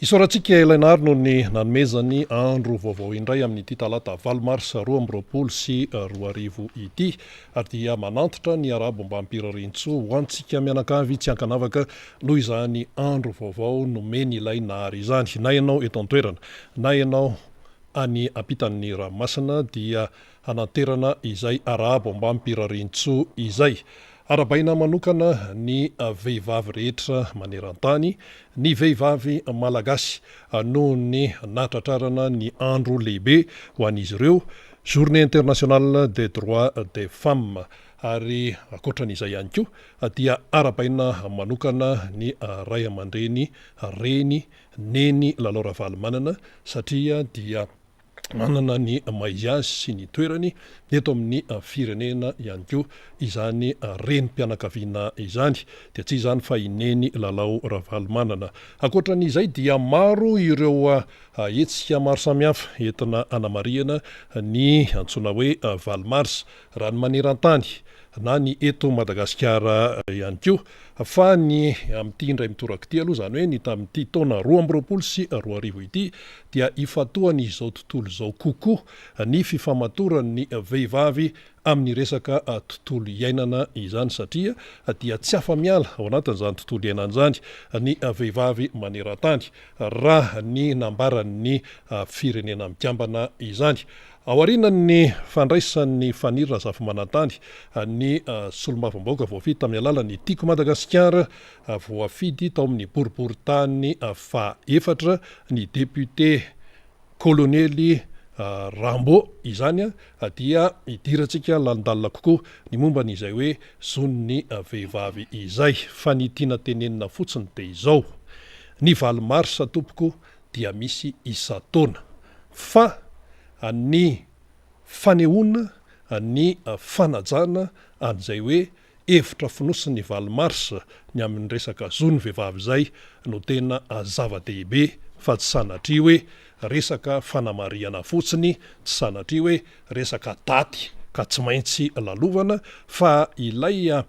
Isaorantsika ilay Nahary noho ny nanomezany andro vaovao indray amin'ity talata valo marsa 2022 ity ary dia manantitra ny arabo mbam-pirariantsoa ho antsika mianakavy tsy ankanavaka noho izany andro vaovao nomeny ilay Nahary izany. Na ianao eto an-toerana na ianao any ampitan'ny ranomasina dia hananterana izay arahaba ombam-pirariantsoa izay. Arahabaina manokana ny vehivavy rehetra maneran-tany, ny vehivavy malagasy noho ny nahatratrarana ny andro lehibe ho an'izy ireo, Journée internationale des droits des femmes. Ary ankoatran'izay ihany koa dia arahabaina manokana ny ray aman-dreny, reny, neny Lalao Ravalomanana satria dia manana ny maha izy azy sy ny toerany eto amin'ny firenena ihany koa izany renim-pianakaviana izany, dia tsy izany fa i Neny Lalao Ravalomanana. Ankoatra an'izay dia maro ireo hetsika maro samihafa entina hanamarihana ny antsoina hoe valo marsa, raha ny maneran-tany na ny eto Madagasikara ihany koa. Fa ny amin'ity indray mitoraka ity aloha, izany hoe ny tamin'ity taona 2022 ity, dia ifantohan'izao tontolo izao kokoa ny fifamatoran'ny vehivavy amin'ny resaka tontolo iainana izany satria dia tsy afa-miala ao anatin'izany tontolo iainana izany ny vehivavy maneran-tany raha ny nambaran'ny Firenena Mikambana izany. Aorianan'ny fandraisan'i Faniry Razafimanantany ny solombavambahoaka voafidy tamin'ny alalan'ny Tiako Madagasikara, voafidy tao amin'ny boriborintany faha-efatra ny député kolonely Rambo izany dia hidirantsika lalindalina kokoa ny momba ny izay hoe zon'ny vehivavy izay. Fa ny tiana tenenina fotsiny dia izao, ny valo marsa tompoko dia misy isan-taona fa ny fanehoana ny fanajana an'izay hoe hevitra fonosin'ny valo marsa ny amin'ny resaka zon'ny vehivavy izay no tena zava-dehibe fa tsy sanatria hoe resaka fanamarihana fotsiny, tsy sanatria hoe resaka daty ka tsy maintsy lalovana fa ilay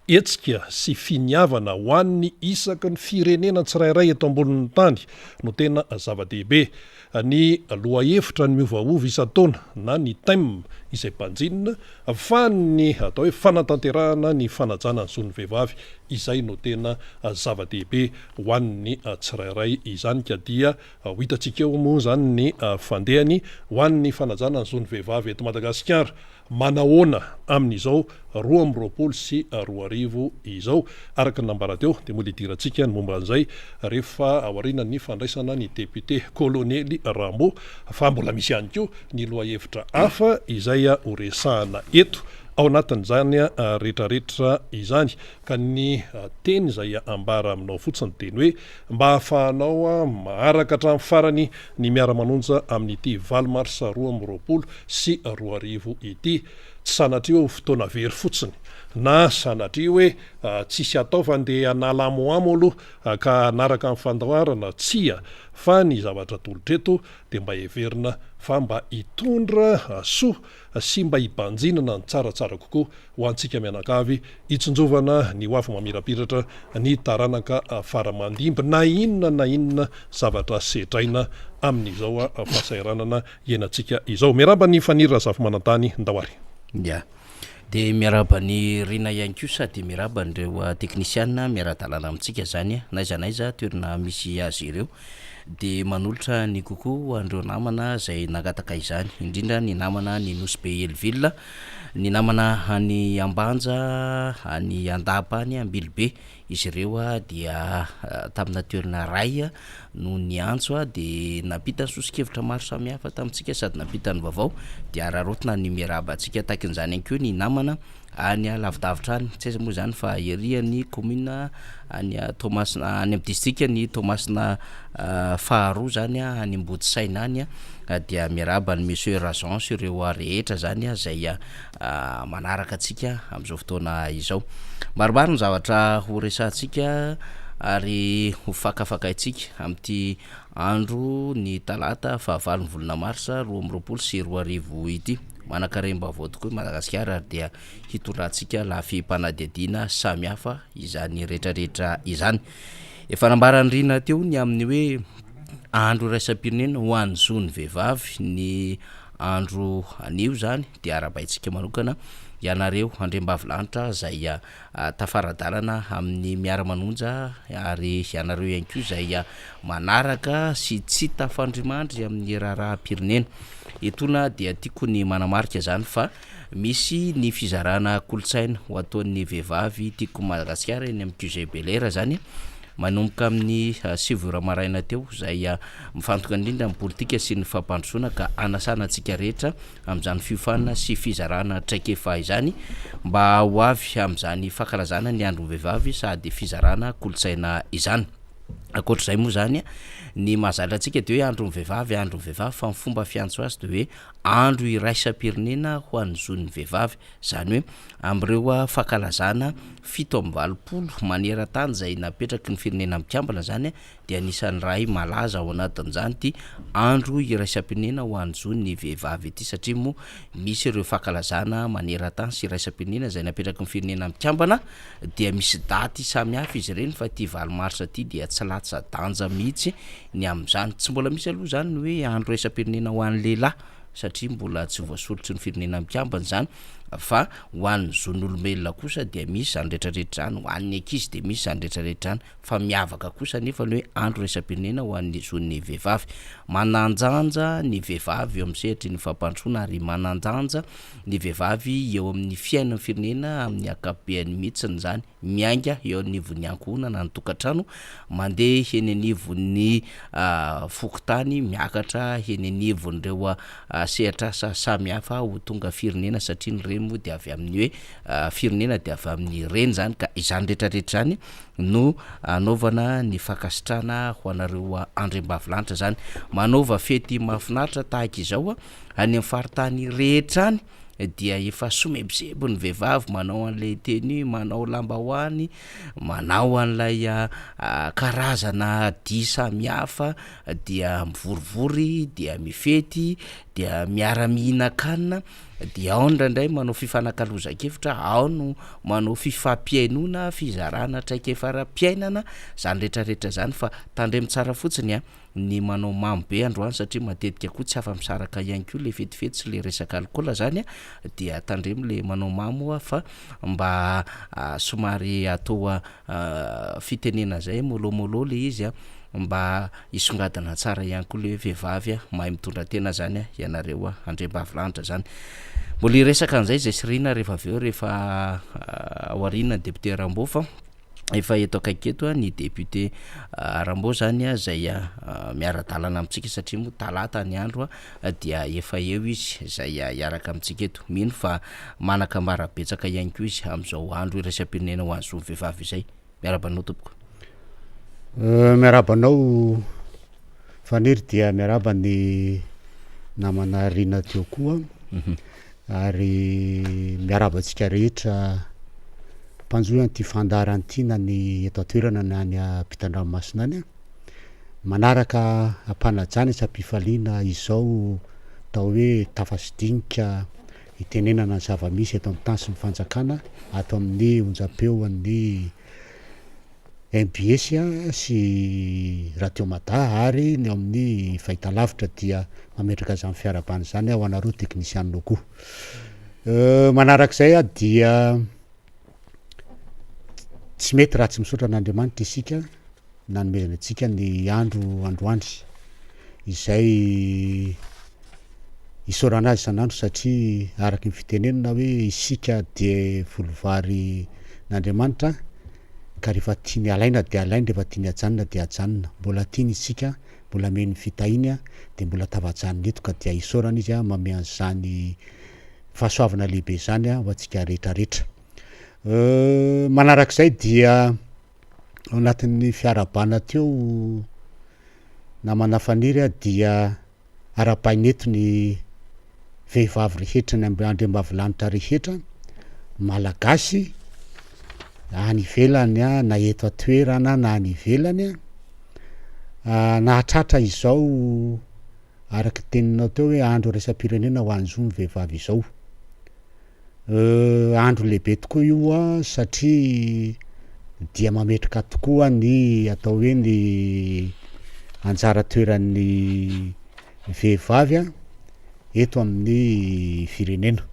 hetsika sy finiavana ho an'ny isaky ny firenena tsirairay eto ambonin'ny tany no tena zava-dehibe. Ny lohahevitra ny miovaova isan-taona na ny thème izay banjinina fa ny atao hoe fanatanterahana ny fanajana ny zon'ny vehivavy izay no tena zava-dehibe ho an'ny tsirairay izany ka dia ho hitantsika eo moa izany ny fandehany ho an'ny fanajana ny zon'ny vehivavy eto Madagasikara. Manahoana amin'izao 2022 izao? Araka ny nambara teo dia mody hidirantsika ny momba an'izay rehefa aorianan'ny fandraisana ny député Kolonely Rambo fa mbola misy ihany koa ny lohahevitra hafa izay horesahana eto ao anatin'izany rehetrarehetra izany ka ny teny izay ambara aminao fotsiny dia ny hoe mba hahafahanao maharaka hatramin'ny farany ny miara-manonja amin'ity valo marsa 2022 ity. Tsy sanatria hoe ho fotoana very fotsiny, na sanatria hoe tsisy atao fa ndeha hanala amoamo aloha ka hanaraka ny fandaharana, tsia, fa ny zavatra atolotra eto dia mba heverina fa mba hitondra soa sy mba hibanjinana ny tsaratsara kokoa ho antsika mianakavy, hitsinjovana ny ho avy mamirapiratra ny taranaka fara aman-dimby na inona na inona zavatra sedraina amin'izao fahasahiranana iainantsika izao. Miarahaba an'i Faniry Razafimanantany, ndao ary. Ya. Dia miarahaba an'i Rina ihany koa sady miarahaba an'ireo teknisiana miara-dalana amintsika izany n'aiza n'aiza toerana misy azy ireo. Dia manolotra ny coucou ho an'ireo namana izay nangataka izany, indrindra ny namana any Nosy Be Hell-Ville, ny namana any Ambanja, any Andapa any, Ambilobe. Izy ireo dia tamina toerana iray no niantso dia nampita ny soso-kevitra maro samihafa tamintsika sady nampita ny vaovao dia araraotina ny miarahaba antsika takin'izany ihany koa ny namana any lavidavitra any, tsy aiza moa izany fa ery any commune any Toamasina any amin'ny distrikan'i Toamasina faharoa izany any Ambodisaina any dia miarahaba an'i monsieur Rajon sy ireo rehetra izany izay manaraka antsika amin'izao fotoana izao. Maromaro ny zavatra ho resahantsika ary ho fakafakaintsika amin'ity andro ny talata fahavalo ny volana marsa 2022 ity. Manankarem-baovao tokoa i Madagasikara ary dia hitondrantsika lafim-panadihadiana samihafa izany rehetrarehetra izany. Efa nambaran'i Rina teo ny amin'ny hoe andro iraisam-pirenena ho an'ny zon'ny vehivavy ny andro anio izany dia arahabaintsika manokana ianareo andriambavilanitra izay tafara-dalana amin'ny miara-manonja ary ianareo ihany koa izay manaraka sy tsy tafandrimandry amin'ny raharaham-pirenena. Etoana dia tiako ny manamarika izany fa Misy ny fizarana kolontsaina ho ataon'ny vehivavy Tiako Madagasikara eny amin'ny QG Bel'Air izany manomboka amin'ny 9 ora maraina teo izay mifantoka indrindra amin'ny politika sy ny fampandrosoana ka hanasana antsika rehetra amin'izany fiofanana sy fizarana traikefa izany mba ho avy amin'izany fankalazana ny andron'ny vehivavy sady fizarana kolontsaina izany. Ankoatr'izay moa izany ny mahazatra antsika dia hoe andron'ny vehivavy andron'ny vehivavy fa ny fomba fiantso azy dia hoe Andro iraisam-pirenena ho an'ny zon'ny vehivavy, izany hoe amin'ireo fankalazana 87 maneran-tany izay napetraky ny Firenena Mikambana izany dia anisan'ny iray malaza ao anatin'izany ity Andro iraisam-pirenena ho an'ny zon'ny vehivavy ity satria moa misy ireo fankalazana maneran-tany sy iraisam-pirenena izay napetraky ny Firenena Mikambana dia misy daty samihafa izy ireny fa ity 8 marsa ity dia tsy latsa-danja mihitsy ny amin'izany. Tsy mbola misy aloha izany ny hoe andro iraisam-pirenena ho an'ny lehilahy satria mbola tsy voasoritry ny firenena mikambana izany fa ho an'ny zon'olombelona kosa dia misy izany rehetrarehetra izany, ho an'ny ankizy dia misy izany rehetrarehetra izany fa miavaka kosa anefa ny hoe andro iraisam-pirenena ho an'ny zon'ny vehivavy. Manan-danja ny vehivavy eo amin'ny sehatry ny fampandrosoana ary manan-danja ny vehivavy eo amin'ny fiainan'ny firenena amin'ny ankapobeany mihitsiny izany, miainga eo anivon'ny ankohonana, ny tokantrano, mandeha eny anivon'ny fokontany, miakatra eny anivon'ireo sehatr'asa samihafa ho tonga firenena satria ny reny moa dia avy amin'ny hoe firenena dia avy amin'ny reny izany ka izany rehetrarehetra izany no anaovana ny fankasitrahana ho anareo andriambavilanitra izany. Manaova fety mahafinaritra tahaka izao Any amin'ny faritany rehetra any dia efa somebiseby ny vehivavy manao an'ilay tenue, manao lambahoany, manao an'ilay karazana dihy samihafa dia mivorivory dia mifety dia miara-mihinan-kanina dia ao indraindray manao fifanakalozan-kevitra, ao no manao fifampihainoana, fizarana traikefa ara-piainana, zany rehetrarehetra zany fa tandremo tsara fotsiny an! ny manao mamo be androany satria matetika koa tsy afa-misaraka ihany koa le fetifety sy le resaka alikaola zany a, dia tandremo le manao mamo hoa fa mba somary atao fitenena zay mollo mollo le izy a, mba hisongadina tsara ihany koa le hoe vehivavy a mahay mitondra tena zany a ianareo andriambavilanitra zany. Mbola hiresaka an'izay zay sy Rina rehefa avy eo rehefa aoriana ny député Rambo fa. efa eto akaiky eto ny député Rambo zany zay miara-dalana amintsika satria moa talata ny andro dia efa eo izy zay hiaraka amintsika eto. Mino fa manan-kambara betsaka ihany koa izy amin'izao andro iraisam-pirenena ho an'ny zon'ny vehivavy izay. Miarahaba anao tompoko. Miarahaba anao Faniry dia miarahaba ny namana Rina teo koa. Ary miarahaba antsika rehetra mpanjohy an'ity fandaharana ity na ny eto an-toerana na any ampitan-dranomasina any. Manaraka am-panajana sy am-pifaliana izao atao hoe tafa sy dinika itenenana ny zava-misy eto amin'ny tany sy ny fanjakana ato amin'ny onjam-peo an'ny Mbs sy Radio Mada ary ny ao amin'ny fahitalavitra dia mametraka izany fiarahabana izany aho ho anareo teknisianina koa. Manarak'izay aho dia tsy mety raha tsy misaotra an'Andriamanitra isika nanomezana antsika ny andro androany izay Isaorana azy isan'andro satria araka ny fitenenana hoe isika dia voly vary n'Andriamanitra ka rehefa tiany alaina dia alainy, rehefa tiany ajanona dia ajanona. Mbola tiany isika, mbola ameny ny fitahiany dia mbola tafajanona eto ka dia isaorana izy manome an'izany fahasoavana lehibe izany ho antsika rehetra rehetra. Manarak'izay dia ao anatin'ny fiarahabana teo namana Faniry dia Arahabaina eto ny vehivavy rehetra, ny andriambavilanitra rehetra, Malagasy any ivelany na eto an-toerana na any ivelany, nahatratra izao araka ny teninao teo hoe andro iraisam-pirenena ho an'ny zon'ny vehivavy izao. Andro lehibe tokoa io satria. dia mametraka tokoa ny atao hoe ny anjara toeran'ny vehivavy eto amin'ny firenena.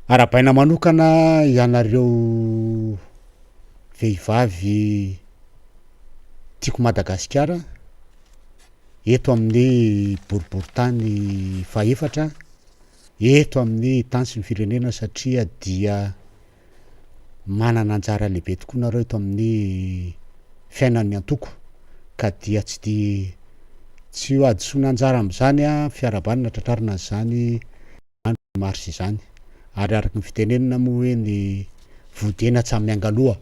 Arahabaina manokana ianareo vehivavy tiako Madagasikara eto amin'ny boriborintany fahefatra eto amin'ny tany sy ny firenena satria dia manana anjara lehibe tokoa nareo eto amin'ny fiainan'ny antoko ka dia tsy dia tsy ho hadisoana anjara amin'izany an, fiarahabana tratrarina an'izany andro mars izany ary araka ny fitenenana moa hoe ny vody hena tsy miangaloha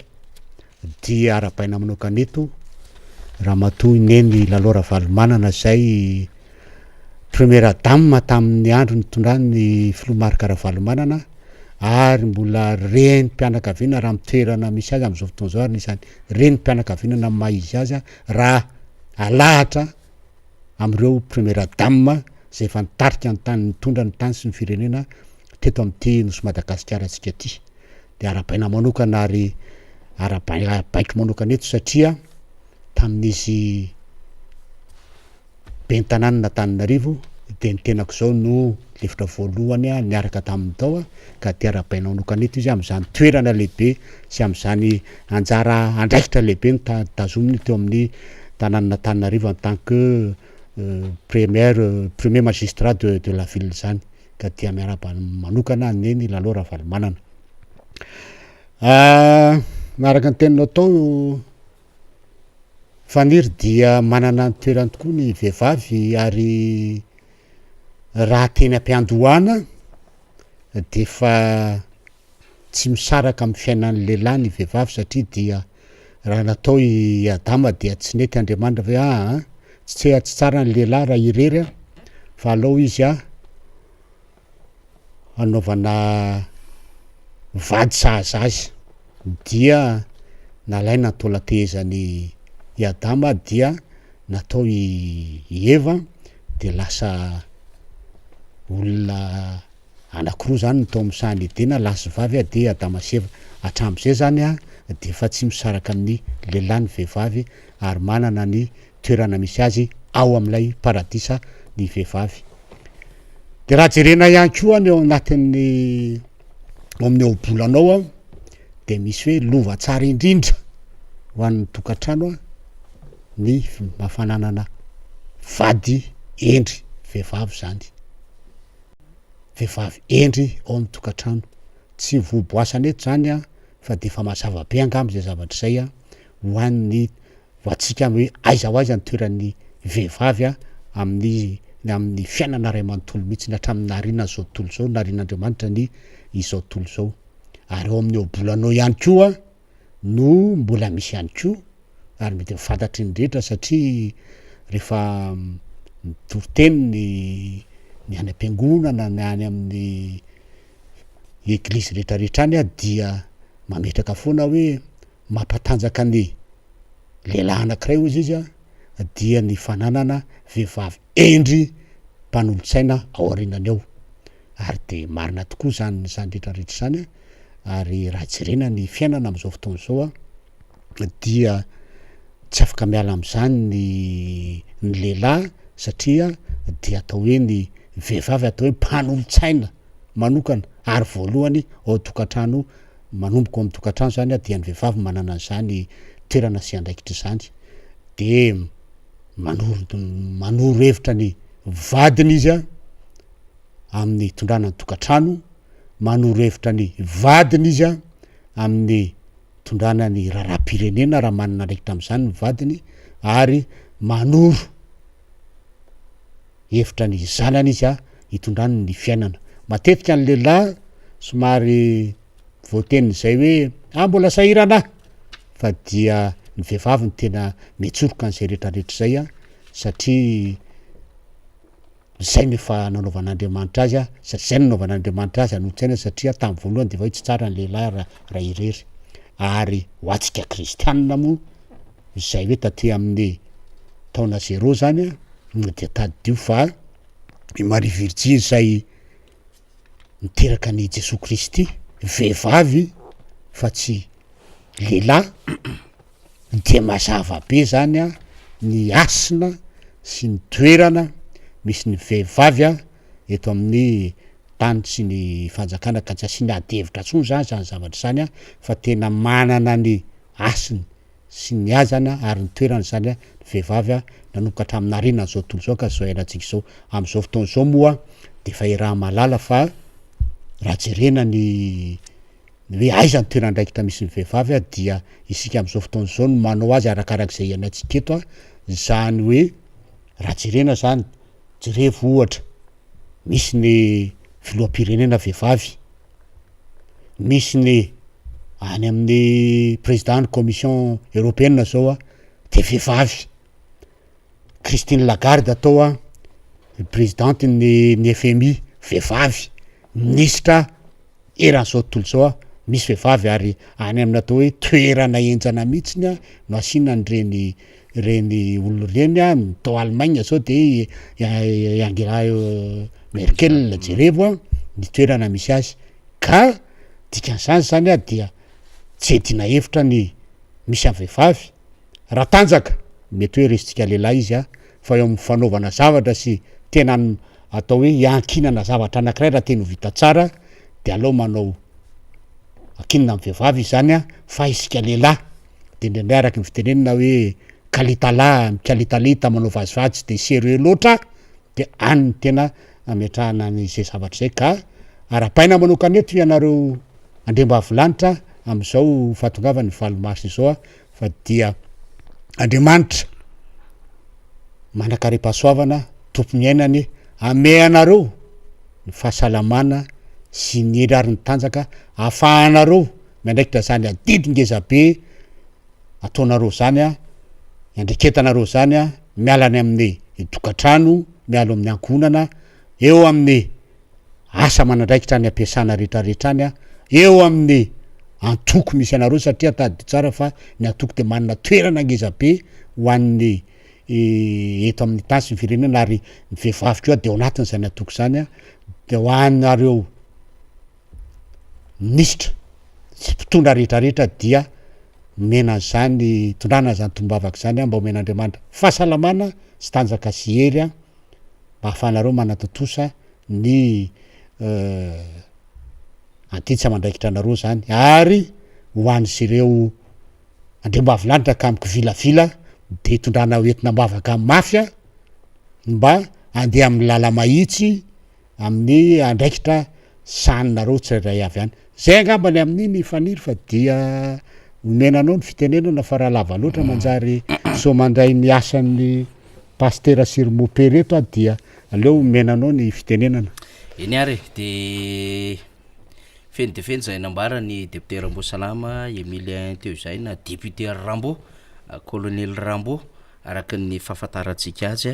dia arahabaina manokana eto Ramatoa Neny Lalao Ravalomanana izay Première dame tamin'ny andro nitondrany ny filoha Marc Ravalomanana ary mbola renim-pianakaviana raha amin'ny toerana misy azy amin'izao fotoana izao ary anisan'ny renim-pianakaviana na maha izy azy raha alahatra amin'ireo première dame izay efa nitarika ny tany nitondra ny tany sy ny firenena teto amin'ity nosy Madagasikara antsika ity. Dia arahabaina manokana ary arahabaiko manokana eto satria tamin'izy Ben'ny tanànan'Antananarivo dia ny tenako izao no lefitra voalohany niaraka taminy tao ka dia arahabaina manokana eto izy amin'izany toerana lehibe sy amin'izany anjara andraikitra lehibe notazominy teo amin'ny tanànan'Antananarivo en tant que première premier magistrat de de la ville izany ka dia miarahaba manokana an'i Neny Lalao Ravalomanana. Araka ny teninao tao Faniry dia manana ny toerany tokoa ny vehivavy ary raha teny am-piandohana de efa tsy misaraka amin'ny fiainan'ny lehilahy ny vehivavy satria dia raha natao i Adama dia tsy nety Andriamanitra hoe aa tsy tsy tsara ny lehilahy raha irery a fa alao izy a hanaovana vady sahaza azy dia nalaina ny taolan-tehezan'i i Adama dia natao i i Eva de lasa olona anakiroa zany ny tao amin'ny sahan'i Edena lahy sy vavy dia Adama sy Eva, hatram'izay zany a de efa tsy misaraka amin'ny lehilahy ny vehivavy ary manana ny toerana misy azy ao amin'ilay paradisa ny vehivavy. De raha jerena ihany koa ny ao anatin'ny ao amin'ny ohabolana ao an, de misy hoe lova tsara indrindra ho an'ny tokantrano an, ny mba fananana vady hendry, vehivavy zany, vehivavy hendry ao amin'ny tokantrano, tsy voaboasana eto zany an, fa de efa mazava be angamba zay zavatra zay an, ho an'ny ho antsika hoe aiza ho aiza ny toeran'ny vehivavy amin'ny ny amin'ny fiainana iray manontolo mihitsy hatramin'ny nahariana an'izao tontolo izao, naharian'Andriamanitra ny izao tontolo izao. Ary ao amin'ny ohabolanao ihany koa no mbola misy ihany koa ary mety ho fantatry ny rehetra satria rehefa mitory teny ny ny any am-piangonana na any amin'ny eglizy rehetrarehetra any dia mametraka foana hoe mampatanjaka ny lehilahy anankiray hozy izy a, dia ny fananana vehivavy hendry mpanolotsaina ao aorianany ao, ary de marina tokoa zany zany rehetra rehetra zany a, ary raha jerena ny fiainana am'zao fotoana zao a, dia tsy afaka miala am'zany ny ny lehilahy satria dia atao hoe ny vehivavy atao hoe mpanolotsaina manokana ary voalohany ao an-tokantrano Manomboka ao amin'ny tokantrano zany dia ny vehivavy manana an'izany toerana sy andraikitra izany de manoro manoro hevitra ny vadiny izy a amin'ny hitondrana ny tokantrano, manoro hevitra ny vadiny izy a amin'ny hitondrana ny raharaham-pirenena raha manana andraikitra am'zany ny vadiny ary manoro hevitra ny zanany izy a hitondrany ny fiainana. Matetika ny lehilahy somary voatenin'izay hoe ah mbola sahirana aho fa dia ny vehivavy no tena mitsoroka an'izay rehetrarehetra izay a satria zay no efa nanaovan'Andriamanitra azy a satria zay no nanaovan'Andriamanitra azy hanolo-tsaina satria tamin'ny voalohany de efa hoe tsy tsara ny lehilahy raha raha irery ary ho antsika kristianina moa izay hoe taty amin'ny taona zéro zany a dia tadidio fa i Maria Virjiny izay niteraka an'i Jesoa Kristy, vehivavy fa tsy. lehilahy dia mazava be zany an ny hasina sy ny toerana misy ny vehivavy an eto amin'ny tany sy ny fanjakana ka tsy asiana ady hevitra tsony zany zany zavatra zany an fa tena manana ny hasiny sy ny hajany ary ny toerany zany an ny vehivavy an nanomboka hatramin'ny nahariana an'izao tontolo izao ka izao iainantsika izao. Amin'izao fotoana izao moa dia efa iaraha-mahalala fa raha jerena ny ny hoe aiza ny toeran'andraikitra misy ny vehivavy dia isika amin'izao fotoana izao no manao azy arakarak'izay iainantsika eto an, izany hoe raha jerena zany, jerevo ohatra misy ny filoham-pirenena vehivavy, misy ny any amin'ny président ny commission européenne zao an de vehivavy, Christine Lagarde atao an présidente ny ny FMI vehivavy, minisitra eran'izao tontolo izao an, misy vehivavy ary any amin'ny atao hoe toerana henjana mihitsiny an no asiana an'ireny ireny olona ireny an, ny tao Allemagne zao de i Angela Merkel jerevo an ny toerana misy azy, ka dikan'izany zany an dia tsy iadiana hevitra ny misy an'ny vehivavy, raha tanjaka mety hoe resintsika lehilahy izy an, fa eo amin'ny fanaovana zavatra sy tena atao hoe iankinana zavatra anakiray raha tena ho vita tsara de aleo manao ankinina amin'ny vehivavy izany an, fa isika lehilahy de indraindray araky ny fitenenana hoe kalitalahy mikalitalita manao vazivazy tsy de serieux loatra de any no tena ametrahana an'izay zavatra izay ka arahabaina manokana eto ianareo andriambavilanitra am'izao fahatongavan'ny valo mars izao a fa dia Andriamanitra manankarem-pahasoavana tompon'ny aina anie ame anareo ny fahasalamana sy ny hery ary ny tanjaka ahafahanareo miandraikitra zany adidy ngeza be ataonareo zany a, iandraiketanareo zany a, miala any amin'ny tokantrano, miala ao amin'ny ankohonana, eo amin'ny asa aman'andraikitra any am-piasana rehetrarehetra any a, eo amin'ny antoko misy anareo satria tadidio tsara fa ny antoko de manana toerana ngeza be ho an'ny eto amin'ny tany sy ny firenena ary ny vehivavy koa de ao anatin'izany antoko zany a, de ho anareo minisitra sy mpitondra rehetrarehetra dia omena an'izany itondrana an'izany tombavaka izany mba omen'Andriamanitra fahasalamana sy tanjaka sy hery mba ahafahanareo manatontosa ny adidy sy amandraikitra anareo zany ary ho an'izireo andriambavilanitra ka mikivilavila de itondrana ho entina am-bavaka mafy mba andeha amin'ny lala-mahitsy amin'ny andraikitra sahaninareo tsirairay avy any. Zay angamba ny amin'iny Faniry fa dia omena anao ny fitenenana fa raha lava loatra manjary sao mandray ny asan'ny Pasitera sy ry Mopera eto aho dia aleo omena anao ny fitenenana. Eny ary e, dia feno dia feno izay nambaran'ny député Rambosalama Emilien teo izay na député Rambo, colonel Rambo. Araka ny fahafantarantsika azy,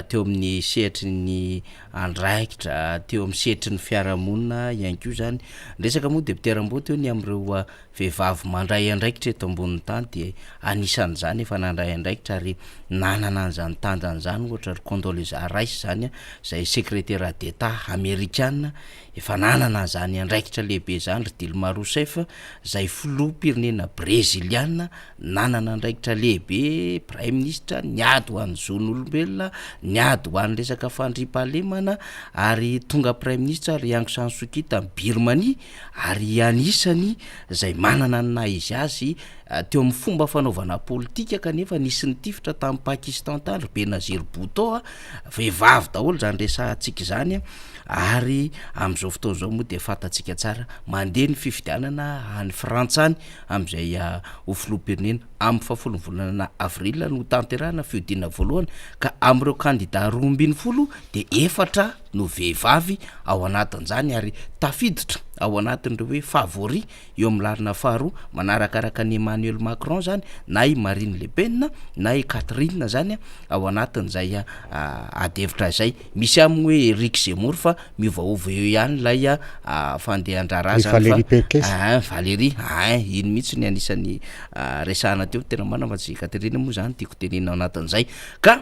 teo amin'ny sehatry ny andraikitra, teo amin'ny sehatry ny fiarahamonina ihany koa izany. Niresaka moa député Rambo teo ny amin'ireo vehivavy mandray andraikitra eto ambonin'ny tany dia anisan'izany efa nandray andraikitra ary nanana an'izany tanjany izany ohatra ry Condoleezza Rice izany izay secrétaire d'Etat amerikana efa nanana an'izany andraikitra lehibe izany ry Dilma Rousseff izay filoham-pirenena breziliana nanana andraikitra lehibe, praiminisitra, niady ho an'ny zon'olombelona, niady ho an'ny resaka fandriampahalemana ary tonga praiminisitra ry Aung San Suu Kyi tany Birmanie ary anisany izay manana ny naha izy azy teo amin'ny fomba fanaovana politika kanefa nisy nitifitra tany Pakistan tany ry Benazir Bhutto a, vehivavy daholo izany resahantsika izany ary amin'izao fotoana izao moa dia fantatsika tsara mandeha ny fifidianana any Frantsa any amin'izay ho filoham-pirenena. Amin'ny fahafolon'ny volana avril no hotanterahina fihodinana voalohany ka amin'ireo kandida 12 dia efatra no vehivavy ao anatin'izany ary tafiditra ao anatin'ireo hoe favori eo amin'ny laharana faharoa manarakaraka an'i Emmanuel Macron izany na i Marine Le Pen na i Catherine izany ao anatin'izay ady hevitra izay. Misy aminy hoe Eric Zemmour fa miovaova eo ihany ilay fandehan-draharaha Ry zany fa Valérie Pécresse. Ein Valérie, ein iny mihitsy ny anisan'ny resahana teo, tena marina fa tsy i Catherine moa zany tiako tenenina ao anatin'izay ka.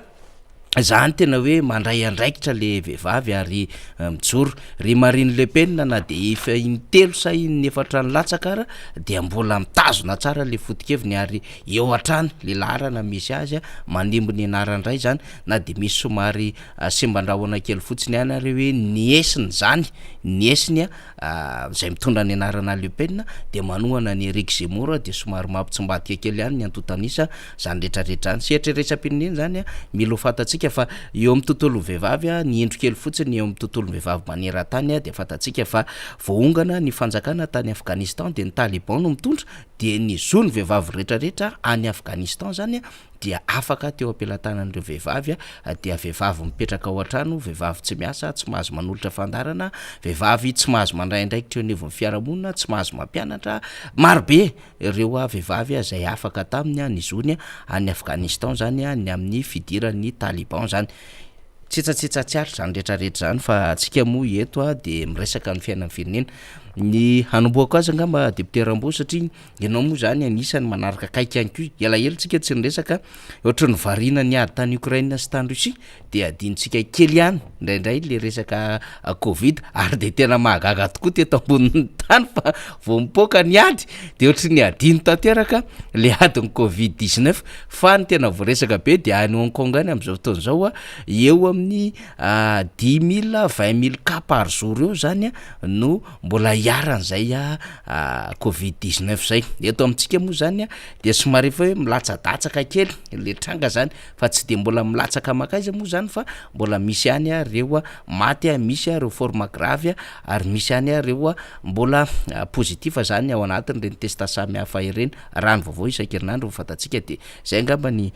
Zany tena hoe mandray andraikitra le vehivavy ary mijoro. Ry Marine Le Pen na de efa intelo sa inefatra nilatsaka ara dia mbola mitazona tsara le foto-keviny ary eo hatrany le laharana misy azy manimbo ny anarany indray zany na de misy somary semban-drahona kely fotsiny ihany ary hoe ny hesiny zany, ny hesiny izay mitondra ny anarana Le Pen dia manohana an'i Eric Zemmour dia somary mampitsimbadika kely ihany ny antontan'isa zany rehetra rehetra zany. Sehatra iraisam-pirenena zany mila ho fantatsika fa eo amin'ny tontolon'ny vehivavy, ny indro kely fotsiny eo amin'ny tontolon'ny vehivavy maneran-tany dia fantatsika fa voaongana ny fanjakana tany Afghanistan dia ny Taliban no mitondra dia ny zon'ny vehivavy rehetra rehetra any Afghanistan zany dia afaka teo am-pelatanan'ireo vehivavy dia vehivavy mipetraka ao an-trano, vehivavy tsy miasa, tsy mahazo manolotra fandaharana, vehivavy tsy mahazo mandray andraikitra eo anivon'ny fiarahamonina, tsy mahazo mampianatra, maro be ireo vehivavy izay afaka taminy ny zony any Afghanistan zany ny amin'ny fidiran'ny Taliban zany. Tsetsatsetsa tsy aritra izany rehetra rehetra izany fa antsika moa eto dia miresaka ny fiainan'ny firenena. Ny hanombohako azy angamba député Rambo satria Ianao moa izany anisan'ny manaraka akaiky ihany koa, elaela tsika tsy niresaka, ohatry ny variana niady tany Ukraine sy tany Russie dia adinontsika kely ihany indraindray le resaka covid ary dia tena mahagaga tokoa teto ambonin'ny tany fa vao mipoaka ny ady dia ohatry ny adino tanteraka le adin'ny covid 19 fa ny tena voaresaka be dia any Hong Kong any amin'izao fotoana izao a, eo amin'ny dix mille vingt mille cas par jour eo zany no mbola iharan'izay covid 19 zay. Eto amintsika moa zany dia somary efa hoe milatsadatsaka kely le tranga zany fa tsy de mbola milatsaka mankaiza moa zany fa mbola misy ihany reo maty, misy reo forme grave ary misy ihany reo mbola positif zany ao anatin'ireny test samihafa ireny raha ny vaovao isan-kerinandro no fantatsika de zay angamba ny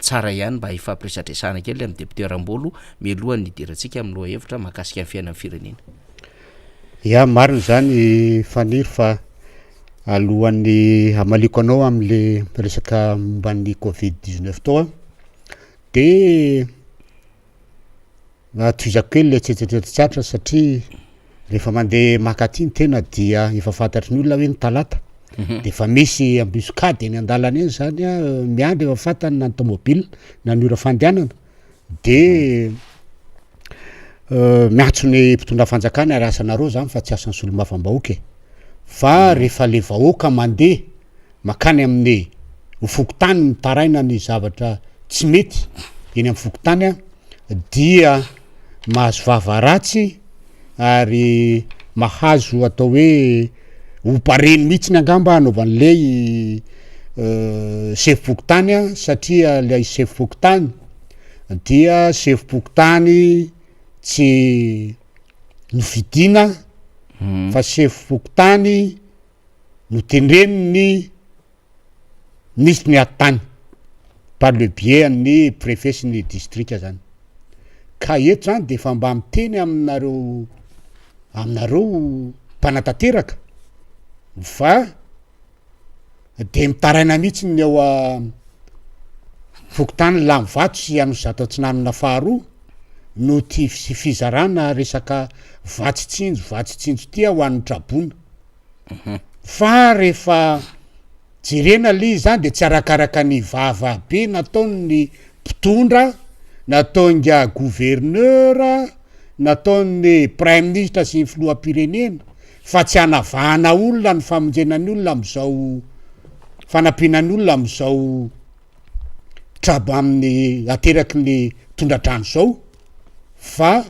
tsara ihany mba hifampiresadresahana kely amin'ny député Rambolo mialohan'ny hidirantsika amin'ny lohahevitra mahakasika ny fiainan'ny firenena. Ya, marina izany Faniry fa alohan'ny hamaliako anao amin'le resaka momba ny covid 19 tao aho de tohizako kely le tsetsetretsatra satria rehefa mandeha maka aty ny tena dia efa fantatry ny olona hoe ny talata de efa misy embuscade eny an-dalana eny zany a miandry efa fantany na ny tomobile na ny ora fandehanana De miantso ny mpitondra fanjakana ary asanareo zany fa tsy asan'ny solombavambahoaka e! Fa rehefa le vahoaka mandeha makany amin'ny fokontany mitaraina ny zavatra tsy mety eny amin'ny fokontany an, dia mahazo vava ratsy ary mahazo atao hoe ompa reny mihitsiny angamba anaovan'ilay sefom-pokontany an, satria ilay sefom-pokontany dia sefom-pokontany tsy nofidiana fa sefom-pokontany notendren'ny minisitry ny ati-tany par le biais an'ny préfet sy ny distrika zany. Ka eto zany de efa mba miteny aminareo aminareo mpanatanteraka fa de mitaraina mihitsy ny ao a fokontany Lamivato sy Anosizato Atsinanana faharoa noho ty fizarana resaka vatsy tsinjo vatsy tsinjo ty ho an'ny traboina. Fa rehefa jerena le izy zany de tsy arakaraka ny vava be nataon'ny mpitondra, nataon'ingahy gouverneur, nataon'ny praiminisitra sy ny filoham-pirenena fa tsy hanavahana olona ny famonjena ny olona am'zao fanampiana ny olona am'zao trab amin'ny ateraky ny tondra-drano zao fa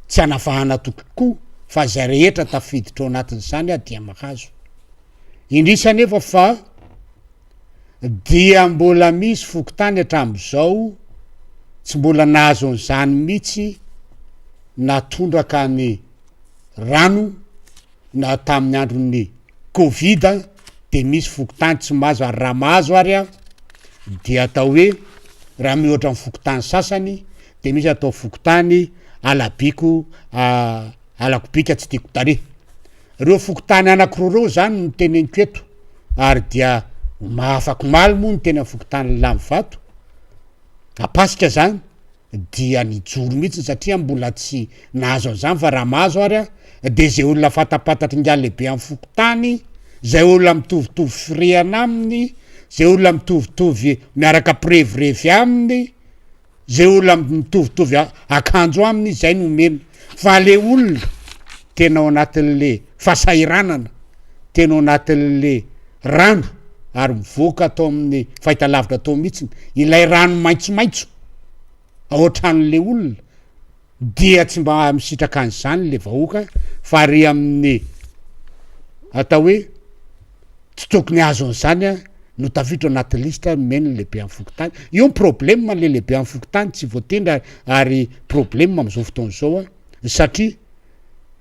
tsy hanavahana tokoa fa zay rehetra tafiditra ao anatin'izany dia mahazo. Indrisy anefa fa dia mbola misy fokontany hatramin'izao tsy mbola nahazo an'izany mihitsy na tondraka ny rano na tamin'ny andron'ny covid de misy fokontany tsy mahazo ary raha mahazo ary a dia atao hoe raha mihoatra ny fokontany sasany de misy atao fokontany alabiko alako bika tsy tiako tarehy. Reo fokontany anakiroa reo zany no teneniko eto ary dia afakomaly moa ny teny am fokontany Lamivato Ampasika zany dia nijoro mihitsy satria mbola tsy nahazo an'izany fa raha mahazo ary aho de zay olona fantapantatry ingahy lehibe am fokontany, zay olona mitovitovy firehana aminy, zay olona mitovitovy miaraka mpirevirevy aminy. Zay olona mitovitovy akanjo aminy zay no omena fa le olona tena ao anatin'le fahasahiranana, tena ao anatin'le rano ary mivoaka atao amin'ny fahitalavitra atao mihitsiny ilay rano maitsomaitso ao an-tranon'le olona dia tsy mba misitraka an'izany le vahoaka fa ary amin'ny atao hoe tsy tokony azo an'izany a no tafiditra ao anaty liste nomeny ny lehibe amin'ny fokontany. Io ny problème le lehibe amin'ny fokontany tsy voatendry ary problème am'izao fotoana izao a satria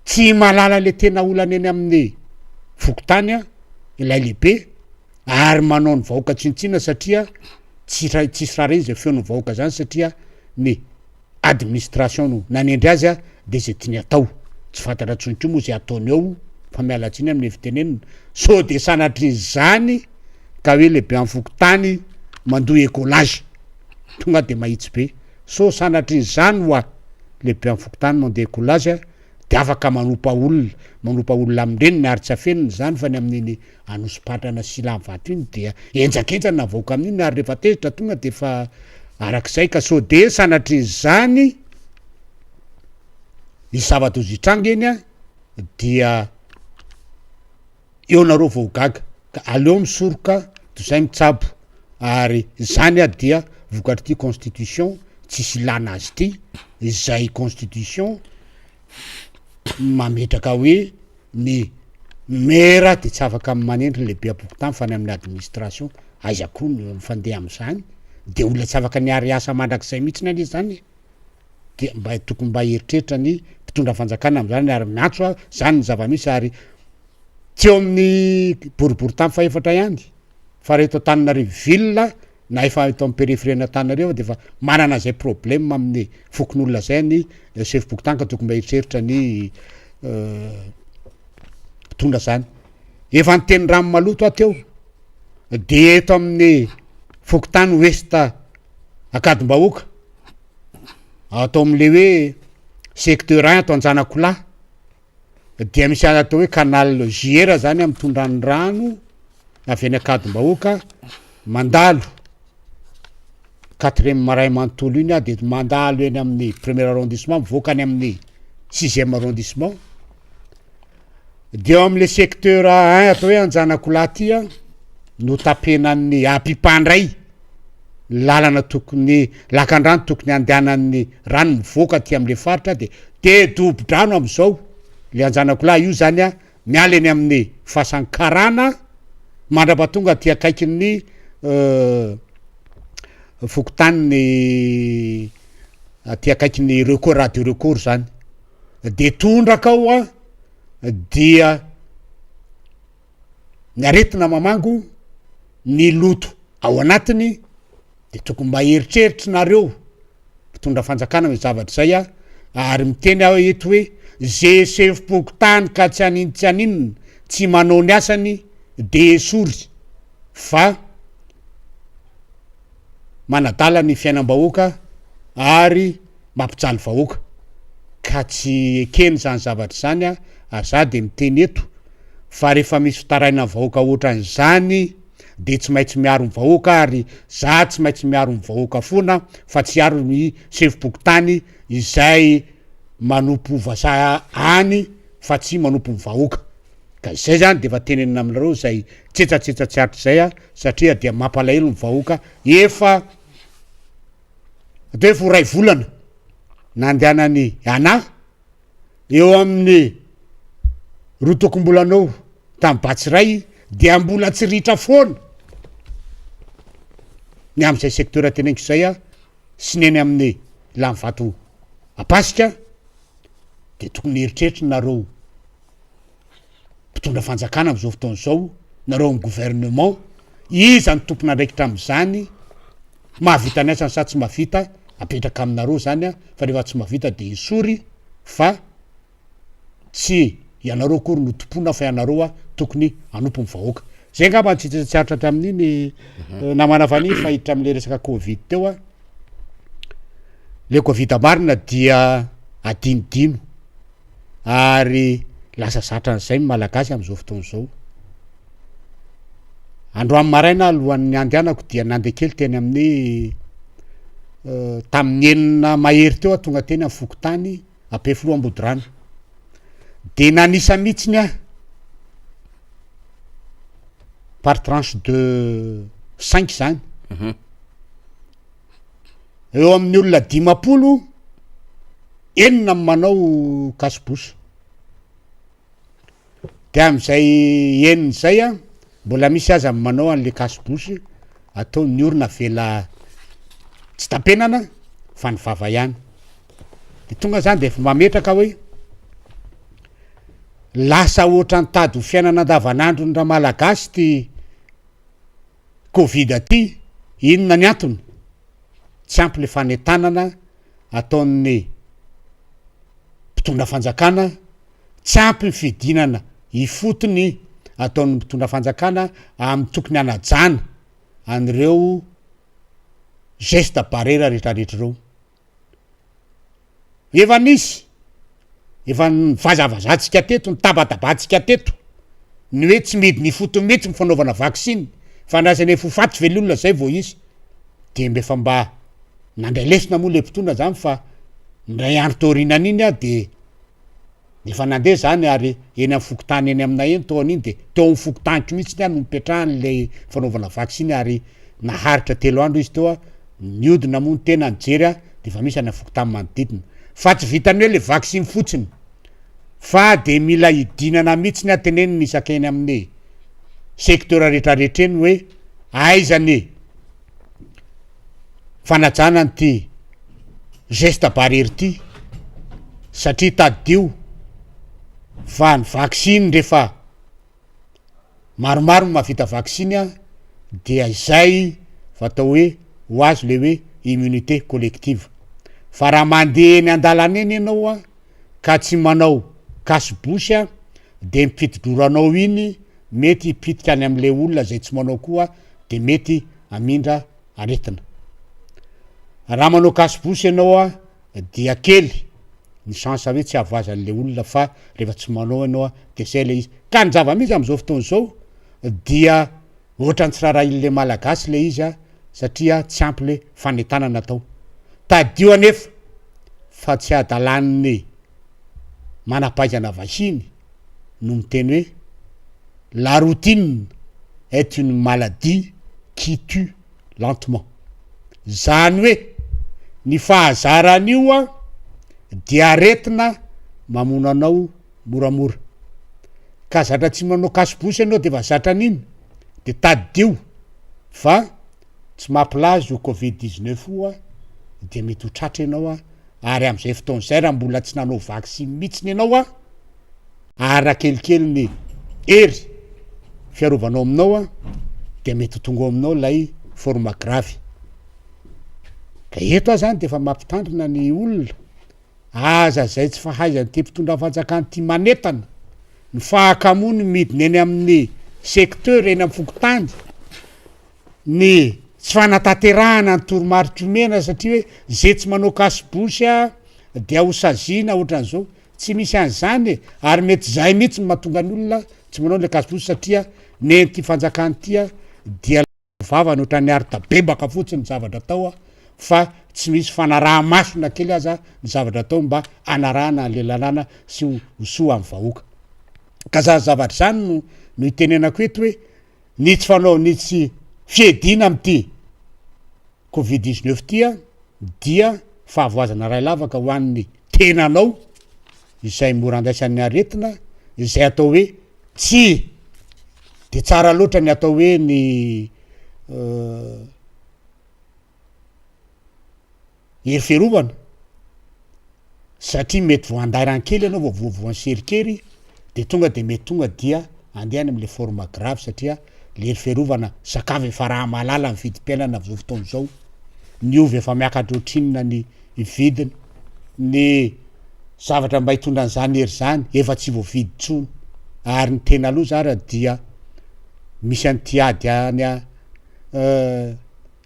tsy mahalala le tena olana eny amin'ny fokontany a ilay lehibe ary manao ny vahoaka tsinontsinona satria tsy ra- tsisy rariny zay feon'ny vahoaka zany satria ny administration no nanendry azy a de zay tiany atao, tsy fantatra tsony ko moa zay ataony eo fa miala tsiny amin'ny fitenenana sao de sanatrin'izany ka hoe lehibe amin'ny fokontany mandoa ecolage tonga de mahitsy be sao sanatrin'izany hoa lehibe amin'ny fokontany mandoa ecolage a de afaka manopa olona manopa olona amin-dreniny ary tsy afenina izany fa ny amin'iny Anosipatrana sy Ilavato iny dia henjakenjana ny vahoaka amin'iny ary rehefa tezitra tonga dia efa arak'izay ka sao dia sanatrin'izany hisy zava-doza hitranga eny a dia eo nareo vao ho gaga ka aleo misoroka toy izay mitsabo ary izany a dia vokatr'ity constitution tsisy ilana azy ity izay constitution mametraka hoe ny maire de tsy afaka manendry ny lehibeam-pokontany fa any amin'ny administration, aiza koa no mifandeha am'zany, de olona tsy afaka ny ary hiasa mandrakizay mihitsiny anie zany e, de mba tokony mba hieritreritra ny mpitondra fanjakana am'zany ary miantso aho, zany ny zava-misy ary tsy eo amin'ny boriborintany fahefatra ihany fa raha eto Antananarivo ville na efa eto amin'ny périphérie an'Antananarivo de efa manana zay problème amin'ny fokonolona zay ny sefom-pokontany ka tokony mba hieritreritra ny mpitondra zany. Efa niteny rano maloto aho teo de eto amin'ny fokontany ouest Ankadimbahoaka atao am'le hoe secteur un ato Anjanakolahy dia misy atao hoe canal JR zany mitondra ny rano avy any Ankadimbahoaka mandalo quatrième ray manontolo iny a de mandalo eny amin'ny premier arrondissement mivoaka any amin'ny sixième arrondissement de eo am'le secteur un atao hoe Anjanakolahy ty a no tapenan'ny ampipandray lalana tokony lakandrano tokony andehanan'ny rano mivoaka aty am'le faritra de de dobo-drano am'izao le Anjanakolahy io zany a miala eny amin'ny fasankarana mandrapatonga aty akaikin'ny fokontany aty akaikin'ny record radio record zany de tondraka ao a dia ny aretina mamango ny loto ao anatiny de tokony mba eritreritry nareo mpitondra fanjakana amy zavatra zay a ary miteny aho eto hoe ze sefom-pokontany ka tsy anino tsy aninona tsy manao ny asany de esory fa manadala ny fiainam-bahoaka ary mampijaly vahoaka ka tsy ekeny zany zavatra zany a ary za de miteny eto fa rehefa misy fitarainan'ny vahoaka ohatran'izany de tsy maintsy miaro ny vahoaka ary za tsy maintsy miaro ny vahoaka foana fa tsy hiaro ny sefom-pokontany izay manompo vazaha any fa tsy manompo ny vahoaka ka izay zany de efa tenenina aminareo zay tsetsatsetsa tsy aritra zay a satria dia mampalahelo ny vahoaka efa atao hoe fo ray volana nandehanany ana eo amin'ny roa tokom-bolana eo tamy Batsiray dia mbola tsy ritra foana ny am'izay secteur teneniko zay a sy ny eny amin'ny Lanivato Ampasika de tokony eritreritry nareo mpitondra fanjakana am'izao fotoana izao nareo amy gouvernement iza ny tompon'andraikitra am'izany mahavita ny asany sa tsy mahavita apetraka aminareo zany a fa rehefa tsy mahavita de esory fa tsy ianareo akory no tompona fa ianareo a tokony hanompo ny vahoaka zay angamba tsy tsy aritra tamin'iny mhm. namana fany fa hiditra am'le resaka covid teo a le covid marina dia adinodino ary lasa zatra an'izay ny malagasy am'izao fotoana izao androany maraina alohan'ny andehanako dia nandeha kely teny amin'ny. Tamin'ny enina mahery teo aho tonga teny amin'ny fokontany Ampefiloha Ambodirano. De nanisa mihitsiny aho par tranche de cinq zany. Mhm. Eo amin'ny olona 50, enina ny manao cache-bouche. De am'zay enina zay a, mbola misy aza ny manao an'le cache-bouche atao ny orona avela tsy tapenana fa ny vava ihany. De tonga zany de efa mametraka hoe lasa ohatran'ny tady ho fiainana andavanandron'ny Ramalagasy ty covid ty, inona ny antony? Tsy ampy le fanentanana ataon'ny mpitondra fanjakana, tsy ampy ny fidinana ifotony ataon'ny mpitondra fanjakana amin'ny tokony hanajana an'ireo geste barrière retraretra ireo. Efa nisy, efa nivazavazantsika teto, nitabatabantsika teto ny hoe tsy midina ifotony mihitsy ny fanaovana vaksiny fa andrasana efa ho faty ve ny olona zay vao hisy, de mba efa mba nandray lesona moa le mpitondra zany fa indray andro taorianan'iny aho de efa nandeha zany ary eny amin'ny fokontany eny aminay eny tao an'iny de teo amin'ny fokontaniko mihitsy aho no nipetrahany le fanaovana vaksiny ary naharitra telo andro izy teo a, niodina moa ny tena nijery a de efa misy any amin'ny fokontany manodidina fa tsy vitan'ny hoe le vaksiny fotsiny fa de mila hidinana mihitsy aho tenenina isaka eny amin'ny secteur retraretra eny hoe aiza ny fanajana an'ity geste barrière ity satria tadidio fa ny vaksiny rehefa maromaro ny mahavita vaksiny a dia izay fa atao hoe ho azo le hoe immunité collective fa raha mandeha eny an-dalana eny ianao a ka tsy manao cache bouche a de ny piti-droranao iny mety hipitika any am'le olona zay tsy manao koa de mety hamindra aretina. Raha manao cache bouche ianao a dia kely ny chance hoe tsy hahavoazan'le olona fa rehefa tsy manao ianao a de zay le izy. Ka ny zava-misy am'zao fotoana zao dia ohatran'ny tsy raharahian'le malagasy le izy a satria tsy ampy le fanentanana atao. Tadidio anefa fa tsy adalan'ny manam-pahaizana vahiny no miteny hoe la routine est une maladie qui tue lentement. Zany hoe ny fahazaran'io a dia aretina mamono anao moramora. Ka zatra tsy manao cache-bouche ianao de efa zatra an'iny de tadidio fa tsy mampilaza io covid 19 io a de mety ho tratra ianao a ary am'izay fotoana zay raha mbola tsy nanao vaksiny mihitsiny ianao a ary raha kelikely ny hery fiarovanao aminao a de mety ho tonga ao aminao lay forme grave. Ka eto aho zany de efa mampitandrina ny olona, aza zay tsy fahaizan'ity mpitondra fanjakana ity manentana ny fahakamony midina eny amin'ny secteur eny amin'ny fokontany, ny tsy fanatanterahana ny toromarika omena satria hoe ze tsy manao cache bouche a dia ho saziana ohatran'izao, tsy misy an'izany e, ary mety zay mihitsy no mahatonga ny olona tsy manao le cache bouche satria nen'ity fanjakana ity a dia vavany ohatran'ny ari-tabebaka fotsiny ny zavatra atao a fa tsy misy fanaraha-maso na kely aza ny zavatra atao mba hanarahana an'le lalàna sy ho soa amin'ny vahoaka. Ka zany zavatra zany no no itenenako eto hoe Ny tsy fanao ny tsy fiadiana amin'ity covid 19 ity dia fahavoazana iray lavaka ho an'ny tenanao izay mora andraisan'ny aretina izay atao hoe tsy de tsara loatra ny atao hoe ny Hery fiarovana, satria mety vao andairan kely ianao vao voavoan'ny serikery de tonga de mety tonga dia andeha any amle forme grave satria le hery fiarovana sakafo efa raha mahalala ny vidim-piainana amzao fotoana izao, ny ovy efa miakatra ohatrinona ny vidiny, ny zavatra mba hitondra an'izany hery zany efa tsy voavidy tsony, ary ny tena loza ara dia misy an'ity ady any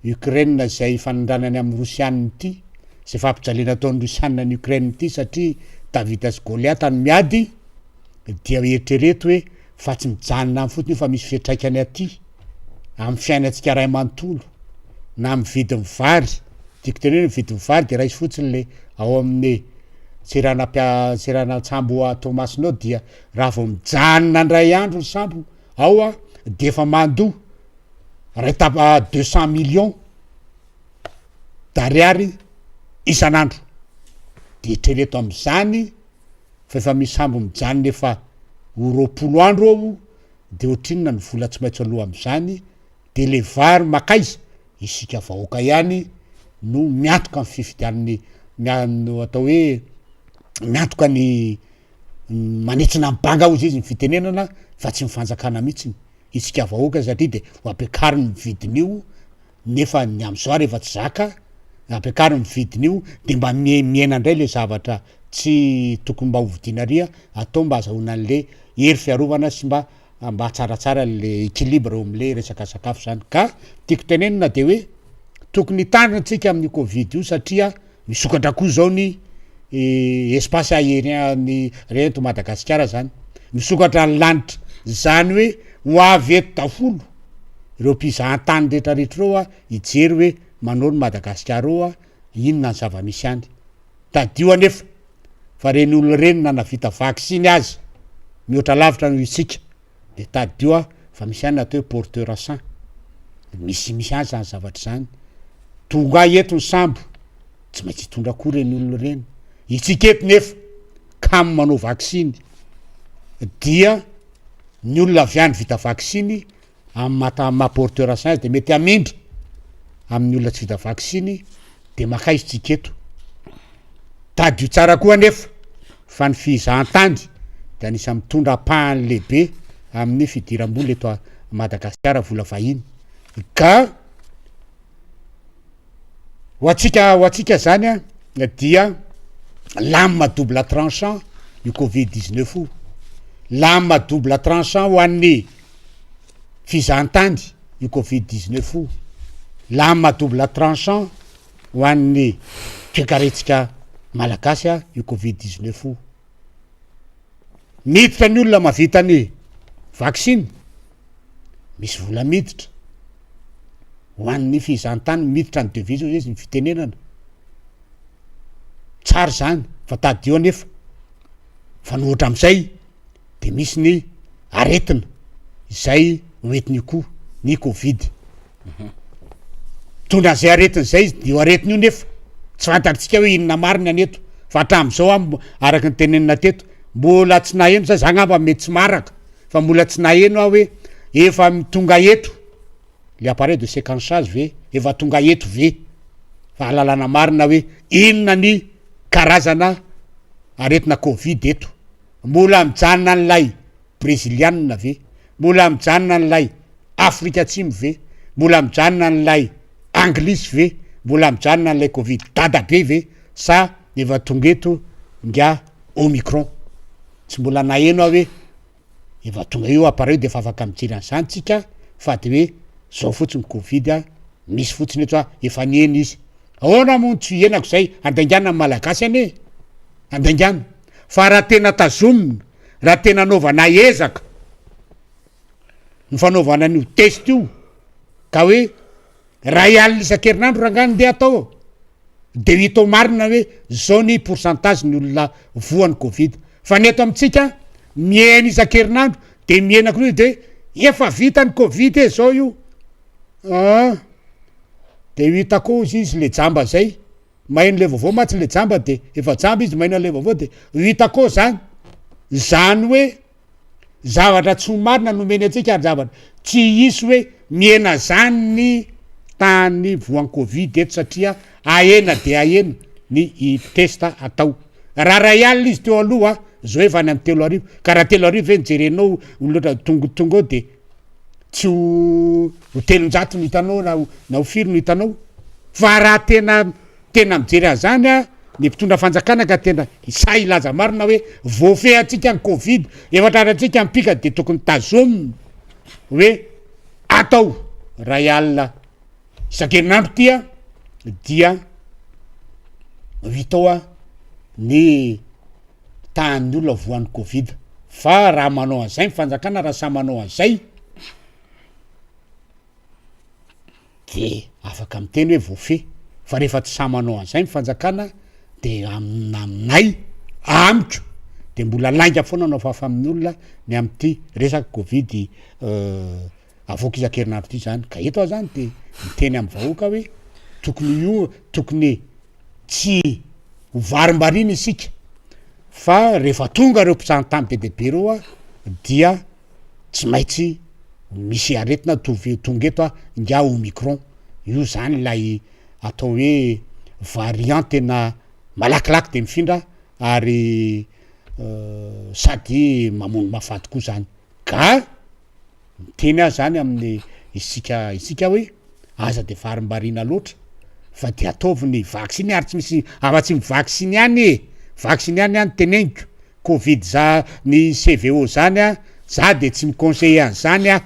Ukraine izay ifanindranany amin'ny Rosiana ity, izay fampijaliana ataon'ny Rosiana an'i Ukraine ity satria Davida sy Goliata no miady, dia eritrereto hoe fa tsy mijanona any fotsiny io fa misy fiantraikany aty amin'ny fiainantsika ray manontolo, na amin'ny vidin'ny vary. Tiako tenenina ny vidin'ny vary de raiso fotsiny le ao amin'ny seranam-pia- seranan-tsambo a Toamasina ao dia raha vao mijanona ndray andro ny sambo ao a de efa mandoa ray tap- 200 millions d'ariary isan'andro. De eritrereto am'zany fa efa misy sambo mijanona efa ho 20 andro ao de ohatrinona ny vola tsy maintsy aloa am'zany de le vary makaiza? Isika vahoaka ihany no miantoka ny fifidian'ny no atao hoe miantoka ny manitsina ny banga hozy izy ny fitenenana fa tsy ny fanjakana mihitsiny, isika vahoaka satria de ho ampiakariny ny vidin'io nefa ny am'zao ary efa tsy zaka, ampiakariny ny vidin'io de mba mihe- mihena ndray le zavatra tsy tokony mba ho vidiana ary atao mba azahoana an'le hery fiarovana sy mba mba hahatsaratsara le equilibre eo amle resaka sakafo zany ka tiako tenenina de hoe tokony hitandrina tsika amin'io covid io satria misokatra koa zao ny espace aérien ny re eto Madagasikara zany misokatra ny lanitra zany hoe ho avy eto daholo ireo mpizahan-tany retraretra reo a hijery hoe manao ny Madagasikara ao a inona ny zava-misy any Tadidio anefa fa reny olona ireny na navita vaksiny aza mihoatra lavitra noho isika de tadidio a fa misy ihany ny atao hoe porteur sain, misy misy ihany zany zavatra zany, tonga eto ny sambo tsy maintsy hitondra koa reny olona ireny, isika eto nefa kamo manao vaksiny dia ny olona avy any vita vaksiny amin'ny maha maha porteur sain azy de mety hamindra amin'ny olona tsy vita vaksiny de makaiza tsika eto. Tadidio tsara koa anefa fa ny fizahantany de anisan'ny mitondra ampahany lehibe amin'ny fidiram-bola eto Madagasikara vola vahiny ka ho antsika ho antsika zany a dia lame double tranchant io covid 19 io, lame double tranchant ho an'ny fizahantany io covid 19 io, lame double tranchant ho an'ny toekarentsika malagasy io covid 19 io. Miditra ny olona mahavita ny vaksiny, misy vola miditra ho an'ny fizahantany, miditra ny devise hoy izy ny fitenenana, tsara zany fa tadidio anefa fa ny ohatra am'izay de misy ny aretina izay hoentin'io koa ny covid. Mitondra an'izay aretina izay izy, io aretina io nefa tsy fantatritsika hoe inona marina ny eto fa hatramin'izao aho araka ny tenenina teto mbola tsy naheno za, za angamba mety tsy maharaka fa mbola tsy naheno aho hoe efa tonga eto le appareil de sequençage ve efa tonga eto ve fa ahalalana marina hoe inona ny karazana aretina covid eto. Mbola mijanona an'ilay brezilianina ve? Mbola mijanona an'ilay Afrika Atsimo ve? Mbola mijanona an'ilay anglisy ve? Mbola mijanona an'ilay covid dadabe ve? Sa efa tonga eto nga omicron? Tsy mbola naheno aho hoe efa tonga eo appareil de efa afaka mijery an'izany tsika fa de hoe zao fotsiny covid a, misy fotsiny eto a, efa nihena izy. Ahoana moa no tsy hihenako zay? Andaingana ny malagasy anie e! Andaingana. Fa raha tena tazomina, raha tena anaovana ezaka ny fanaovana an'io test io ka hoe ray alina isan-kerinandro rangahy ndeha atao de hita ao marina hoe zao ny pourcentage ny olona voan'ny covid. Fa ny eto amintsika mihena isan-kerinandro de mihena koa de efa vita ny covid e zao io ah de ho hita koa ozy izy le jamba zay. Maheno le vaovao mantsy le jamba de efa jamba izy maheno anle vaovao de ho hita koa zany, zany hoe zavatra tsy ho marina no omeny antsika ary zavatra tsy hisy hoe mihena zany ny tahan'ny voan'ny covid eto satria ahena de ahena ny test atao. Raha ray alina izy teo aloha zao efa any amin'ny 3000 ka raha 3000 ve no jerenao olona ohatra tongotonga eo de tsy ho ho 300 no hitanao na ho na ho firy no hitanao fa raha tena tena mijery an'izany a ny mpitondra fanjakana ka tena sahy hilaza marina hoe voafehy antsika ny covid efa tratrantsika ny pika de tokony tazomina hoe atao ray alina isan-kerinandro ty a dia ho hita ao a ny tahan'ny olona voan'ny covid fa raha manao an'izay ny fanjakana raha samy manao an'izay de afaka miteny hoe voafehy. Fa rehefa tsy sahy manao an'izay ny fanjakana de aminay, amiko de mbola lainga foana no afafa amin'ny olona ny amin'ity resaka covid avoaka isan-kerinandro ity zany. Ka eto aho zany de miteny amin'ny vahoaka hoe tokony hio- tokony tsy ho varimbariana isika fa rehefa tonga ireo mpizahantany be dia be ireo a dia tsy maintsy misy aretina tovy tonga eto a, ingahy omicron, io zany ilay atao hoe variant tena malakilaky de mifindra ary sady mamono mahafaty koa zany ka miteny aho zany amin'ny isika isika hoe aza de varimbariana loatra fa de ataovy ny vaksiny ary tsy misy afa-tsy ny vaksiny ihany e, vaksiny ihany an teneniko Covid za ny CVO zany a za de tsy mi-conseiller an'zany aho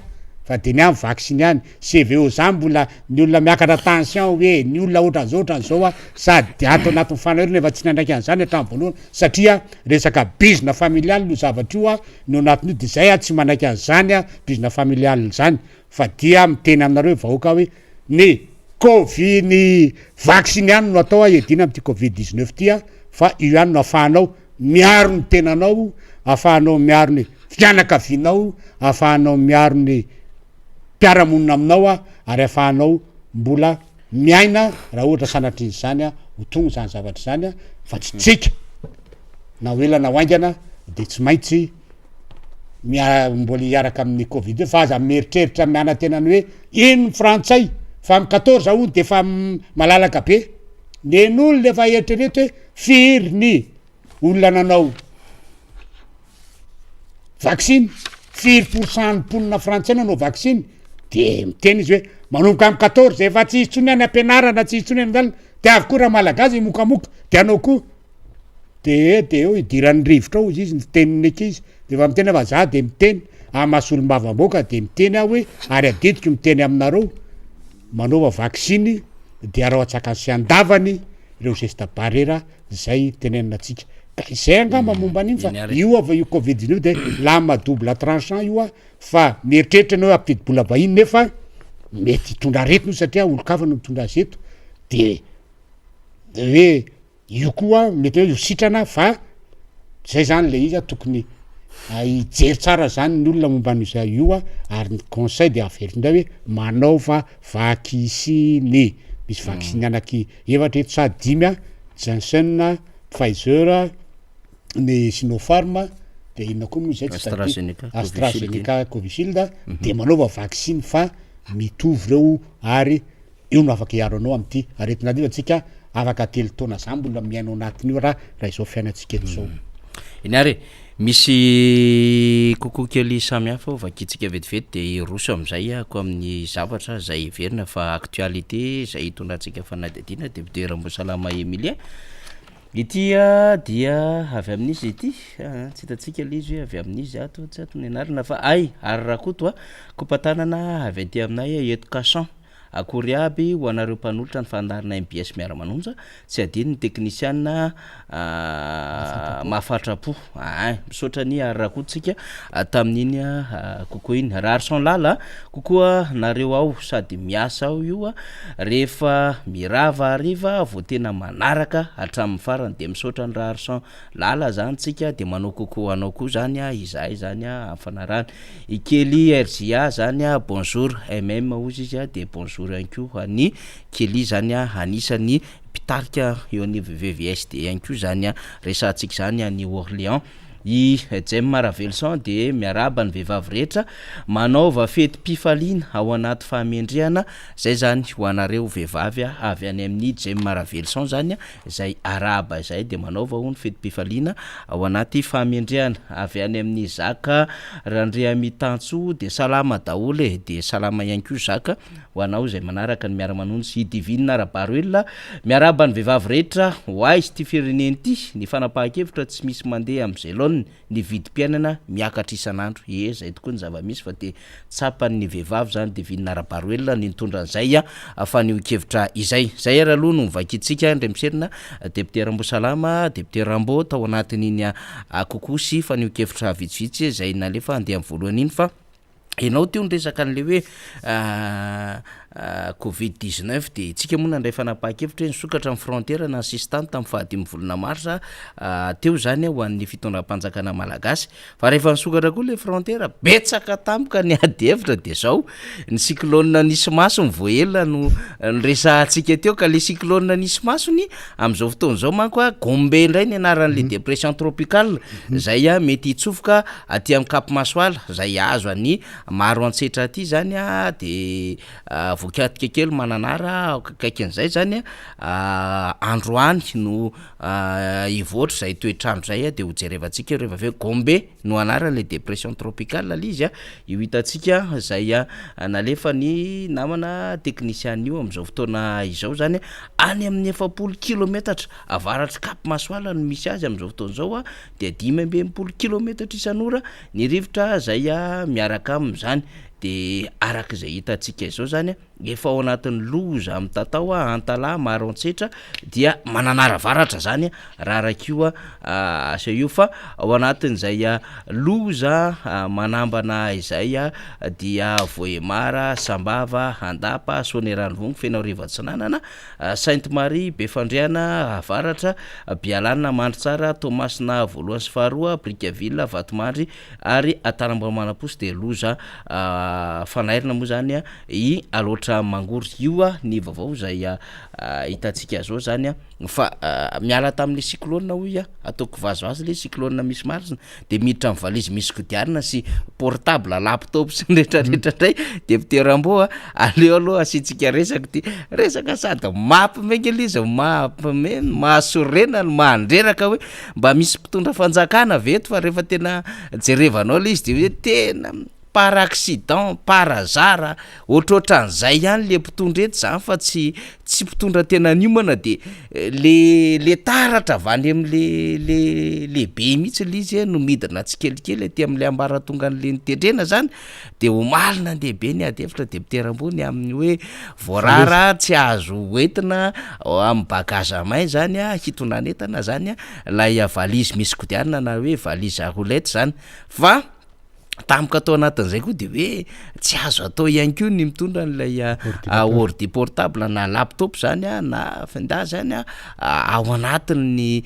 fa de ny ahy mi-vaksiny ihany, CVO zany mbola ny olona miakatra tension hoe, ny olona otran'zao otran'zao a sady ato anatin'ny fanahirana efa tsy nanaiky an'zany hatramin'ny voalohany satria resaka bizna familial io zavatra io a no anatin'io de zay aho tsy manaiky an'zany a bizna familial zany fa dia miteny aminareo vahoaka hoe ny covi ny vaksiny ihany no atao hiadiana amin'ity covid 19 ty a fa io ihany no afahanao miaro ny tenanao, afahanao miaro ny fianakavianao, afahanao miaro ny mpiara-monina aminao a, ary afahanao mbola miaina raha ohatra sanatrian'izany a ho tonga izany zavatra izany a, fa tsy tsika na ho ela na ho haingana de tsy maintsy mia- mbola hiaraka amin'ny covid io fa aza mieritreritra mianantena ny hoe iny ny frantsay fa amy 14 hono de efa malalaka be, nen'olona efa eritrereto hoe Firy ny olona nanao vaksiny? Firy pour cent ny mponina frantsay nanao vaksiny? De miteny izy hoe manomboka amin'ny 14 efa tsy hisy intsony any am-pianarana, tsy hisy intsony any an-dalana, de avy koa ramalagasy himokamoka de hanao koa. De de eo idiran'ny rivotra ao hozy izy ny fitenin'ny ankizy, de efa miteny aho fa za de miteny amin'ny maha solombavambahoaka de miteny aho hoe ary adidiko miteny aminareo, manaova vaksiny de araho an-tsakany sy an-davany ireo geste barrière zay tenenina antsika ka izay angamba momba an'iny fa io ava io covid io de lame double tranchant io a fa mieritreritra anao hoe ampidi-bola vahiny nefa mety hitondra aretina io satria olon-kafa no mitondra azy eto de hoe io koa mety hoe ho sitrana fa zay zany le izy a tokony hijery tsara zany ny olona momba an'io zay io a ary ny conseil de averiko indray hoe manaova vakisiny misy vaksiny anaky efatra eto sa dimy a, Janssen, Pfizer, ny Sinopharm, de inona koa moa zay tsy tadidiko, AstraZeneca, Covishield, de manaova vaksiny fa mitovy reo ary io no afaka hiaro anao am'ty aretina ty fa tsika afaka telo taona za mbola miaina ao anatin'io raha raha izao fiainantsika eto zao. Eny ary e, misy coucou kely samihafa ho vakintsika vetivety de hiroso amin'izay ahako amin'ny zavatra izay heverina fa actualité izay hitondrantsika fanadihadiana député Rambosalama Emilien. Ity dia avy amin'iza ity? Tsy hitantsika ilay izy hoe avy amin'iza ato, tsy ato ny anarana fa hay, Ary Rakoto a, kopa-tanana avy aty aminay eto Cachan. Akory aby ho anareo mpanolotra ny fandaharana mbs Miara-manonja, tsy adino ny teknisiana mahafatrapo ein, misaotra an'i Ary Rakoto tsika tamin'iny coucou iny. Raharison Lala, coucou nareo ao sady miasa ao io rehefa mirava hariva vao tena manaraka hatramin'ny farany dia misaotra an'i Raharison Lala zany tsika dia manao coucou anao koa zany izahay zany amin'ny fanarahana. I Kelly RJA zany a bonjour MM ozy izy a de bonjour ihany koa an'i Kelly zany a anisan'ny mpitarika eo anivon'ny VVSD ihany koa zany a resahantsika zany any Orléans. I Jem Raveloson de miarahaba ny vehivavy rehetra manaova fetim-pifaliana ao anaty fahamendrehana zay zany ho anareo vehivavy avy any amin'ny Jem Raveloson zany a Izay arahaba izay dia manaova hono fetim-pifaliana ao anaty fahamendrehana. Avy any amin'i Zaka Randriamitantsoa dia salama daholo e! Dia salama ihany koa Zaka ho anao izay manaraka ny miara-manonja. I Divine Rabaroelina miarahaba ny vehivavy rehetra ho aiza ity firenena ity? Ny fanapahan-kevitra tsy misy mandeha amin'izay laoniny. Ny vidim-piainana miakatra isan'andro. Ie, zay tokoa ny zava-misy fa dia tsapan'ny vehivavy zany Divine Rabaroelina ny nitondra an'izay fanehoan-kevitra izay. Zay ary aloha no novakintsika Andriamiserina, Député Rambosalama, Député Rambo tao anatin'iny akokoa sy fanehoan-kevitra vitsivitsy izay nalefa andiany voalohany iny fa Ianao teo niresaka an'ilay hoe. Covid 19 dia tsika moa nandray fanapahan-kevitra hoe nisokatra ny frontière na ny sisintany tamin'ny fahadimy volana marsa teo izany ho an'ny fitondram-panjakana malagasy. Fa rehefa nisokatra koa le frontière, betsaka tampoka ny ady hevitra dia zao, ny cyclone nisy masony vao ela no noresahantsika teo ka le cyclone nisy masony amin'izao fotoana izao manko a Gombe indray ny anaran'le dépression tropicale zay a mety hitsofoka aty amin'ny Cap Masoala zay azo an'i Maroantsetra aty zany a de voakatika kely Mananara akaikin'izay zany a androany no Hivoatra izay toetr'andro izay dia ho jerevantsika eo rehefa avy eo. Gombe no anaran'ilay dépression tropicale ilay izy a, io hitantsika izay nalefan'ny namana teknisiana io amin'izao fotoana izao izany, any amin'ny 40 kilometatra avaratr'i Cap Masoala no misy azy amin'izao fotoana izao dia 65 kilometatra isan'ora ny rivotra izay miaraka aminy izany, dia araka izay hitantsika izao izany. Efa ao anatin'ny loza mitatao Antalaha, Maroantsetra dia Mananara Avaratra zany raha araka io asa io fa ao anatin'izay loza manambana izay dia Vohemar, Sambava, Andapa, Soanieranivongo, Fenoarivo Atsinanana, Sainte Marie, Befandriana Avaratra, Bialana, Mandritsara, Toamasina voalohany sy faharoa, Brickaville, Vatomandry ary Antanambao Manamposy dia loza fanairana moa zany i Alaotra Mangoro. Io ny vaovao izay hitantsika zao zany fa miala tamin'le cyclone hoy aho, ataoko vazivazy le cyclone misy marina de miditra amin'ny valizy misy kodiarana sy portable, laptop sy ny retraretra ndray de mpiteram-boa aleo aloha asiantsika resaka ty resaka sady mampime nge le izy mampime mahasorena no mahandreraka hoe Mba misy mpitondra fanjakana ve eto fa rehefa tena jerevanao le izy de hoe tena par accident, par hasard, ohatrohatran'izay ihany le mpitondra eto zany fa tsy tsy mpitondra tena niomana de le le taratra avy any am'le le lehibe mihitsy le izy no midina tsikelikely aty am'le ambaratongan'le notendrena zany de omaly nandeha be ny ady hevitra de mpiteram-boa ny amin'ny hoe voarara tsy azo hoentina amin'ny bagage à main zany a, hitondrana entana zany a, lay valise misy kodiarana na hoe valise à roulette zany fa tampoka tao anatin'izay koa de hoe tsy azo atao ihany koa ny mitondra an'ilay ordi portable na laptop zany a na finday zany a ao anatin'ny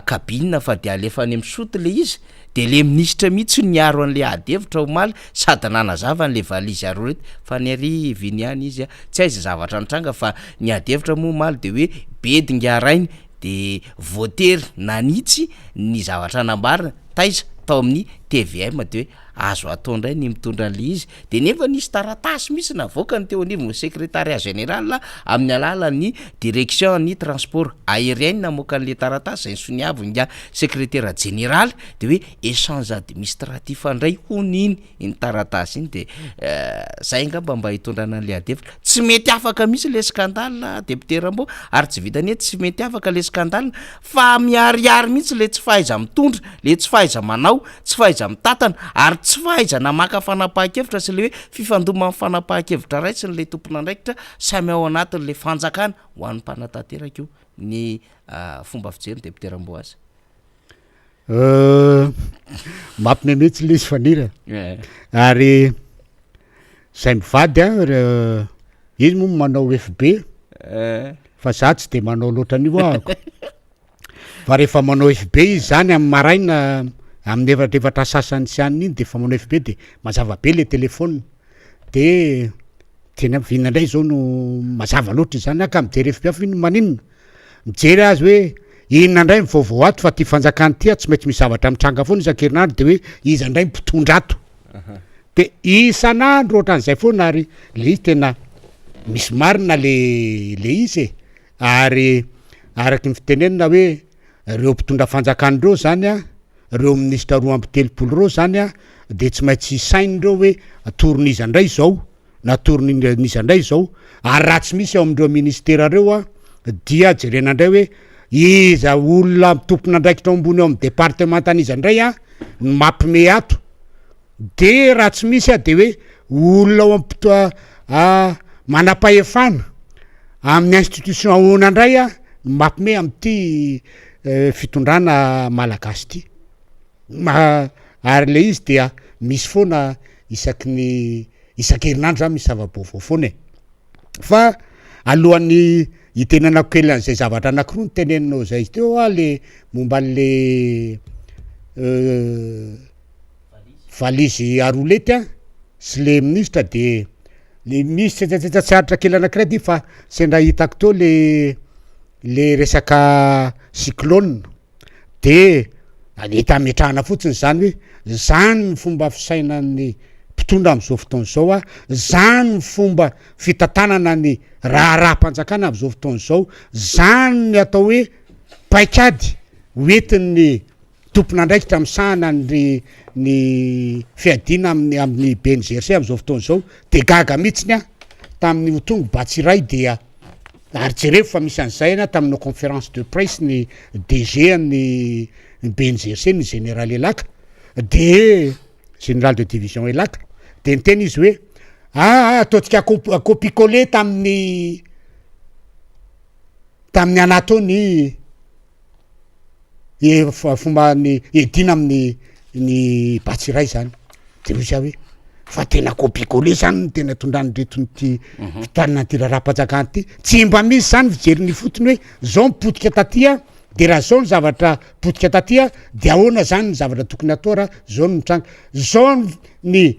cabine fa de alefa any amin'ny soute le izy. De le minisitra mihitsy no niaro an'le ady hevitra omaly sady nanazava an'le valise à roulettes fa ny ary viny ihany izy a, tsy hay ze zavatra nitranga fa ny ady hevitra moa omaly de hoe bedy ingahy rainy de voatery nanitsy ny zavatra nambariny, taiza? Tao amin'ny tvm de hoe azo atao indray ny mitondra an'le izy de nefa nisy taratasy mihitsy navoakany teo anivon'ny secrétariat général amin'ny alalan'ny direction ny transport aérien namoaka an'le taratasy zay nosoniavin'ingahy sekretera jeneraly de hoe échange administratif indray hono iny iny taratasy iny de zay angamba mba hitondrana an'le ady hevitra tsy mety afaka mihitsy le scandale député Rambo ary tsy vitan'ny hoe tsy mety afaka le scandale fa miharihary mihitsy le tsy fahaiza-mitondra le tsy fahaiza-manao tsy fahaiza-mitantana ary tsy fahaizana maka fanapahan-kevitra sy ilay hoe fifandoman'ny fanapahan-kevitra raisiny ilay tompon'andraikitra samy ao anatin'ilay fanjakana ho an'ny mpanatanteraka io ny fomba fijery député Ramboaza. Mampime mihitsy ilay izy Faniry a. Ary zay mivady a, izy moa manao FB fa za tsy de manao loatra an'io ahako. Fa rehefa manao FB izy zany amin'ny maraina amin'ny efatrefatra sasany sy anona iny de efa manao FB de mazava be le telephone de tena vina indray zao no mazava loatra izany ah ka mijery FB aho fa ino maninona? Mijery azy hoe inona indray ny vaovao ato fa ty fanjakana ty ah tsy maintsy misy zavatra mitranga foana isan-kerinandro de hoe iza indray ny mpitondra ato? De isan'andro ohatran'izay foana ary le izy tena misy marina le le izy e. Ary araky ny fitenenana hoe reo mpitondra fanjakana reo zany a, reo minisitra 32 reo zany a, de tsy maintsy isain'ireo hoe toron'iza ndray zao na toron'iza ndray zao, ary raha tsy misy ao amindreo ministera reo a, dia jerena ndray hoe iza olona tompon'andraikitra ao ambony ao amin'ny departemantan'iza ndray a no mampime ato, de raha tsy misy a de hoe olona ao am-pito- manam-pahefana amin'ny institution ahoana ndray a no mampime amin'ity fitondrana malagasy ity, ma- ary le izy dia misy foana isaky ny isan-kerinandro zany misy zava-baovao foana e. Fa alohan'ny hitenenako kely an'izay zavatra anakiroa noteneninao zay teo aho le momba an'le valizy à roulette a sy le minisitra de le misy tsetsatsetsa tsy aritra kely anakiray ty fa sendra hitako teo le le resaka cyclone De mety hametrahana fotsiny zany hoe zany ny fomba fisainan'ny mpitondra am'zao fotoana zao a, zany ny fomba fitantanana ny raharaham-panjakana am'zao fotoana zao, zany ny atao hoe paikady hoentin'ny tompon'andraikitra misahana ny ny fiadiana amin'ny amin'ny BNGRC am'zao fotoana zao. De gaga mihitsiny aho tamin'ny ho tonga Batsirai dia Ary jereo fa misy an'izay na tamin'ny conférence de presse ny DG an'ny BNGRC ny général Elaka de général de division Elaka de niteny izy hoe aa ataontsika copie coller tamin'ny tamin'ny anato ny E fomba ny hiadiana amin'ny ny Batsirai zany, de hoy za hoe fa tena copie coller zany no tena tondran'ireto ity fitanana an'ity raharaham-panjakana ity, tsy mba misy zany fijery ny ifotony hoe zao ny potika taty a, de raha zao ny zavatra potika taty a de ahoana zany ny zavatra tokony atao raha zao no mitranga, zao ny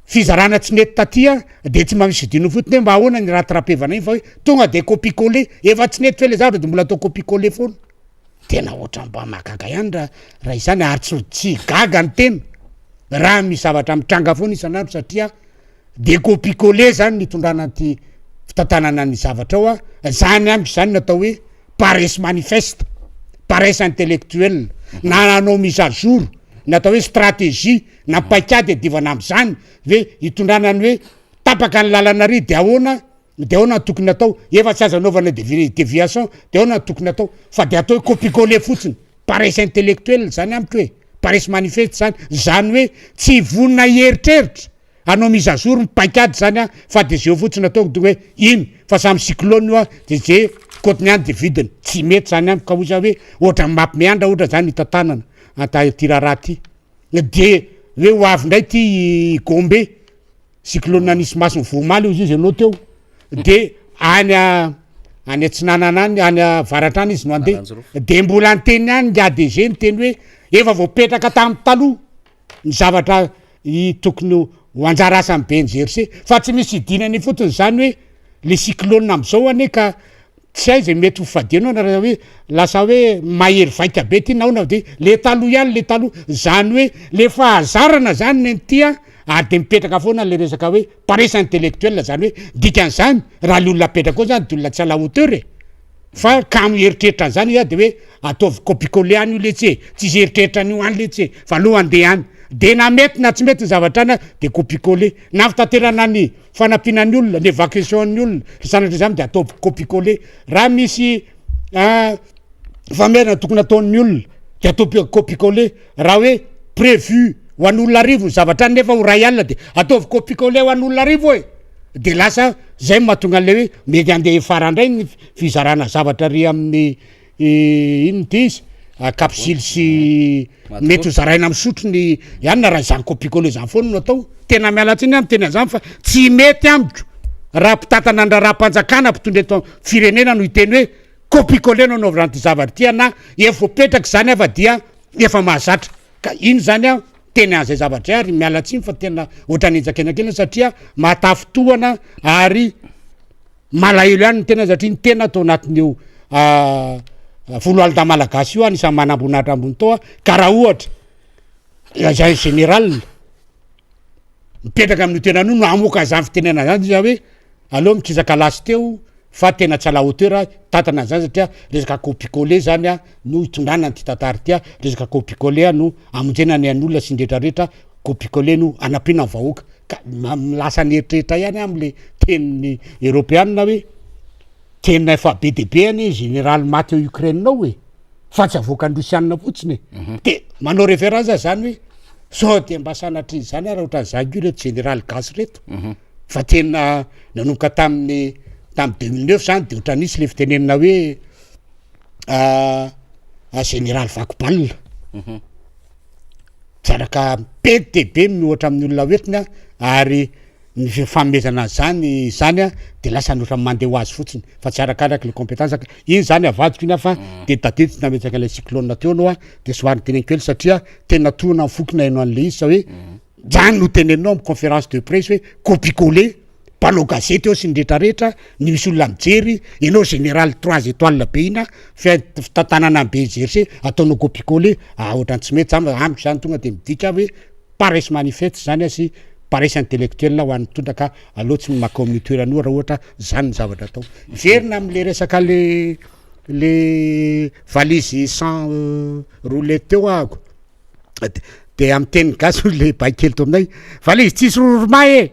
fizarana tsy nety taty a de tsy mba misy fidinana ifotony hoe mba ahoana ny rattrapevana iny fa hoe tonga de copie coller, efa tsy nety ve le zavatra de mbola atao copie coller foana. Tena ohatran'ny mba mahagaga ihany raha raha izany ary tsy tsy gaga ny tena raha misy zavatra mitranga foana isan'andro satria de copie coller zany ny itondrana an'ity fitantanana ny zavatra ao a, zany amiko zany no atao hoe paresse manifeste, paresse intellectuelle, na hanao mise à jour ny atao hoe stratégie na paikady iadivana am'zany ve hitondrana ny hoe tapaka ny lalana ary de ahoana De ahoana no tokony atao? Efa tsy azo anaovana deviation de ahoana no tokony atao? Fa de atao hoe copie coller fotsiny. Paresse intellectuelle zany amiko e! Paresse manifeste zany. Zany hoe tsy vonona hieritreritra hanao mise à jour ny paikady zany an, fa de zeo fotsiny ataoko de hoe iny fa samy cyclone io an, de ze kotiny any de vidiny. Tsy mety zany amiko ka hoy za hoe ohatran'ny mampime andra ohatra zany hitantanana ity raharaha ty. De hoe ho avy ndray ty i Gombe. Cyclone nisy masony vao omaly hozy izy ianao teo de any any atsinanana any any avaratra any izy no andeha de mbola niteny ihany ny ADG niteny hoe efa voapetraka tamin'ny taloha ny zavatra i tokony ho anjara asan'ny BNGRC fa tsy misy idinana ifotony zany hoe le cyclone am'zao anie ka Tsy hay zay mety ho fadianao na raha hoe lasa hoe mahery vaika be ty nahoana de le taloha ihany le taloha, zany hoe le fahazarana zany nen'ity an ary de mipetraka foana le resaka hoe paresse intellectuelle zany hoe dikan'izany raha le olona apetraka eo zany de olona tsy à la hauteur e, fa kamo hieritreritra an'zany izy de hoe ataovy copie coller any io letsy e, tsisy eritreritra an'io any letsy e, fa aleo andeha any, de na mety na tsy mety ny zavatra any an de copie coller, na fitaterana ny fanampiana ny olona, ny évacuation ny olona, ry sanatria izany de ataovy copie coller, raha misy famerana tokony ataon'ny olona de atao copie coller, raha hoe prévu ho an'olona arivo ny zavatra any nefa ho ray alina de ataovy copie coller ho an'olona arivo e, de lasa zay no mahatonga an'le hoe mety andeha hiafara ndray ny fizarana zavatra ary amin'ny Inona ity izy? Kapsily sy mety ho zaraina misotro ny ihany raha izany copie coller izany foana no atao. Tena miala tsiny aho miteny an'izany fa tsy mety amiko raha mpitantana ny raharaham-panjakana mpitondra eto firenena no hiteny hoe copie coller no anaovana an'ity zavatra ity na efa voapetraka izany aho fa dia efa mahazatra. Ka iny izany aho miteny an'izay zavatra izay ary miala tsiny fa tena ohatran'ny henjakenjakena satria mahatafintohana ary Malahelo ihany ny tena satria ny tena tao anatin'io foloalindahy malagasy io anisan'ny manamboninahitra ambony tao ka raha ohatra izay général mipetraka amin'io tenany io no hamoaka an'izany fitenenana zany izy hoe aleo mikisaka lasy teo fa tena tsy à la hauteur tantana an'izany satria resaka copie coller zany a no hitondrana an'ity tantara ity a, resaka copie coller no hamonjena ny ain'olona sy ny retraretra, copie coller no hanampiana ny vahoaka. Ka lasa nieritreritra ihany aho amle tenin'ny eropeanina hoe tena efa be dia be anie général maty ao Ukraine ao e, fa tsy avoakan'ny rosianina fotsiny e. De manao référence aho zany hoe sao de mba sanatria izany ary ohatran'izany koa reto général gasy reto. Fa tena nanomboka tamin'ny tamin'ny 2009 zany de ohatran'ny nisy le fitenenana hoe général vaky balle. Tsy araka be dia be miohatra amin'ny olona hoentina ary Ny fanomezana an'izany izany a de lasa ny ohatran'ny mandeha ho azy fotsiny fa tsy arakaraky le compétence ka, iny zany avadiko iny aho fa de tadidiko nametraka ilay cyclone teo aloha de somary niteneniko kely satria tena tohina ny foko naheno an'le izy sa hoe zany no teneninao am conférence de presse hoe copie coller mpanao gazety eo sy ny retraretra ny misy olona mijery ianao général trois étoiles be iny a fa fitantanana ny BGRC ataonao copie coller ah ohatran'ny tsy mety zany amiko zany tonga de midika hoe paresse manifeste zany a sy paresse intellectuelle ho an'ny mpitondra ka aleo tsy makao amin'io toerana io raha ohatra zany ny zavatra atao. Miverina am'le resaka le le valise sans roulette teo ahako de de amy teny gasy hoy le bay kely teo aminay valise tsisy roroma e,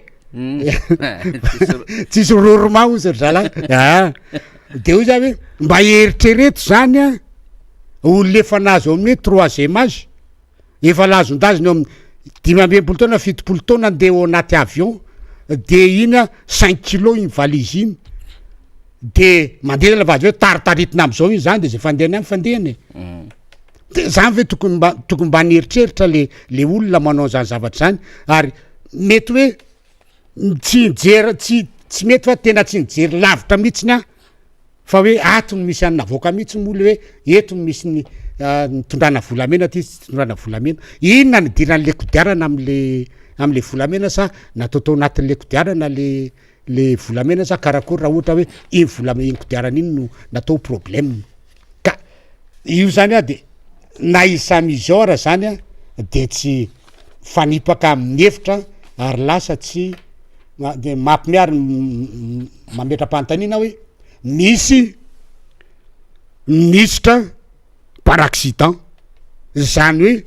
tsisy roroma hozy ry zalahy aa de hoy za hoe mba eritrereto zany a olona efa nahazo amin'ny hoe troisième âge Efa lazondazony eo amin'ny 65 taona 70 taona andeha ao anaty avion de iny a cinq kilo iny valise iny de mandeha la vady hoe taritaritina am'zao iny zany de zay fandehany any fandehany e. De zany ve tokony mba tokony mba nieritreritra le le olona manao an'zany zavatra zany ary mety hoe tsy nijery tsy tsy mety fa tena tsy nijery lavitra mihitsiny aho Fa hoe ato no misy an'i navoaka mihitsy moa le hoe eto no misy ny nitondrana volamena aty tsy nitondrana volamena. Inona no idiran'le kodiarana am'le am'le volamena sa natao tao anatin'le kodiarana le le volamena sa karakory raha ohatra hoe iny volamena iny kodiarana iny no natao problème. Ka io zany a de na izy samy izy ao ara zany a de tsy mifanipaka amin'ny hevitra ary lasa tsy de mampime ary mametra-panontaniana hoe misy minisitra par accident, zany hoe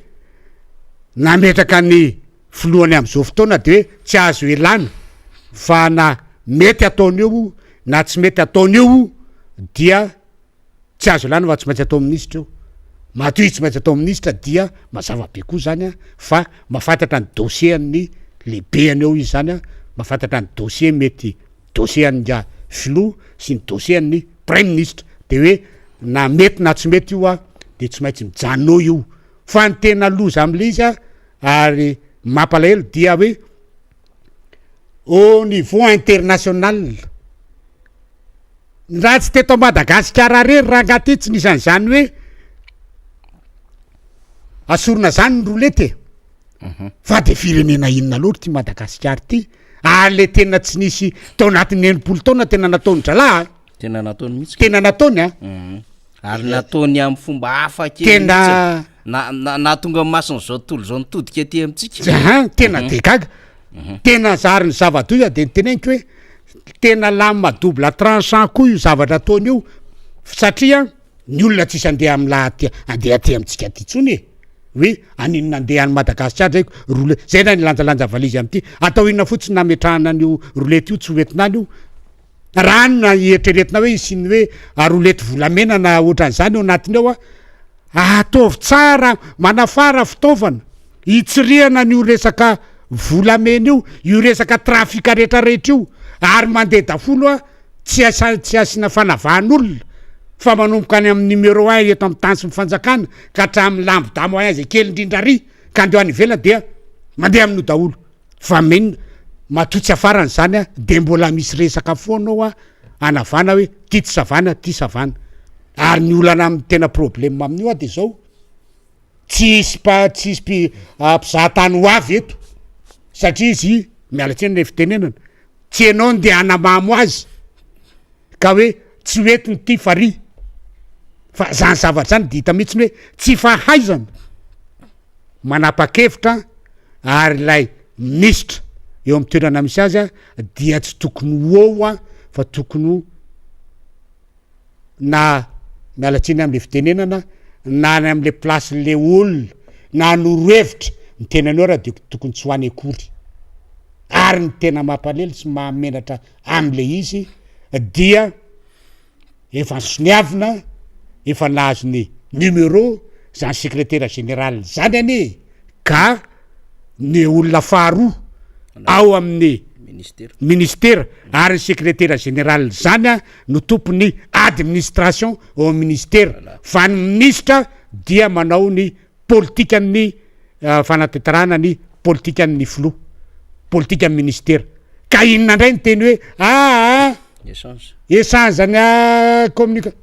nametraka ny filohany am'izao fotoana de hoe tsy azo elana fa na mety ataony eo na tsy mety ataony eo dia Tsy azo alana fa tsy maintsy atao minisitra io. Matoa izy tsy maintsy atao minisitra dia mazava be koa zany a fa mahafantatra ny dossier an'ny lehibeny eo izy zany a, mahafantatra ny dossier mety dossier an'ingahy filoha sy ny dossier an'ny praiminisitra de hoe na mety na tsy mety io a de tsy maintsy mijanona eo io. Fa ny tena loza am'le izy a ary mampalahelo dia hoe au niveau international Raha tsy teto Madagasikara rery rangaha ty tsy nisy an'izany hoe asorina zany ny roulette e. Mhm. Fa de firenena inona loatra ty Madagasikara ty? Ary le tena tsy nisy tao anatin'ny 60 taona tena nataony dralahy a. Tena nataony mihitsy. Tena nataony a. Mhm. Ary nataony amin'ny fomba hafa kely Tena mihitsy. Na na nahatonga ny mason'izao tontolo izao nitodika aty amintsika. Aha, tena de gaga. Tena zary ny zava-doza de niteneniko hoe tena lame double tranchant koa io zavatra ataony io satria ny olona tsisy andeha am'la aty andeha aty amintsika aty intsony e, hoe aninona andeha any Madagasikara zay roule- zay na nilanjalanja valizy am'ty, atao inona fotsiny nametrahana an'io roulette io tsy ho entina any io, raha any na eritreretina hoe hisian'ny hoe roulette volamena na ohatran'izany ao anatiny ao a, ataovy tsara manafara fitaovana. Hitsirihana an'io resaka volamena io, io resaka trafic retraretra io, ary mandeha daholo a, tsy asa tsy asiana fanavahan'olona fa manomboka any amin'ny numéro un eto amin'ny tany sy ny fanjakana ka hatramin'ny lambda moyen zay kely indrindra ary ka andeha any ivelany dia mandeha amin'io daholo fa min matoa tsy afarany zany a de mbola misy resaka foana ao a anavana hoe ty tsy savana ty savana ary ny olana amin'ny tena problème amin'io a de zao Tsy hisy mpa tsy hisy mpi mpizaha tany ho avy eto satria izy miala tsiny le fitenenana tsy ianao ndeha hanamamo azy ka hoe tsy ho entiny ty farihy fa zany zavatra zany de hita mihitsiny hoe tsy fahaizana manapa-kevitra ary ilay minisitra eo amy toerana misy azy a dia tsy tokony ho eo a fa tokony ho na miala tsiny amle fitenenana na any amle place le olona na hanoro hevitra ny tenanao ra de tokony tsy ho any akory ary ny tena mampalelo sy mahamenatra amle izy dia efa nosoniavina efa nahazo ny numero zany secretaire général zany anie ka ny olona faharoa ao amin'ny ministera ary ny secretaire général zany a no tompon'ny administration ao amin'ny ministera fa ny minisitra dia manao ny politikan'ny fanatanterahana ny politikan'ny filoha, politikan'ny ministera. Ka inona indray ny teny hoe aa Échange. échange ny communica-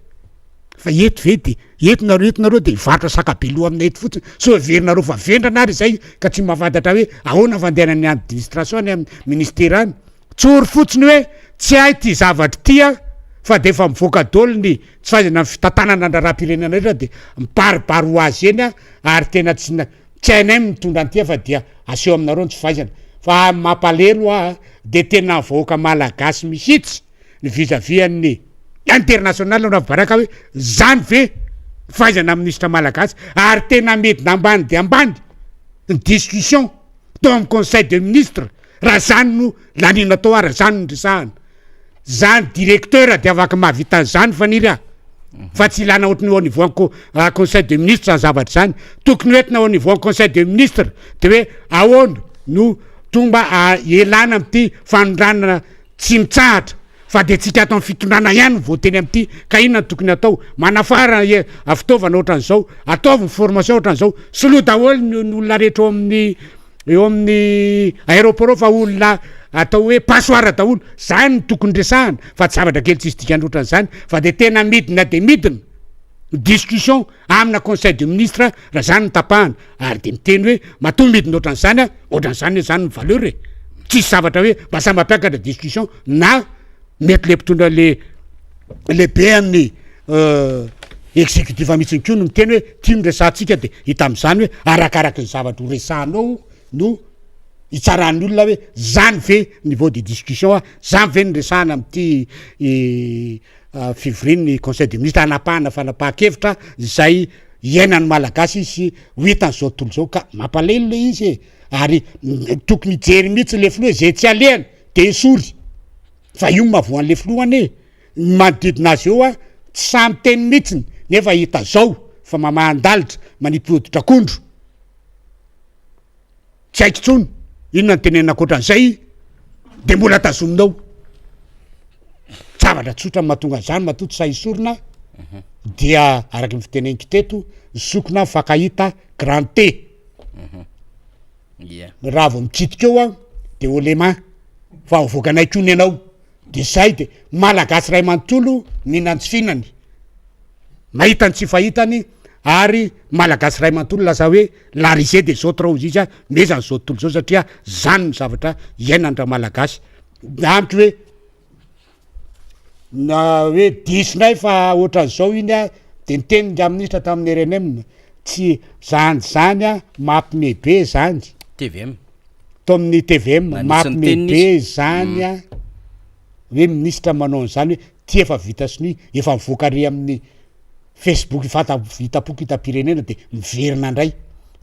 fa eto ve de eto nareo eto nareo de hivarotra sakabeloha aminay eto fotsiny sao heverinareo fa vendrana ary izay ka tsy mahafantatra hoe ahoana fandehanan'ny administration any amin'ny ministera any. Tsory fotsiny hoe tsy hay ty zavatra ty a fa de efa mivoaka daholo ny tsy fahaizana ny fitantanana ny raharaham-pirenena rehetra de mibaribary ho azy eny a ary tena tsy Tsy hainay ny mitondra an'ity fa dia aseho aminareo ny tsy fahaizana. Fa mampalelo aho dia tena vahoaka malagasy mihitsy ny vis à vis an'ny international no baraka hoe zany ve fahaizana minisitra malagasy ary tena midina ambany dia ambany ny discussion tao amin'ny conseil de ministre raha zany no laniana tao ary zany no resahana. Zany directeur de afaka mahavita an'izany Faniry a! Fa tsy ilana ohatry ny au niveau an'ny conseil de ministre zany zavatra zany. Tokony hoentina au niveau an'ny conseil de ministre de hoe ahoana no tonga ialana amin'ity fanondranana tsy mitsahatra fa de tsika ato amin'ny fitondrana ihany no voateny amin'ity ka inona no tokony atao? Manafara fitaovana ohatran'izao, ataovy ny formation ohatran'izao, soloy daholo ny olona rehetra ao amin'ny Eo amin'ny aéroport eo fa olona atao hoe passoire daholo, zany no tokony resahana fa tsy zavatra kely tsisy dikany otran'izany fa de tena midina de midina ny discussion amina conseil de ministre raha zany no tapahana ary de miteny hoe matoa midina otran'izany a otran'izany hoe zany ny valeur e, tsisy zavatra hoe mba samy mampiakatra discussion na mety le mpitondra le lehibe amin'ny executif mihitsy koa no miteny hoe ty no resahantsika de hita am'zany hoe arakaraky ny zavatra ho resahanao no hitsaran'ny olona hoe zany ve niveau de discussion a, zany ve no resahana am'ty fivorian'ny conseil de ministre hanapahana fanapahan-kevitra zay iainan'ny malagasy sy ho hitan'izao tontolo zao ka mampalahelo le izy e, ary tokony hijery mihitsy le filoha hoe zay tsy alehany de esory fa io mahavoa an'le filoha anie. Ny manodidina azy eo tsy sahy miteny mihitsiny nefa hita zao fa mamahan-dalitra manipy hoditra akondro. Tsy haiko tsony inona no tenenina ankoatran'izay de mbola tazominao. Zavatra tsotra no mahatonga an'izany matoa tsy sahy esorina dia araky ny fiteneniko teto ny sokina mifankahita grand T. Raha vao mikitika eo aho de olema fa avoakanay koa ny anao. De zay de malagasy ray manontolo mihinan'ny tsy fihinany, mahita ny tsy fahitany ary malagasy ray manontolo lasa hoe la risée des autres hozy izy a, meza an'izao tontolo zao satria zany no zavatra iainan-dRamalagasy. Amiko hoe na hoe diso ndray fa ohatran'izao iny a, de niteny ingahy minisitra tamin'ny rnm, tsy zany zany a mampime be zany. Tvm. Tao amin'ny tvm, Nanitsy ny mampime teniny be izy. zany a, hoe minisitra manao an'izany hoe ty efa vita sonia, efa mivoaka ary amin'ny facebook fanta- hitam-poko hitam-pirenena de miverina ndray,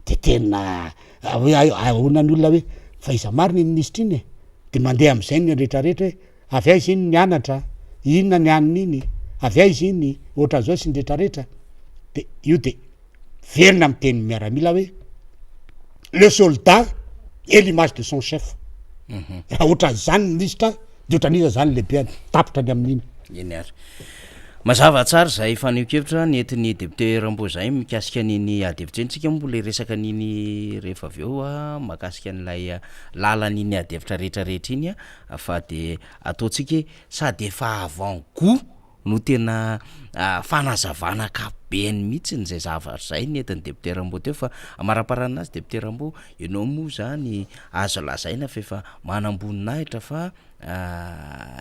de tena hoe ahoana ny olona hoe fa iza marina iny minisitra iny e? De mandeha am'zay ny retraretra hoe avy aiza iny nianatra, inona ny anona iny, avy aiza iny, ohatran'zao sy ny retraretra, de io de. Miverina amin'ny tenin'ny miaramila hoe le soldat est l'image de son chef. Raha ohatran'izany ny minisitra de ohatran'iza zany ny lehibeny, tapitra ny amin'iny. Eny ary. Mazava tsara izay fanehoan-kevitra nentin'ny député Rambo izay mikasika an'iny ady hevitra iny. Tsika moa mbola hiresaka an'iny rehefa avy eo mahakasika an'ilay lalan'iny ady hevitra rehetra rehetra iny fa de ataontsika hoe sady efa avant gout no tena fanazavana ankapobeny mihitsy izay zavatra izay nentin'ny député Rambo teo fa amaraparana azy député Rambo, ianao moa zany azo lazaina fa efa manamboninahitra fa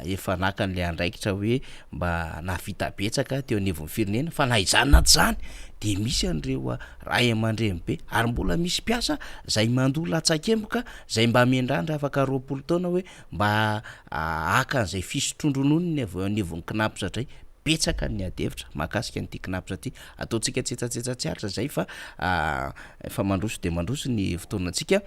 efa naka an'ilay andraikitra hoe mba nahavita betsaka teo anivon'ny firenena fa na izany na tsy izany de misy an'ireo ray aman-dreny be ary mbola misy mpiasa zay mandoa latsakemboka zay mba miandrandra afaka 20 taona hoe Mba haka an'izay fisotroan-drononony avy eo anivon'ny Cnaps indray, betsaka ny ady hevitra mahakasika an'ity Cnaps ity. Ataontsika tsetsatsetsa tsy aritra izay fa efa mandroso dia mandroso ny fotoanantsika.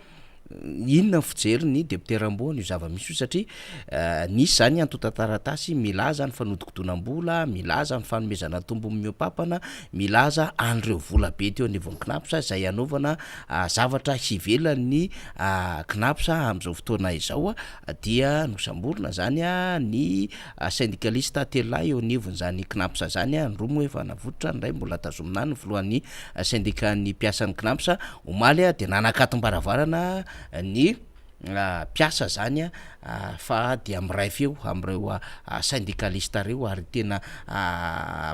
Inona ny fijerin'ny député Rambo an'io zava-misy io satria nisy izany antontan-taratasy milaza ny fanodikodonam-bola, milaza ny fanomezana tombony mihoa-pampana, milaza an'ireo vola be teo anivon'ny Cnaps izay hanaovana zavatra hivelan'ny Cnaps amin'izao fotoana izao dia nosamborina izany ny syndikalista telolahy eo anivon'izany Cnaps izany, ny roa moa efa navototra, ny iray mbola tazomina any, ny filohan'ny syndikan'ny mpiasan'ny Cnaps omaly dia nanakatom-baravarana ny. mpiasa zany fa dia miray feo amin'ireo syndikalista ireo ary tena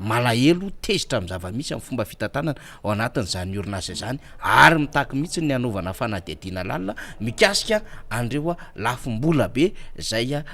malahelo, tezitra amin'ny zava-misy amin'ny fomba fitantanana ao anatin'izany orinasa izany ary mitaky mihitsy ny hanaovana fanadihadiana lalina mikasika an'ireo lafim-bola be izay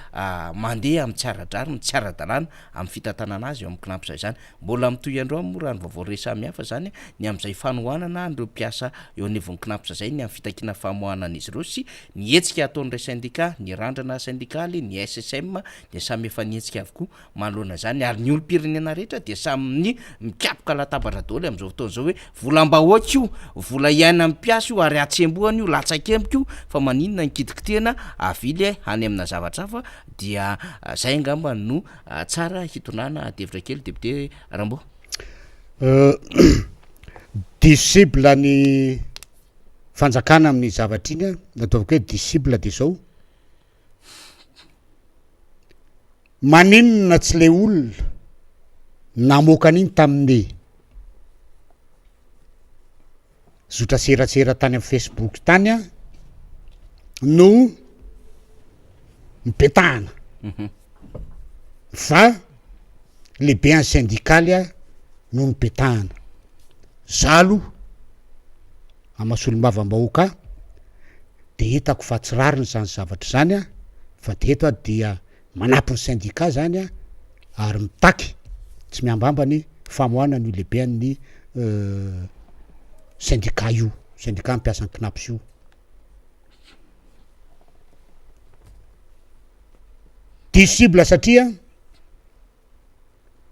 mandeha amin'ny tsy ara-drariny, tsy ara-dalàna amin'ny fitantanana azy eo amin'ny Cnaps izany. Mbola mitohy androany moa raha ny vaovao re samihafa izany ny amin'izay fanohanana an'ireo mpiasa eo anivon'ny Cnaps izay ny amin'ny fitakiana famoahana an'izy ireo sy ny hetsika ataon'ireo sendika, ny randrana sendikaly, ny SSM dia samy efa nihetsika avokoa manoloana izany ary ny olom-pirenena rehetra dia samy ny mikapoka latabatra daholo amin'izao fotoana izao hoe volam-bahoaka io, vola iainan'ny mpiasa io ary hatsembohana io, latsakemboka io fa maninona ny kitikitihana avily any amina zavatra hafa dia zay angamba no Tsara hitondrana adihevitra kely député Rambo. Disciple ny fanjakana amin'ny zavatra iny an, ataoviko hoe disciple de zao, maninona tsy le olona namoaka an'iny tamin'ny zotra serasera tany amin'ny facebook tany an no nipetahana fa lehibe any syndikaly a no nipetahana za aloha ama solombavambahoaka ahy de hitako fa tsy rariny zany zavatra zany a fa de eto aho dia Manampy ny syndicat zany ary mitaky tsy miambamba ny famoahana an'io lehiben'ny syndicat io, syndicat mpiasa ny Cnaps io. Dissible satria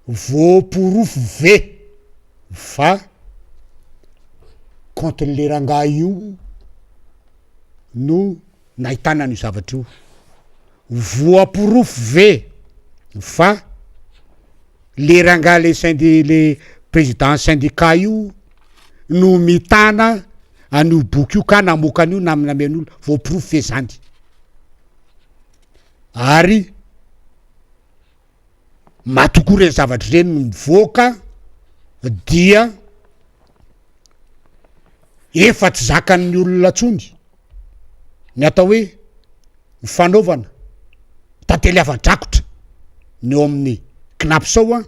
voaporofo ve fa compte-n'le rangahy io no nahitana an'io zavatra io. Voaporofo ve fa le rangahy le syndi- le président syndicat io no mitana an'io boky io ka namoaka an'io na nameno olona, voaporofo ve zany? Ary matokoa reny zavatra ireny no mivoaka dia efa tsy zakan'ny olona tsony ny atao hoe ny fanaovana tantely afa-drakotra ny eo amin'ny Cnaps ao an,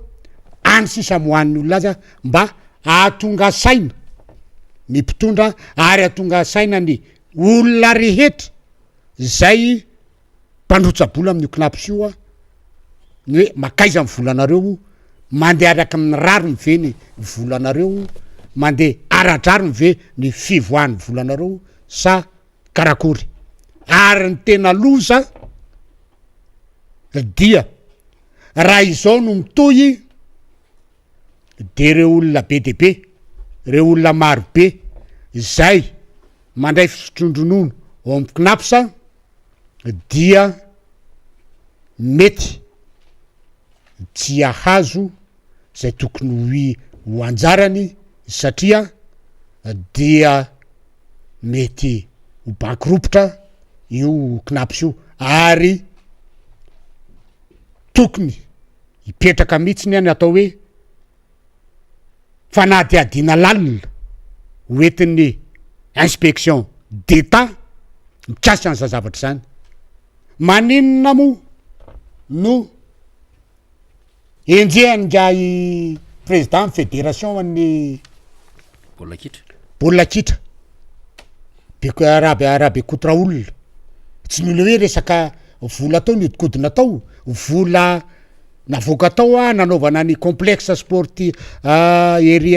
any sisa amoahan'ny olona azy an, mba hahatonga saina ny mpitondra ary hahatonga saina ny olona rehetra izay mpandrotsa-bola amin'io Cnaps io an, ny hoe makaiza ny volanareo, mandeha araka ny rariny ve ny volanareo, mandeha ara-drariny ve ny fivoahan'ny volanareo sa karakory. Ary ny tena loza dia raha izao no mitohy de reo olona be de be, reo olona maro be zay mandray fisotroan-dronono ao amin'ny Cnaps dia mety tsy hahazo zay tokony ho i ho anjarany satria dia mety ho bankiropotra io Cnaps io ary tokony hipetraka mihitsy ny atao hoe fanadihadiana lalina ho entin'ny inspection d'Etat mikasika an'izany zavatra izany. Maninona moa no enjehan'ingahy président ny fédération an'ny baolina kitra? Baolina kitra, Beko- Rabe- Rabekoto Raoul, tsy ny le hoe resaka vola tao niodikodina tao, vola Navoaka tao aho nanaovana ny complexe sporti ery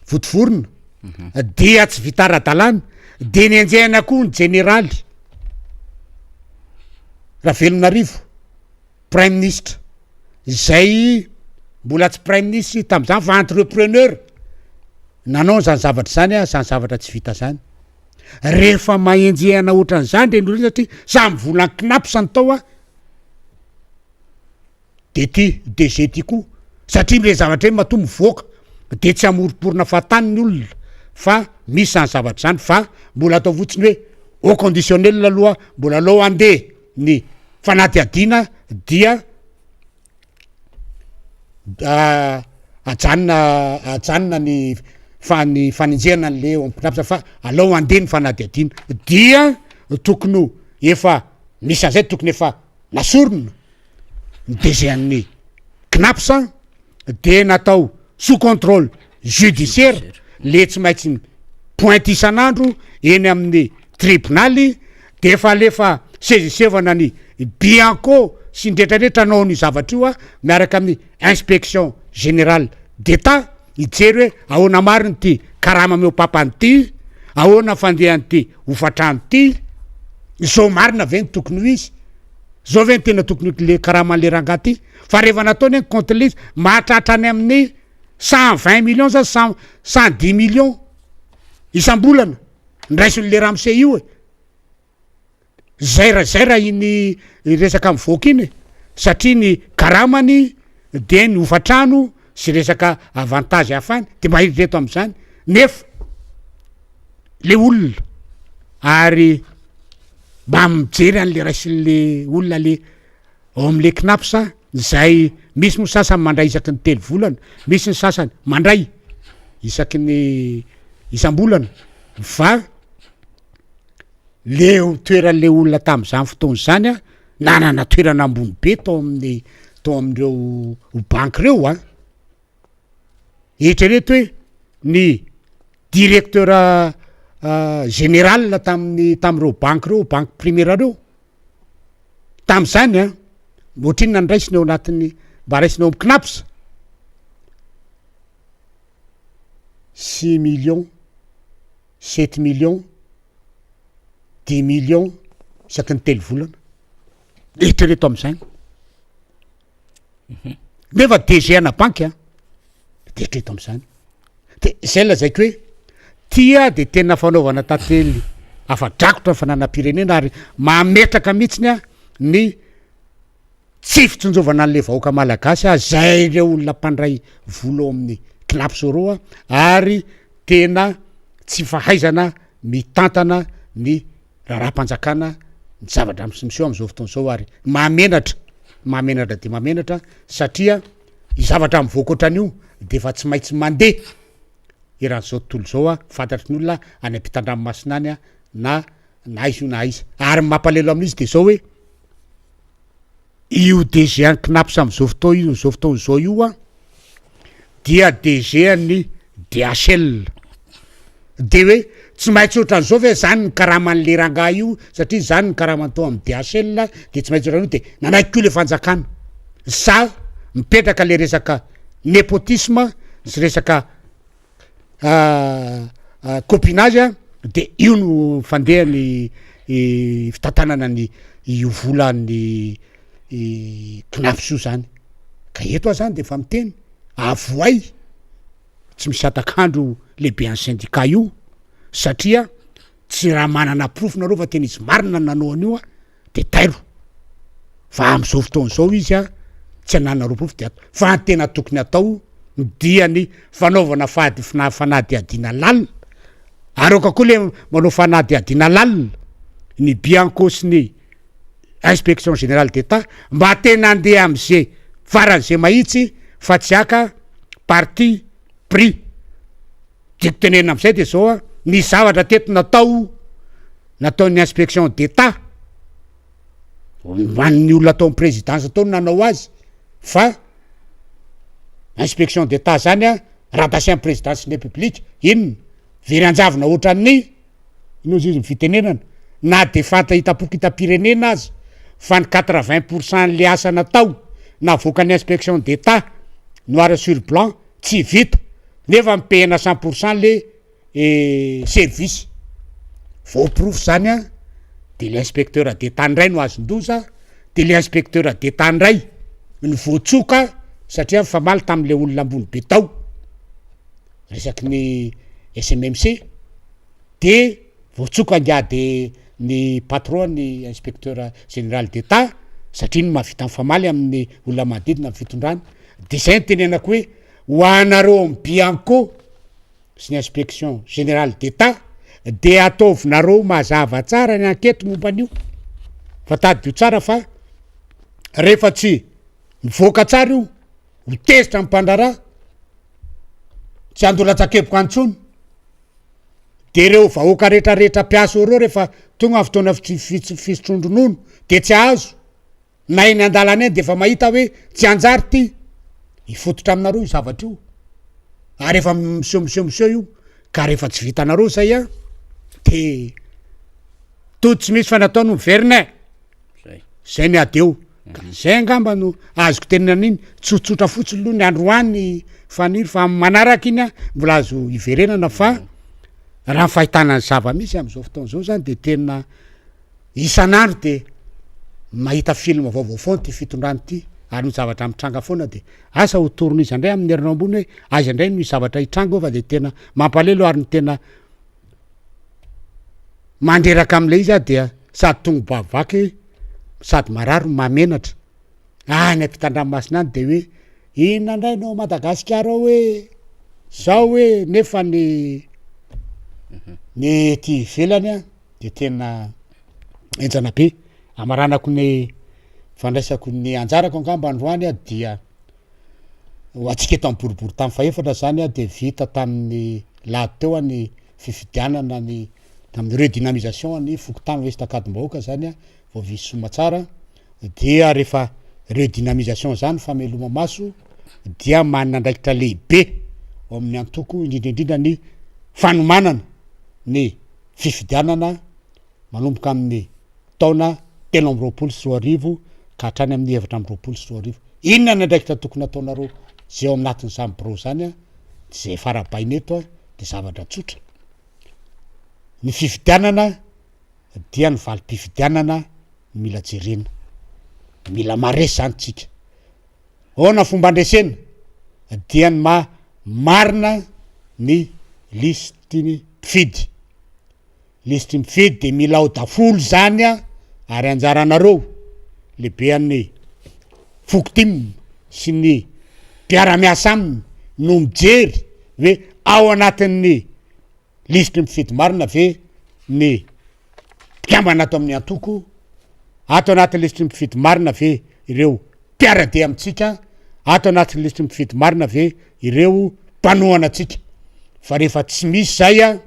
Vontovorona dia tsy vita ara-dalàna de nenjehina koa ny jeneraly Ravelonarivo praiminisitra izay mbola tsy praiminisitra izy tam'zany fa entrepreneur nanao zany zavatra zany a, zany zavatra tsy vita zany. Rehefa mahenjehana ohatran'izany reny olona satria samy volan'ny Cnaps ny tao a, de ty DG ty koa satria le zavatra iny matoa mivoaka de tsy hamoromporona fahatany ny olona fa misy zany zavatra zany fa mbola atao fotsiny hoe au conditionnel aloha mbola aleo andeha ny fanadihadiana dia ajanona ajanona ny fa ny fanenjehana an'le ao am-pinapitra fa alao andeha ny fanadihadiana dia. tokony ho efa misy an'izay tokony efa nasorina ny DG an'ny Cnaps de natao sous contrôle judiciaire le tsy maintsy mi-pointe isan'andro eny amin'ny tribonaly de efa alefa sezisevana ny Bianco sy ny retraretra hanao an'io zavatra io miaraka amin'ny inspection générale d'Etat hijery hoe ahoana marina ity karama omeo papany ity, ahoana fandehan'ity hofantrano ity, izao marina ve ny tokony ho izy, zao ve ny tena tokony ho le karaman'le rangahy ty, fa rehefa nataony ny compte le izy mahatratra any amin'ny 120 millions sa 100 110 millions isam-bolana ny raisin'le ramose io e. Zay raha zay raha iny resaka mivoaka iny e, satria ny karamany de ny hofantrano sy resaka avantage hafa any de mba eritrereto am'zany nefa le olona ary mba mijery an'le raisin'le olona le ao am'le Cnaps zay misy moa sasany mandray isaky ny telo volana, misy ny sasany mandray isaky ny isam-bolana fa Le toeran'le olona tamin'izany fotoana izany an, nanana toerana ambony be tao amin'ny tao amin'ireo banky ireo an, eritrereto hoe ny directeur général tamin'ny tamin'ireo banky ireo, banky primaire reo, tamin'izany an, ohatrinona ny raisiny ao anatin'ny mba raisiny ao amin'ny Cnaps? Six millions. Sept millions, dix millions isaky ny telo volana. Eritrereto am'zany. Nefa DG ana banky an, de eritrereto am'zany. De zay lazaiko hoe tia de tena fanaovana tantely afa-drakotra ny fananam-pirenena ary mametraka mihitsiny an ny Tsy fitsinjovana an'le vahoaka malagasy ah zay ireo olona mpandray vola ao amin'ny Cnaps reo ah ary tena tsy fahaizana mitantana ny raharaham-panjakana ny zavatra miseho am'zao fotoana zao ary mahamenatra mahamenatra dia mahamenatra satria ny zavatra mivoaka ohatran'io de efa tsy maintsy mandeha eran'izao tontolo zao ah fantatry ny olona any ampitan-dranomasina any ah na na aiza io na aiza ary ny mampalelo amin'izy de zao hoe Io DG an'i Cnaps amin'izao fotoa io izao fotoana izao io an, dia DG an'ny DHL. De hoe tsy maintsy ohatran'izao ve zany ny karaman'le rangahy io satria zany ny karamany tao amin'ny DHL de tsy maintsy ohatran'io de nanaiky koa le fanjakana. Sa mipetraka le resaka nepotisme sy resaka copinage a de io no fandehany fitantanana ny io volan'ny Cnaps io zany ka eto aho zany de efa miteny avoay tsy misy hatak'andro lehibe an'ny syndicat io satria tsy raha manana porofo nareo fa tena izy marina nanao an'io a de tairo fa am'zao fotoana zao izy a tsy anananareo porofo de ato fa ny tena tokony atao dia ny fanaovana fady fina- fanadihadiana lalina ary aoka koa le manao fanadihadiana lalina ny bianco sy ny inspection générale d'Etat mba tena andeha am'ze faran'ze mahitsy fa tsy haka parti pris Tiako tenenina amizay de zao a, nisy zavatra teto natao nataon'ny inspection d'Etat, ho an'ny olona tao amin'ny présidence tao no nanao azy fa inspection d'Etat zany a rattaché amin'ny présidence ny république, inona? Very anjavona ohatran'ny inona ozy izy ny fitenenana, na de fanta hitam-poko hitam-pirenena aza fa ny quatre-vingt pour cent an'le asa natao navoakan'ny inspection d'Etat noir sur blanc tsy vita nefa mipehina cent pour cent le service, voaporofo zany an de le inspecteur d'Etat ndray no azon-doza de le inspecteur d'Etat ndray no voatsoka satria nifamaly tamle olona ambony be tao resaky ny SMMC de voatsoka ingahy de ny patron ny inspecteur général d'Etat satria iny mahavita mifamaly amin'ny olona manodidina ny fitondrana de zay no tenenako hoe ho anareo am bianco sy ny inspection générale d'Etat de ataovinareo mazava tsara ny enquête momba an'io fa tadidio tsara fa rehefa tsy mivoaka tsara io ho tezitra ny mpandraharaha tsy andoha latsakemboka intsony. De ireo vahoaka rehetra rehetra mpiasa eo ireo rehefa tonga ny fotoana fisotroan-dronono de tsy ahazo. Na eny an-dalana eny de efa mahita hoe tsy hanjary ty. Hifototra aminareo io zavatra io. Ary efa miseho miseho miseho io. Ka rehefa tsy vitanareo izay an, de tody tsy misy fa natao no miverina e. Zay ny ady eo. Ka zay angamba no azoko tenenana an'iny, tsotsotra fotsiny aloha ny androany Faniry fa amin'ny manaraka iny an, mbola azo iverenana fa raha ny fahitana ny zava-misy amin'izao fotoana izao zany de tena isan'andro de mahita film vaovao foana ity fitondrana ity ary ny zavatra mitranga foana de asa ho toron'iza indray amin'ny herinao ambony hoe aiza indray no hisy zavatra hitranga eo fa de tena mampalelo ary ny tena Mandreraka amin'ilay izy aho dia sady tongo-bavaky sady marary no mahamenatra. Any ampitan-dranomasina any dia hoe inona indray no ao Madagasikara ao hoe zao hoe nefa ny ny ety ivelany an de tena henjana be. Amaranako ny fandraisako ny anjarako angamba androany aho dia ho antsika eto amin'ny boriborintany fahefatra zany an de vita tamin'ny lahady teo ny fifidianana ny tamin'ny redynamisation ny fokontany ouest Ankadimbahoaka zany an vao vy somatsara dia rehefa redynamisation zany fameloma-maso dia manana andraikitra lehibe ao amin'ny antoko indrindra indrindra ny fanomanana ny fifidianana manomboka amin'ny taona 2023 ka hatrany amin'ny 2024. Inona ny andraikitra tokony ataonareo zay ao anatin'izany birao zany an, zay efa arahabaina eto an, de zavatra tsotra. Ny fifidianana dia ny valim-pifidianana no mila jerena. Mila maresy zany tsika. Ahoana fomba andresena? Dia ny maha marina ny lisitry ny mpifidy. Lisitry mifidy de mila ao dafolo zany a, ary anjaranareo lehibean'ny foko tim sy ny mpiara-miasa aminy no mijery hoe ao anatin'ny lisitry mifidy marina ve ny mpikambana ato amin'ny antoko, ato anatin'ny lisitry mifidy marina ve ireo mpiara-dia amintsika, ato anatin'ny lisitry mifidy marina ve ireo mpanohana antsika, fa rehefa tsy misy zay a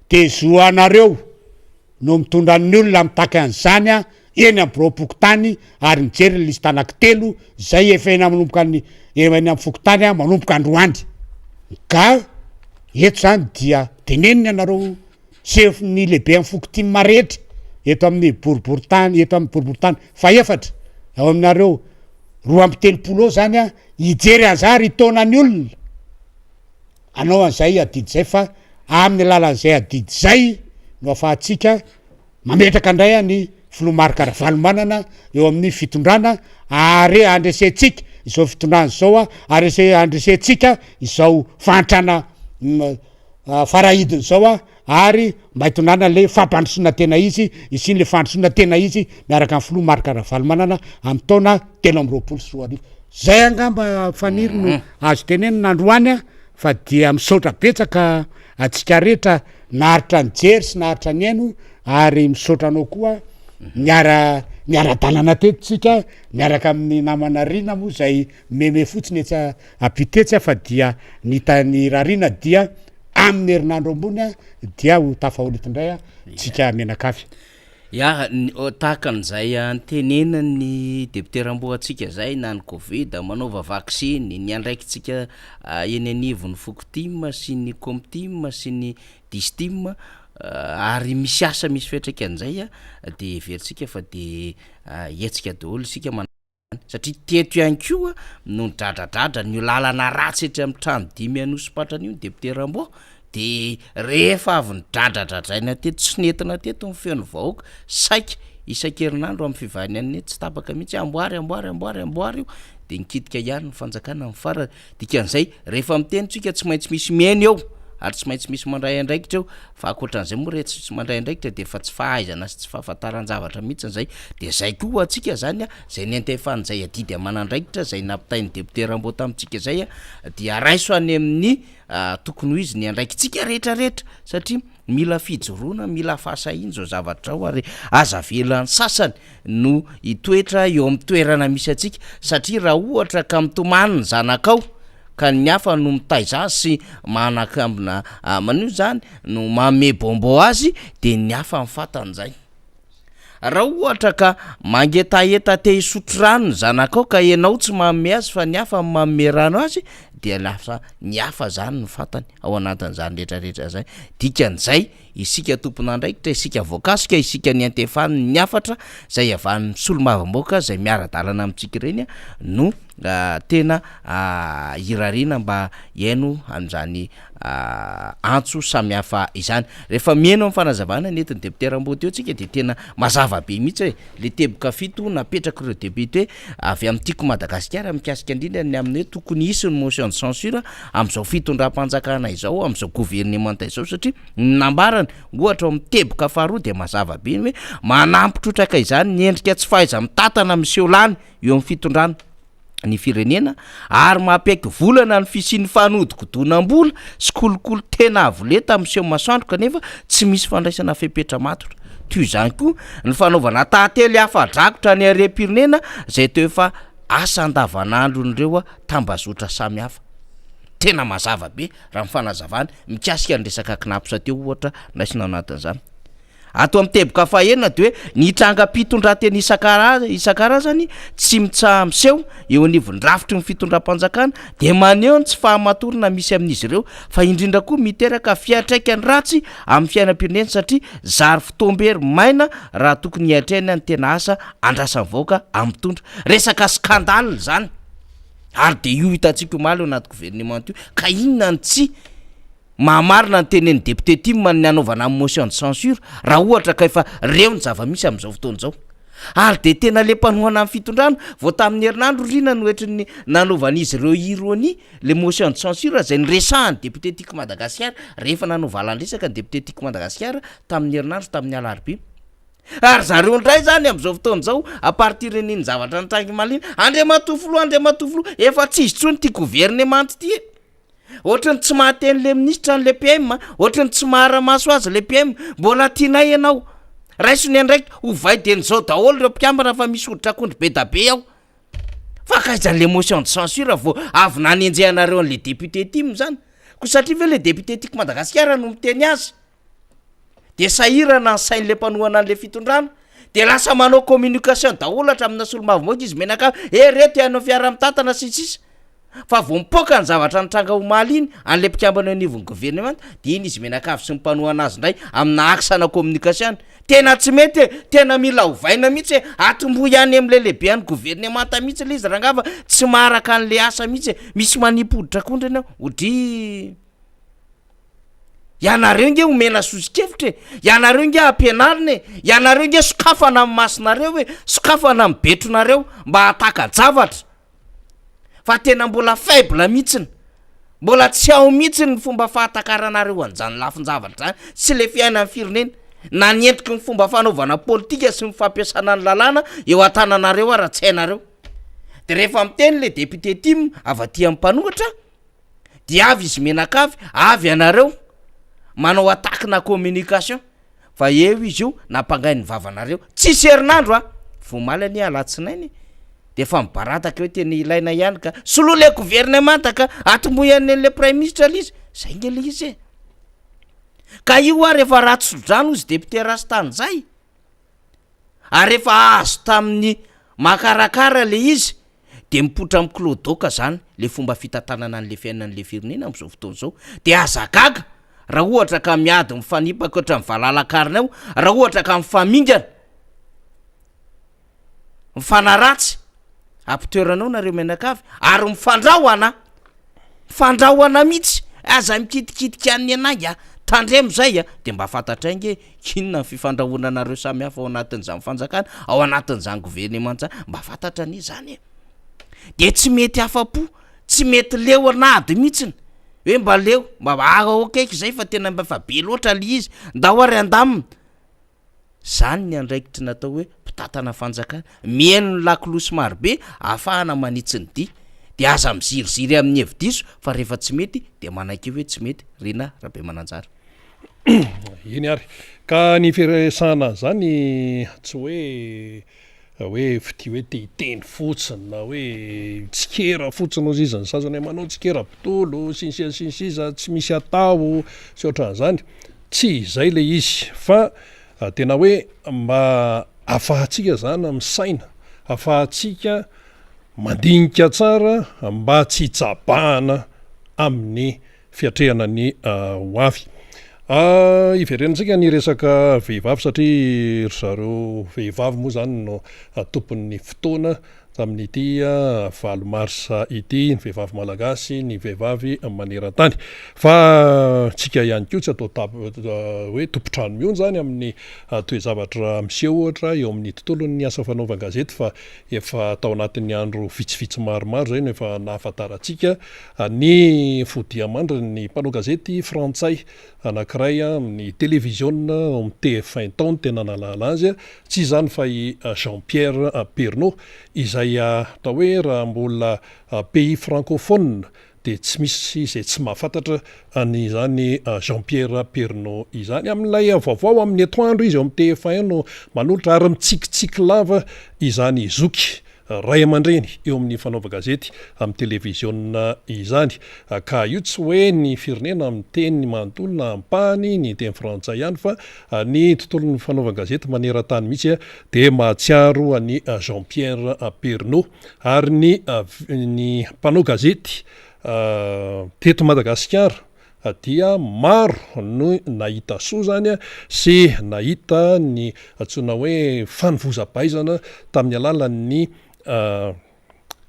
de zo anareo no mitondra ny olona mitaky an'izany eny amin'ny biraom-pokontany ary mijery ny liste anankitelo zay efa eny manomboka ny eny amin'ny fokontany manomboka androany ka eto zany dia teneniny ianareo sefo ny lehibe amin'ny foko tim rehetra eto amin'ny boriborintany eto amin'ny boriborintany fahefatra ao aminareo 32 eo zany a hijery an'zany hitaona ny olona Hanao an'izay adidy izay fa amin'ny alalan'izay adidy izay no afahantsika mametraka indray ny filoha Marc Ravalomanana eo amin'ny fitondrana ary handresentsika izao fitondrana izao ary handresentsika izao fahantrana farahidiny izao ary mba hitondrana le fampandrosoana tena izy hisian'le fandrosoana tena izy miaraka amin'ny filoha Marc Ravalomanana amin'ny taona 2023. Zay angamba Faniry no azo tenenina androany a, fa dia misaotra betsaka antsika rehetra naharitra nijery sy naharitra nihaino ary misaotra anao koa niara niara-dalana teto tsika miaraka amin'ny namana Rina moa zay meme fotsiny etsy ampita etsy fa dia ny tany rariana dia amin'ny herinandro ambony a dia ho tafahoana eto indray a tsika mianakavy. Ya, tahaka an'izay antenenan'ny député Rambo antsika zay na ny covid, manaova vaksiny, ny andraikitsika eny anivon'ny fokotim sy ny comtim sy ny distim ary misy asa misy fiantraikan'izay de heverintsika fa de hetsika daholo isika satria teto ihany koa no nidradradradra an'io lalana ratsy etsy amin'ny trano dimy Anosipatrana io ny député Rambo de rehefa avy nidradradradraina teto sy nentina teto ny feon'ny vahoaka saika isan-kerinandro amin'ny fivahinian'ny tsy tapaka mihitsy amboary amboary amboary amboary io de nikitika ihany ny fanjakana amin'ny farany Dikan'izay, rehefa miteny tsika tsy maintsy misy mihaino eo ary tsy maintsy misy mandray andraikitra eo, fa ankoatran'izay moa rehefa tsy mandray andraikitra dia efa tsy fahaizana sy tsy fahafantaran-javatra mihitsy izay, dia izay koa ho antsika izany a, izay niantefan'izay adidy aman'andraikitra izay nampitain'ny député Rambo tamintsika izay a, dia raiso any amin'ny tokony ho izy ny andraikitsika rehetra rehetra satria Mila fijoroana, mila fahasahiana izao zavatra izao ary aza avela ny sasany no hitoetra eo amin'ny toerana misy antsika satria raha ohatra ka mitomany ny zanakao. ka ny hafa no mitaiza azy sy manakambina manio zany no manome bonbon azy de ny hafa ny fantany zay. Raha ohatra ka mangetaheta te hisotro rano ny zanakao ka ianao tsy manome azy fa ny hafa no manome rano azy dia lasa ny hafa zany no fantany ao anatin'izany rehetra rehetra zay. Dikan'izay isika tompon'andraikitra, isika voakasika, isika niantefan'ny hafatra zay avy any solombavambahoaka zay miara-dalana amintsika ireny no tena irariana mba hihaino an'izany antso samihafa izany. Rehefa mihaino amin'ny fanazavana nentin'ny député Rambo teo tsika dia tena mazava be mihitsy hoe le teboka fito napetrak'ireo député avy amin'ny Tiako Madagasikara mikasika indrindra ny amin'ny hoe tokony hisy ny motion de censure amin'izao fitondram-panjakana izao, amin'izao governemanta izao satria ny nambarany ohatra ao amin'ny teboka faharoa dia mazava be ny hoe manampy trotraka izany ny endrika tsy fahaiza-mitantana miseho lany eo amin'ny fitondrana ny firenena ary mampiaiky volana ny fisian'ny fanodikodonam-bola sy kolikoly tena avo lenta miseho masoandro kanefa tsy misy fandraisana fepetra matotra. Toy izany koa ny fanaovana tantely afa-drakotra ny harem-pirenena izay toa efa asa andavanandron'ireo tambazotra samihafa. Tena mazava be raha ny fanazavana mikasika ny resaka CNaPS teo ohatra raisina ao anatin'izany. Ato amin'ny teboka fahenina dia hoe ny trangam-pitondrantena isan-karazany tsy mitsaha-miseho eo anivon'ny rafitry ny fitondram-panjakana dia maneho ny tsy fahamatorana misy amin'izy ireo fa indrindra koa miteraka fiantraikany ratsy amin'ny fiainam-pirenena satria zary fotoam-bery maina raha tokony hiatrehana ny tena asa andrasan'ny vahoaka amin'ny mpitondra. Resaka scandale izany ary dia io hitantsika omaly ao anaty governemanta io ka inona no tsy Mahamarina ny tenenin'ny député tim ny hanaovana ny motion de censure raha ohatra ka efa reo ny zava-misy amin'izao fotoana izao. Ary dia tena le mpanohana ny fitondrana vao tamin'ny herinandro ry na noetrin'ny nanaovan'izy ireo ironie le motion de censure izay niresahan'ny député Tiako Madagasikara rehefa nanao valan-dresaka ny député Tiako Madagasikara tamin'ny herinandro tamin'ny alarobia. Ary zareo indray izany amin'izao fotoana izao à partir n'iny zavatra nitranga omaly iny, Andriamatoa Filoha, Andriamatoa Filoha, efa tsy izy intsony ity governemanta ity e! Ohatran'ny tsy mahateny le minisitra an'le PM, ohatran'ny tsy mahara-maso azy le PM, mbola tianay ianao, raiso ny andraikitra, ovay dieny izao daholo ireo mpikambana fa misy hoditr'akondro be da be ao. Fa kaiza le motion de censure vao avy nanenjehanareo an'le député tim zany? Koa satria ve le député Tiako Madagasikara no miteny azy? De sahirana ny sain'le mpanohana an'le fitondrana, de lasa manao communication daholo hatramina solombavambahoaka izy menakavy, eh reto ianao fiaraha-mitantana sy ny sisa. Fa vao mipoaka ny zavatra nitranga omaly iny an'ilay mpikambana eo anivon'ny governemanta dia iny izy mianakavy sy ny mpanohana azy indray amina axe ana communication. Tena tsy mety e! Tena mila ovaina mihitsy e! Atombohy any amin'ilay lehiben'ny governemanta mihitsy ilay izy rangaha fa tsy maharaka an'ilay asa mihitsy e! Misy manipy hoditr'akondro ianao. Odrii. Ianareo nge omena soso-kevitra e! Ianareo nge ampianarina e! Ianareo nge sokafana amin'ny masonareo e! Sokafana amin'ny betronareo mba hahataka-javatra. fa tena mbola faible mihitsiny, mbola tsy ao mihitsiny ny fomba fahatakaranareo an'izany lafin-javatra izany sy le fiainan'ny firenena, na ny endriky ny fomba fanaovana politika sy ny fampiasana ny lalàna eo an-tananareo ara tsy hainareo. De rehefa miteny le député tim avy aty amin'ny mpanohitra de avy izy mianakavy, avy ianareo manao attaque na communication. Fa eo izy io nampangain'ny vavanareo. Tsisy herinandro a! Vao omaly anie alatsinainy de efa mibaradaka eo tena ilaina ihany ka. Soloy le governemanta ka, atombohy any an'le praiminisitra le izy. Zay nge le izy e! Ka io ary efa ratsy tso-drano ozy député Rastany zay. Ary efa azo tamin'ny makarakara le izy de mipoitra am clodoka zany le fomba fitantanana an'le fiainan'le firenena am'zao fotoana zao de aza gaga raha ohatra ka miady mifanipaka ohatran'ny valalakarina eo raha ohatra ka mifamingana mifanaratsy ampitoeranao nareo mianakavy ary mifandrahona Fandrahoana mihitsy, aza mikitikitika an'ny anay a! Tandremo zay a! De mba fantatray nge inona ny fifandrahonanareo samy hafa ao anatin'izany fanjakana, ao anatin'izany governemanta zany, mba fantatra anie zany e! De tsy mety afa-po, tsy mety leo an'ady mihitsiny, hoe mba leo, mba ah ok zay fa tena mba efa be loatra le izy, ndao ary handamina. Zany ny andraikitry ny atao hoe mpitantana fanjakana, mihaino ny lakolosy marobe ahafahana manitsy ny dia. Dia aza miziriziry amin'ny hevi-diso fa rehefa tsy mety dia manaiky hoe tsy mety, Rina Rabemananjara. Eny ary. Ka ny firesahana an'izany tsy hoe. hoe fitia hoe te hiteny fotsiny na hoe mitsikera fotsiny hozy izy ny sasany hoe manao tsikera botolo sy ny sisa sy ny sisa tsy misy atao sy ohatran'izany. Tsy izay le izy fa tena hoe mba afahantsika zany misaina, afahantsika mandinika tsara mba tsy hitsabahana amin'ny fiatrehana ny ho avy. Hiverenantsika ny resaka vehivavy satria ry zareo vehivavy moa izany no tompon'ny fotoana tamin'ity valo marsa ity, ny vehivavy malagasy, ny vehivavy maneran-tany. Fa tsika ihany koa tsy atao hoe tompon-trano mihonona izany amin'ny toe-javatra miseho ohatra eo amin'ny tontolon'ny asa fanaovan-gazety fa efa tao anatin'ny andro vitsivitsy maromaro izay no efa nahafantarantsika Ny fodiamandrin'ny mpanao gazety frantsay anankiray amin'ny televiziona ao amin'ny TF1 tao no tena nahalala azy, tsy iza izany fa i Jean Pierre Pernaut, izay atao hoe raha mbola pays francophone dia tsy misy izay tsy mahafantatra an'izany Jean Pierre Pernaut izany. Amin'ilay vaovao amin'ny atoandro izy ao amin'ny TF1 no manolotra ary mitsikitsiky lava izany zoky ray aman-dreny eo amin'ny fanaovan-gazety amin'ny televiziona izany. Ka io tsy hoe ny firenena miteny manontolo na ampahany ny teny frantsay ihany fa ny tontolon'ny fanaovan-gazety maneran-tany mihitsy dia mahatsiaro an'i Jean Pierre Pernaut ary ny ny mpanao gazety teto Madagasikara dia maro no nahita soa izany sy nahita ny antsoina hoe fanivozabaizana tamin'ny alalan'ny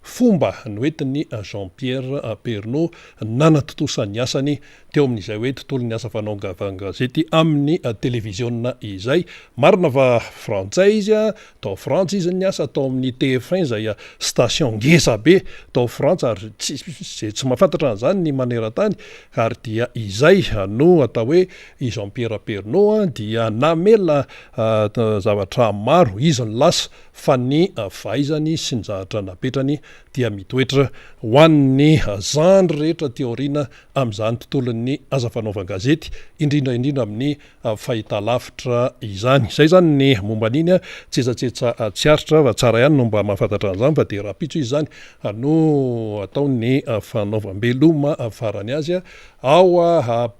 fomba noentin'i Jean Pierre Pernaut nanatontosa ny asany teo amin'izay hoe tontolon'ny asa fanaovan-gazety amin'ny televiziona izay. Marina fa frantsay izy, tao Frantsa izy niasa, tao amin'ny TF1 izay station ngeza be tao Frantsa ary tsy izay tsy mahafantatra an'izany ny maneran-tany ary dia izay no atao hoe i Jean Pierre Pernaut dia namela zavatra maro, izy no lasa fa ny fahaizany sy ny zavatra napetrany dia mitoetra ho an'ny zandry rehetra aty aoriana amin'izany tontolon'ny asa fanaovan-gazety, indrindra indrindra amin'ny fahitalavitra izany. Izay izany ny momba an'iny, tsetsatsetsa tsy aritra fa tsara ihany no mba mahafantatra an'izany fa dia rahampitso izy izany no atao ny fanaovam-beloma farany azy ao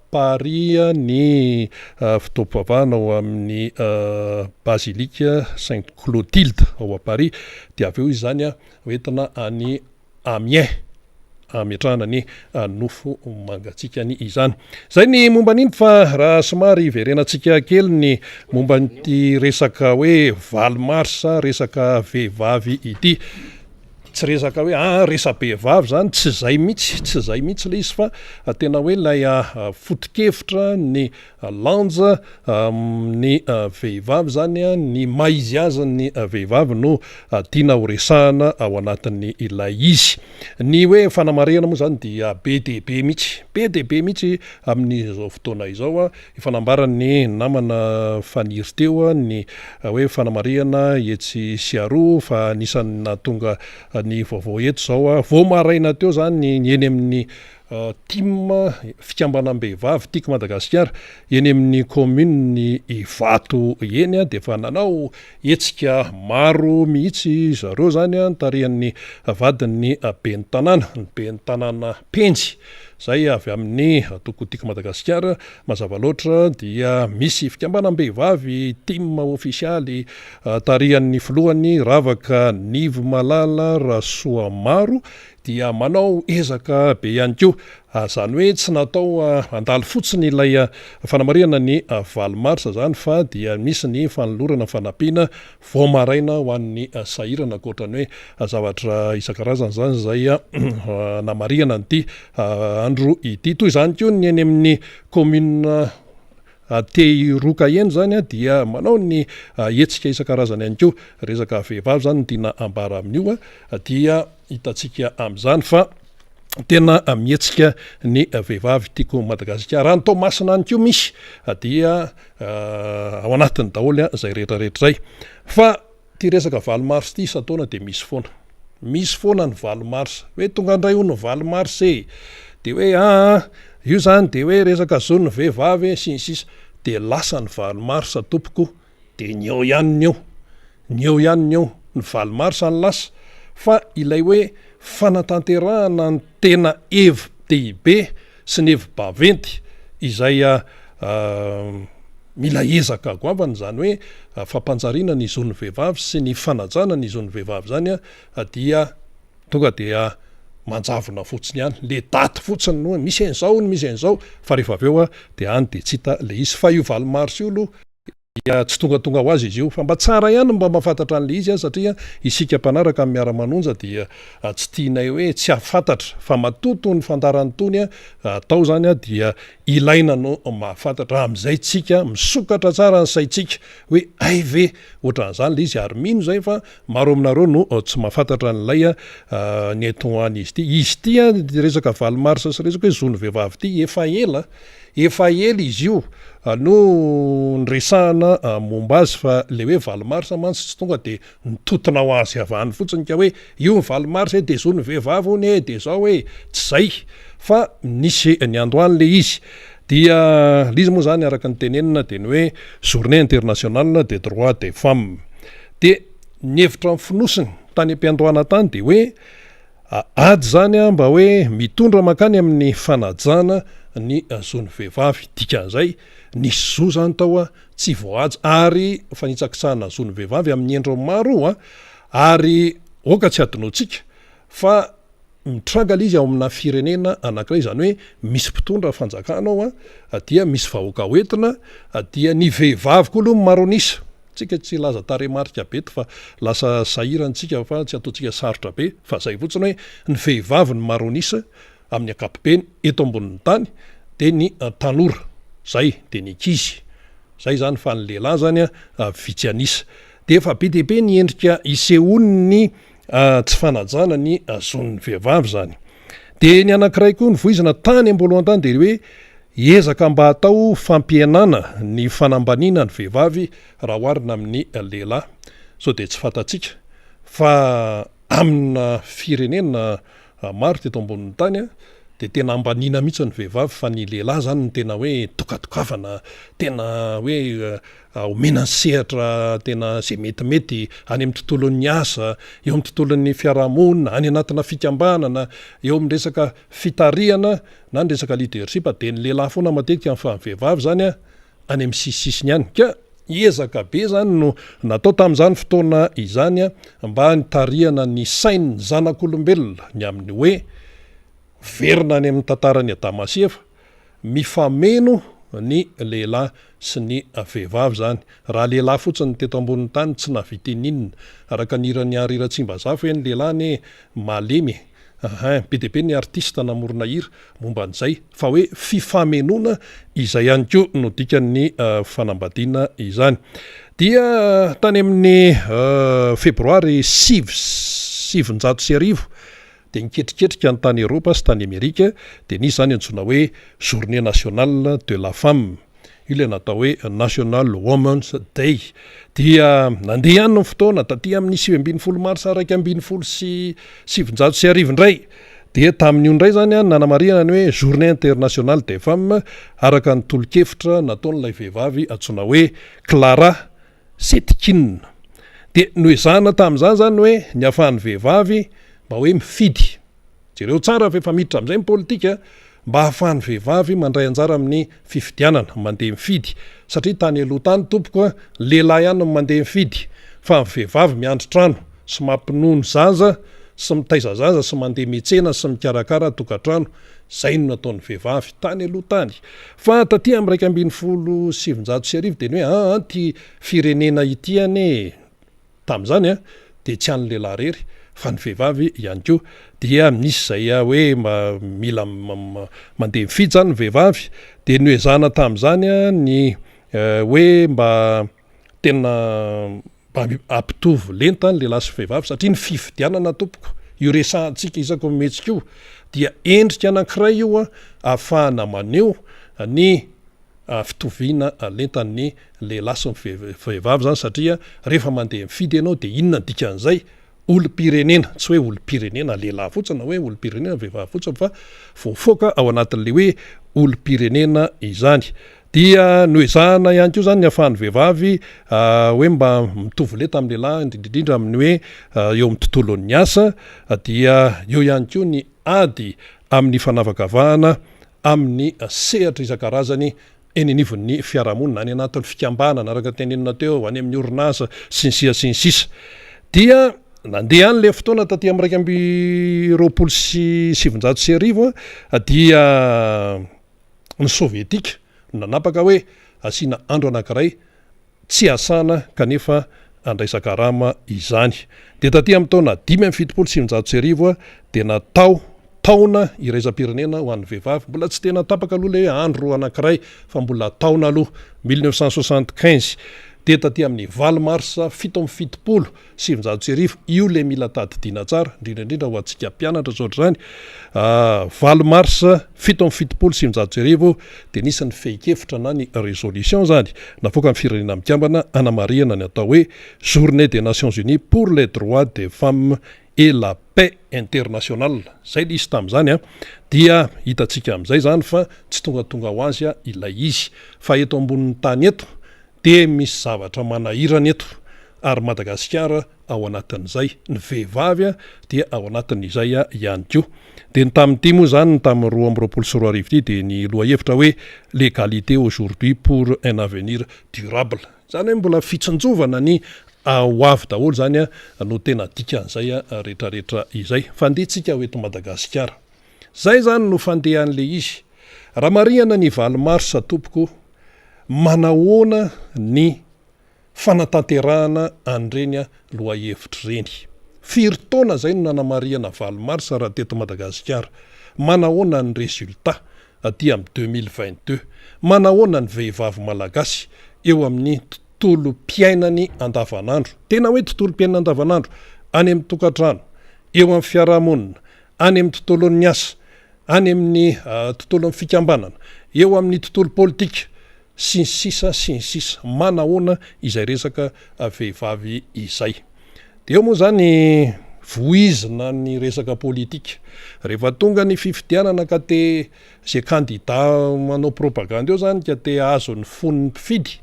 Paris ny fotoam-pivavahana ao amin'ny Basilique Sainte Clotilde ao à Paris dia avy eo izy izany hoentina any Amiens hametrahana ny nofo mangatsiakany izany. Izay ny momba an'iny fa raha somary hiverenantsika kely ny momba an'ity resaka hoe valo marsa resaka vehivavy ity. Tsy resaka hoe ah resa-behivavy zany, tsy zay mihitsy, tsy zay mihitsy le izy fa tena hoe ilay foto-kevitra ny lanja amin'ny vehivavy zany, ny maha izy azy ny vehivavy no tiana ho resahana ao anatin'ny ilay izy. Ny hoe fanamarihana moa zany dia be dia be mihitsy, be dia be mihitsy amin'izao fotoana izao. Efa nambaran'ny namana Faniry teo ny hoe fanamarihana etsy sy aroa fa anisan'ny nahatonga ny vaovao eto izao vao maraina teo izany ny eny amin'ny tim fikambanam-behivavy Tiako Madagasikara eny amin'ny commune Ivato eny dia efa nanao hetsika maro mihitsy zareo izany notarihan'ny vadin'ny ben'ny tanàna, ny ben'ny tanàna Penjy izay avy amin'ny antoko Tiako Madagasikara. Mazava loatra dia misy fikambanam-behivavy tim ofisialy tarihan'ny filohany Ravaka Nivo Malala Rasoamaro dia manao ezaka be ihany koa. Izany hoe tsy natao handalo fotsiny ilay fanamarihana ny valo marsa izany fa dia misy ny fanolorana fanampiana vao maraina ho an'ny sahirana ankoatra ny hoe zavatra isan-karazany izany izay anamarihana an'ity andro ity. Toy izany koa ny eny amin'ny kaominina Tehiroka eny izany dia manao ny hetsika isan-karazany ihany koa. Resaka vehivavy izany no tiana ambara amin'io dia hitantsika amin'izany fa tena mihetsika ny vehivavy Tiako Madagasikara. Raha ny Toamasina any koa misy dia ao anatiny daholo izay rehetra rehetra izay. Fa ity resaka valo mars ity isan-taona dia misy foana. Misy foana ny valo mars. Hoe tonga indray hono ny valo mars e! Dia hoe aa io izany dia hoe resaka zon'ny vehivavy sy ny sisa. Dia lasa ny valo mars tompoko dia ny eo ihany ny eo. Ny eo ihany ny eo. ny 8 marsa ny lasa fa ilay hoe fanatanterahana ny tena hevi-dehibe sy ny hevi-baventy izay mila ezaka goavana izany hoe fampanjariana ny zon'ny vehivavy sy ny fanajana ny zon'ny vehivavy izany dia tonga dia manjavona fotsiny ihany, le daty fotsiny no hoe misy an'izao hono misy an'izao fa rehefa avy eo dia any dia tsy hita le izy fa io 8 marsa io aloha dia tsy tongatonga ho azy izy io fa mba tsara ihany ny mba mahafantatra an'ilay izy satria isika mpanaraka ny miara-manonja dia tsy tianay hoe tsy hahafantatra fa matoa tony fandaharana itony atao izany dia ilaina no mahafantatra amin'izay tsika misokatra tsara ny saintsika hoe hay ve ohatran'izany ilay izy ary mino izay fa maro aminareo no tsy mahafantatra an'ilay ny etoan'izy ity. Izy ity resaka 8 marsa sy resaka hoe zon'ny vehivavy ity efa ela. Efa ela izy io no niresahana momba azy fa le hoe 8 marsa mantsy tsy tonga de nitotona ho azy avy any fotsiny ka hoe io ny 8 marsa e de zon'ny vehivavy hono e de zao e, tsy zay fa nisy niandohany le izy. Dia le izy moa zany araka ny tenenina de ny hoe journée internationale des droits des femmes. De ny hevitra fonosiny tany am-piandohana tany de hoe Ady izany mba hoe mitondra mankany amin'ny fanajana ny zon'ny vehivavy. Dikan'izay, nisy zo izany tao tsy voahaja ary fanitsakitsahana zon'ny vehivavy amin'ny endriny maro io ary aoka tsy hadinoantsika fa mitranga ilay izy ao amina firenena anankiray, izany hoe misy mpitondra fanjakana ao dia misy vahoaka hoentina dia ny vehivavy koa aloha no maro an'isa. Tsika tsy hilaza tarehimarika be eto fa lasa sahirana tsika fa tsy ataontsika sarotra be fa zay fotsiny hoe ny vehivavy no maro an'isa amin'ny ankapobeny eto ambonin'ny tany dia ny tanora zay dia ny ankizy zay zany fa ny lehilahy zany vitsy an'isa dia efa be dia be ny endrika isehoan'ny tsy fanajana ny zon'ny vehivavy zany. Dia ny anankiray koa novoizina tany am-boalohany tany dia ny hoe ezaka mba hatao fampihenana ny fanambaniana ny vehivavy raha oharina amin'ny lehilahy. Sao dia tsy fantatsika fa amina firenena maro teto ambonin'ny tany dia tena ambaniana mihitsy ny vehivavy fa ny lehilahy izany no tena hoe dokadokafana, tena hoe omena ny sehatra tena izay metimety any amin'ny tontolon'ny asa, eo amin'ny tontolon'ny fiarahamonina, any anatina fikambanana, eo amin'ny resaka fitarihana na ny resaka leadership dia ny lehilahy foana matetika fa ny vehivavy izany any amin'ny sisisisiny any. Ka ezaka be izany no natao tamin'izany fotoana izany mba nitarihana ny sain'ny zanak'olombelona ny amin'ny hoe verina any amin'ny tantaran'i Adama sy Eva, Mifameno ny lehilahy sy ny vehivavy izany. Raha lehilahy fotsiny ny teto ambonin'ny tany tsy nahavita ininona. Araka ny hiran'i Henri Ratsimbazafy hoe ny lehilahy anie malemy e. Ahin, be dia be ny artiste namorona hira momba an'izay. Fa hoe fifamenoana izay ihany koa no dikan'ny fanambadiana izany. Dia tany amin'ny febroary 1909 dia niketriketrika ny tany Eropa sy tany Amerika, dia nisy izany antsoina hoe Journée nationale de la femme, io ilay natao hoe National Women's Day, dia nandeha ihany ny fotoana, taty amin'ny 19 marsa 1911 indray, dia tamin'io indray izany nanamarihana ny hoe Journée internationale des femmes araka ny tolo-kevitra nataon'ilay vehivavy antsoina hoe Clara Zetkin. Dia noezahina tamin'izany izany hoe ny ahafahan'ny vehivavy mba hoe mifidy. Jereo tsara fa efa miditra amin'izay ny politika, mba ahafahan'ny vehivavy mandray anjara amin'ny fifidianana, mandeha mifidy. Satria tany aloha tany tompoko a, ny lehilahy ihany no mandeha mifidy, fa ny vehivavy miandry trano sy mampinono zaza sy mitaiza zaza sy mandeha miantsena sy mikarakara tokantrano. Izay no nataon'ny vehivavy tany aloha tany. Fa taty amin'ny 1911 dia ny hoe aa ity firenena ity anie tamin'izany an, dia tsy an'ny lehilahy irery fa ny vehivavy ihany koa. Dia misy izay hoe mila mandeha mifidy izany ny vehivavy. Dia noezahana tamin'izany ny hoe mba tena Mba hampitovy lenta ny lehilahy sy vehivavy satria ny fifidianana tompoko, io resahantsika isaky ny mihetsika io dia endrika anankiray io ahafahana maneho ny fitoviana lentan'ny lehilahy sy ny vehivavy izany satria rehefa mandeha mifidy ianao dia inona ny dikan'izay? Olom-pirenena, tsy hoe olom-pirenena lehilahy fotsiny na hoe olom-pirenena vehivavy fotsiny fa voafoaka ao anatin'ilay hoe olom-pirenena izany. Dia noezahana ihany koa izany ny ahafahan'ny vehivavy hoe mba mitovy lenta amin'ny lehilahy, indrindra indrindra amin'ny hoe eo amin'ny tontolon'ny asa. Dia eo ihany koa ny ady amin'ny fanavakavahana amin'ny sehatra isan-karazany eny anivon'ny fiarahamonina, any anatin'ny fikambanana araka ny tenenina teo, any amin'ny orinasa, sy ny sisa sy ny sisa. Dia nandeha any ilay fotoana taty amin'ny 1921 dia ny sovietika no nanapaka hoe asiana andro anankiray tsy asana kanefa andraisan-karama izany. Dia taty amin'ny taona 1975 dia natao taona iraisam-pirenena ho an'ny vehivavy, mbola tsy tena tapaka aloha ilay hoe andro anankiray fa mbola taona aloha, 1975. Dia taty amin'ny valo marsa 1977, io ilay mila tadidiana tsara, indrindra indrindra ho antsika mpianatra sy ohatr'izany, valo marsa 1977 dia nisy ny fehin-kevitra na ny résolution izany navoakan'ny Firenena Mikambana hanamarihana ny atao hoe Journée des Nations Unies pour les droits des femmes et la paix internationale, izay ilay izy tamin'izany an, dia hitantsika amin'izay izany fa tsy tongatonga ho azy ilay izy fa eto ambonin'ny tany eto dia misy zavatra manahirana eto ary Madagasikara ao anatin'izay, ny vehivavy dia ao anatin'izay ihany koa. Dia ny tamin'ity moa izany, ny tamin'ny 2022 ity dia ny lohahevitra hoe l'égalité aujourd'hui pour un avenir durable. Izany hoe mbola fitsinjovana ny ho avy daholo izany no tena dikan'izay rehetrarehetra izay. Fa andeha tsika ho eto Madagasikara. Izay izany no fandehan'ilay izy. Raha marihana ny valo marsa tompoko, manahoana ny fanatanterahana an'ireny lohahevitra ireny? Firy taona izay no nanamarihana valo marsa raha teto Madagasikara? Manahoana ny résultat aty amin'ny 2022? Manahoana ny vehivavy malagasy eo amin'ny tontolom-piainany andavanandro? Tena hoe tontolom-piainana andavanandro, any amin'ny tokantrano, eo amin'ny fiarahamonina, any amin'ny tontolon'ny asa, any amin'ny tontolon'ny fikambanana, eo amin'ny tontolo politika, sy ny sisa sy ny sisa. Manahoana izay resaka vehivavy izay? Dia eo moa izany voizina ny resaka politika. Rehefa tonga ny fifidianana ka te izay kandida manao propagandy eo izany ka te hahazo ny fon'ny mpifidy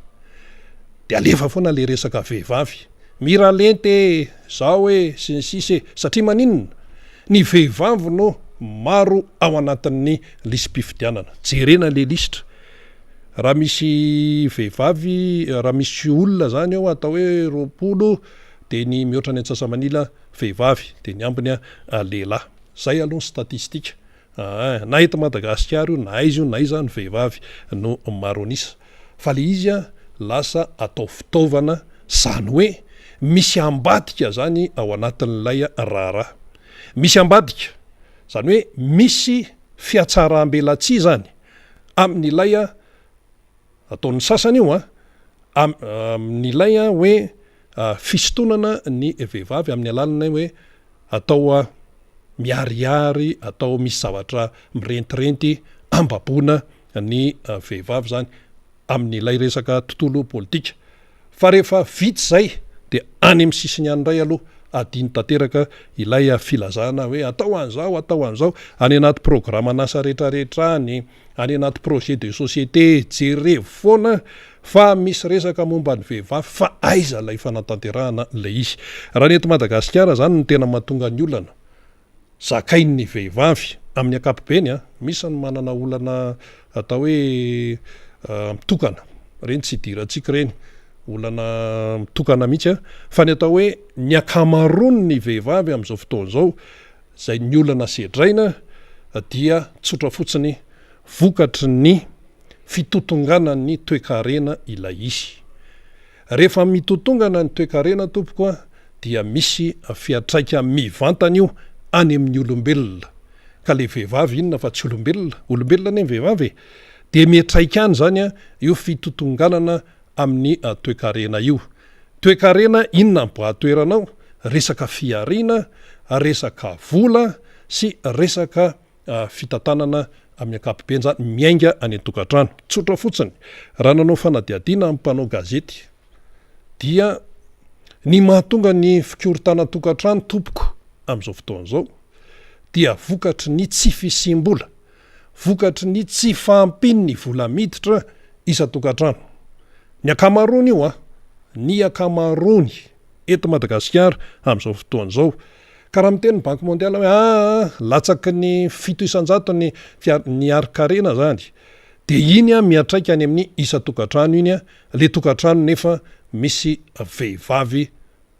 dia alefa foana ilay resaka vehivavy. Miralenta e, zao e, sy ny sisa e. Satria maninona? Ny vehivavy no maro ao anatin'ny lisi-pifidianana. Jerena ilay lisitra. Raha misy vehivavy, raha misy olona izany eo atao hoe 20 dia ny mihoatra ny antsasamanila vehivavy, dia ny ambiny lehilahy. Izay aloha ny statistika. Aa, na eto Madagasikara io na aiza io na aiza ny vehivavy no maro an'isa. Fa le izy an, lasa atao fitaovana, zany hoe misy ambadika zany ao anatin'ilay raharaha. Misy ambadika, zany hoe misy fihatsaram-belatsihy zany amin'ilay ataon'ny sasany io an, amin'ilay hoe fisintonana ny vehivavy amin'ny alalan'ny hoe atao miharihary, atao misy zavatra mirentirenty ambaboana ny vehivavy izany amin'ilay resaka tontolo politika. Fa rehefa vita izay dia any amin'ny sisiny any indray aloha adino tanteraka ilay filazana hoe atao an'izao, atao an'izao, any anaty programan'asa rehetrarehetra any, any anaty projet de société, jerevo foana fa misy resaka momba ny vehivavy fa aiza ilay fanatanterahana ilay izy. Raha ny eto Madagasikara izany no tena mahatonga ny olana zakain'ny vehivavy amin'ny ankapobeny an, misy ny manana olana atao hoe mitokana, ireny tsy idirantsika ireny, olana mitokana mihitsy an, fa ny atao hoe ny ankamaroan'ny vehivavy amin'izao fotoana izao izay ny olana sedraina dia tsotra fotsiny vokatry ny fitotonganan'ny toekarena ilay izy. Rehefa mitotongana ny toekarena tompoko a dia misy fiantraika mivantana io any amin'ny olombelona. Ka le vehivavy inona fa tsy olombelona? Olombelona anie ny vehivavy e! Dia miantraika any izany a io fitotonganana amin'ny toekarena io. Toekarena inona ny boatoerana ao? Resaka fihariana, resaka vola sy resaka fitantanana amin'ny ankapobeny izany miainga any an-tokantrano. Tsotra fotsiny, raha nanao fanadihadiana amin'ny mpanao gazety dia ny mahatonga ny fikorontanan-tokantrano tompoko amin'izao fotoana izao dia vokatry ny tsy fisiam-bola, vokatry ny tsy fahampian'ny vola miditra. isan-tokantrano. Ny ankamaroany io an, ny ankamaroany eto Madagasikara amin'izao fotoana izao. Ka raha miteny ny Banque mondiale hoe aa latsaky ny 7% ny ny harin-karena izany dia iny an miantraika any amin'ny isan-tokantrano iny an, le tokantrano nefa misy vehivavy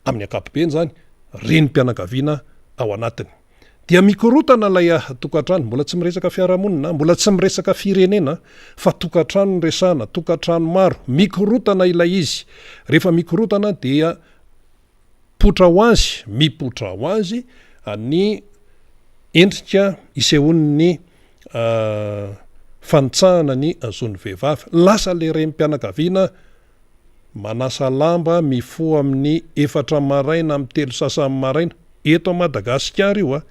amin'ny ankapobeny izany, renim-pianakaviana ao anatiny. Dia mikorotana ilay tokantrano, mbola tsy miresaka fiarahamonina, mbola tsy miresaka firenena fa tokantrano no resahana, tokantrano maro, mikorotana ilay izy. Rehefa mikorotana dia potra ho azy, mipotra ho azy ny endrika isehoan'ny fanitsahana ny zon'ny vehivavy. Lasa ilay renim-pianakaviana Manasa lamba mifoha amin'ny efatra maraina amin'ny telo sasany maraina, eto Madagasikara io a,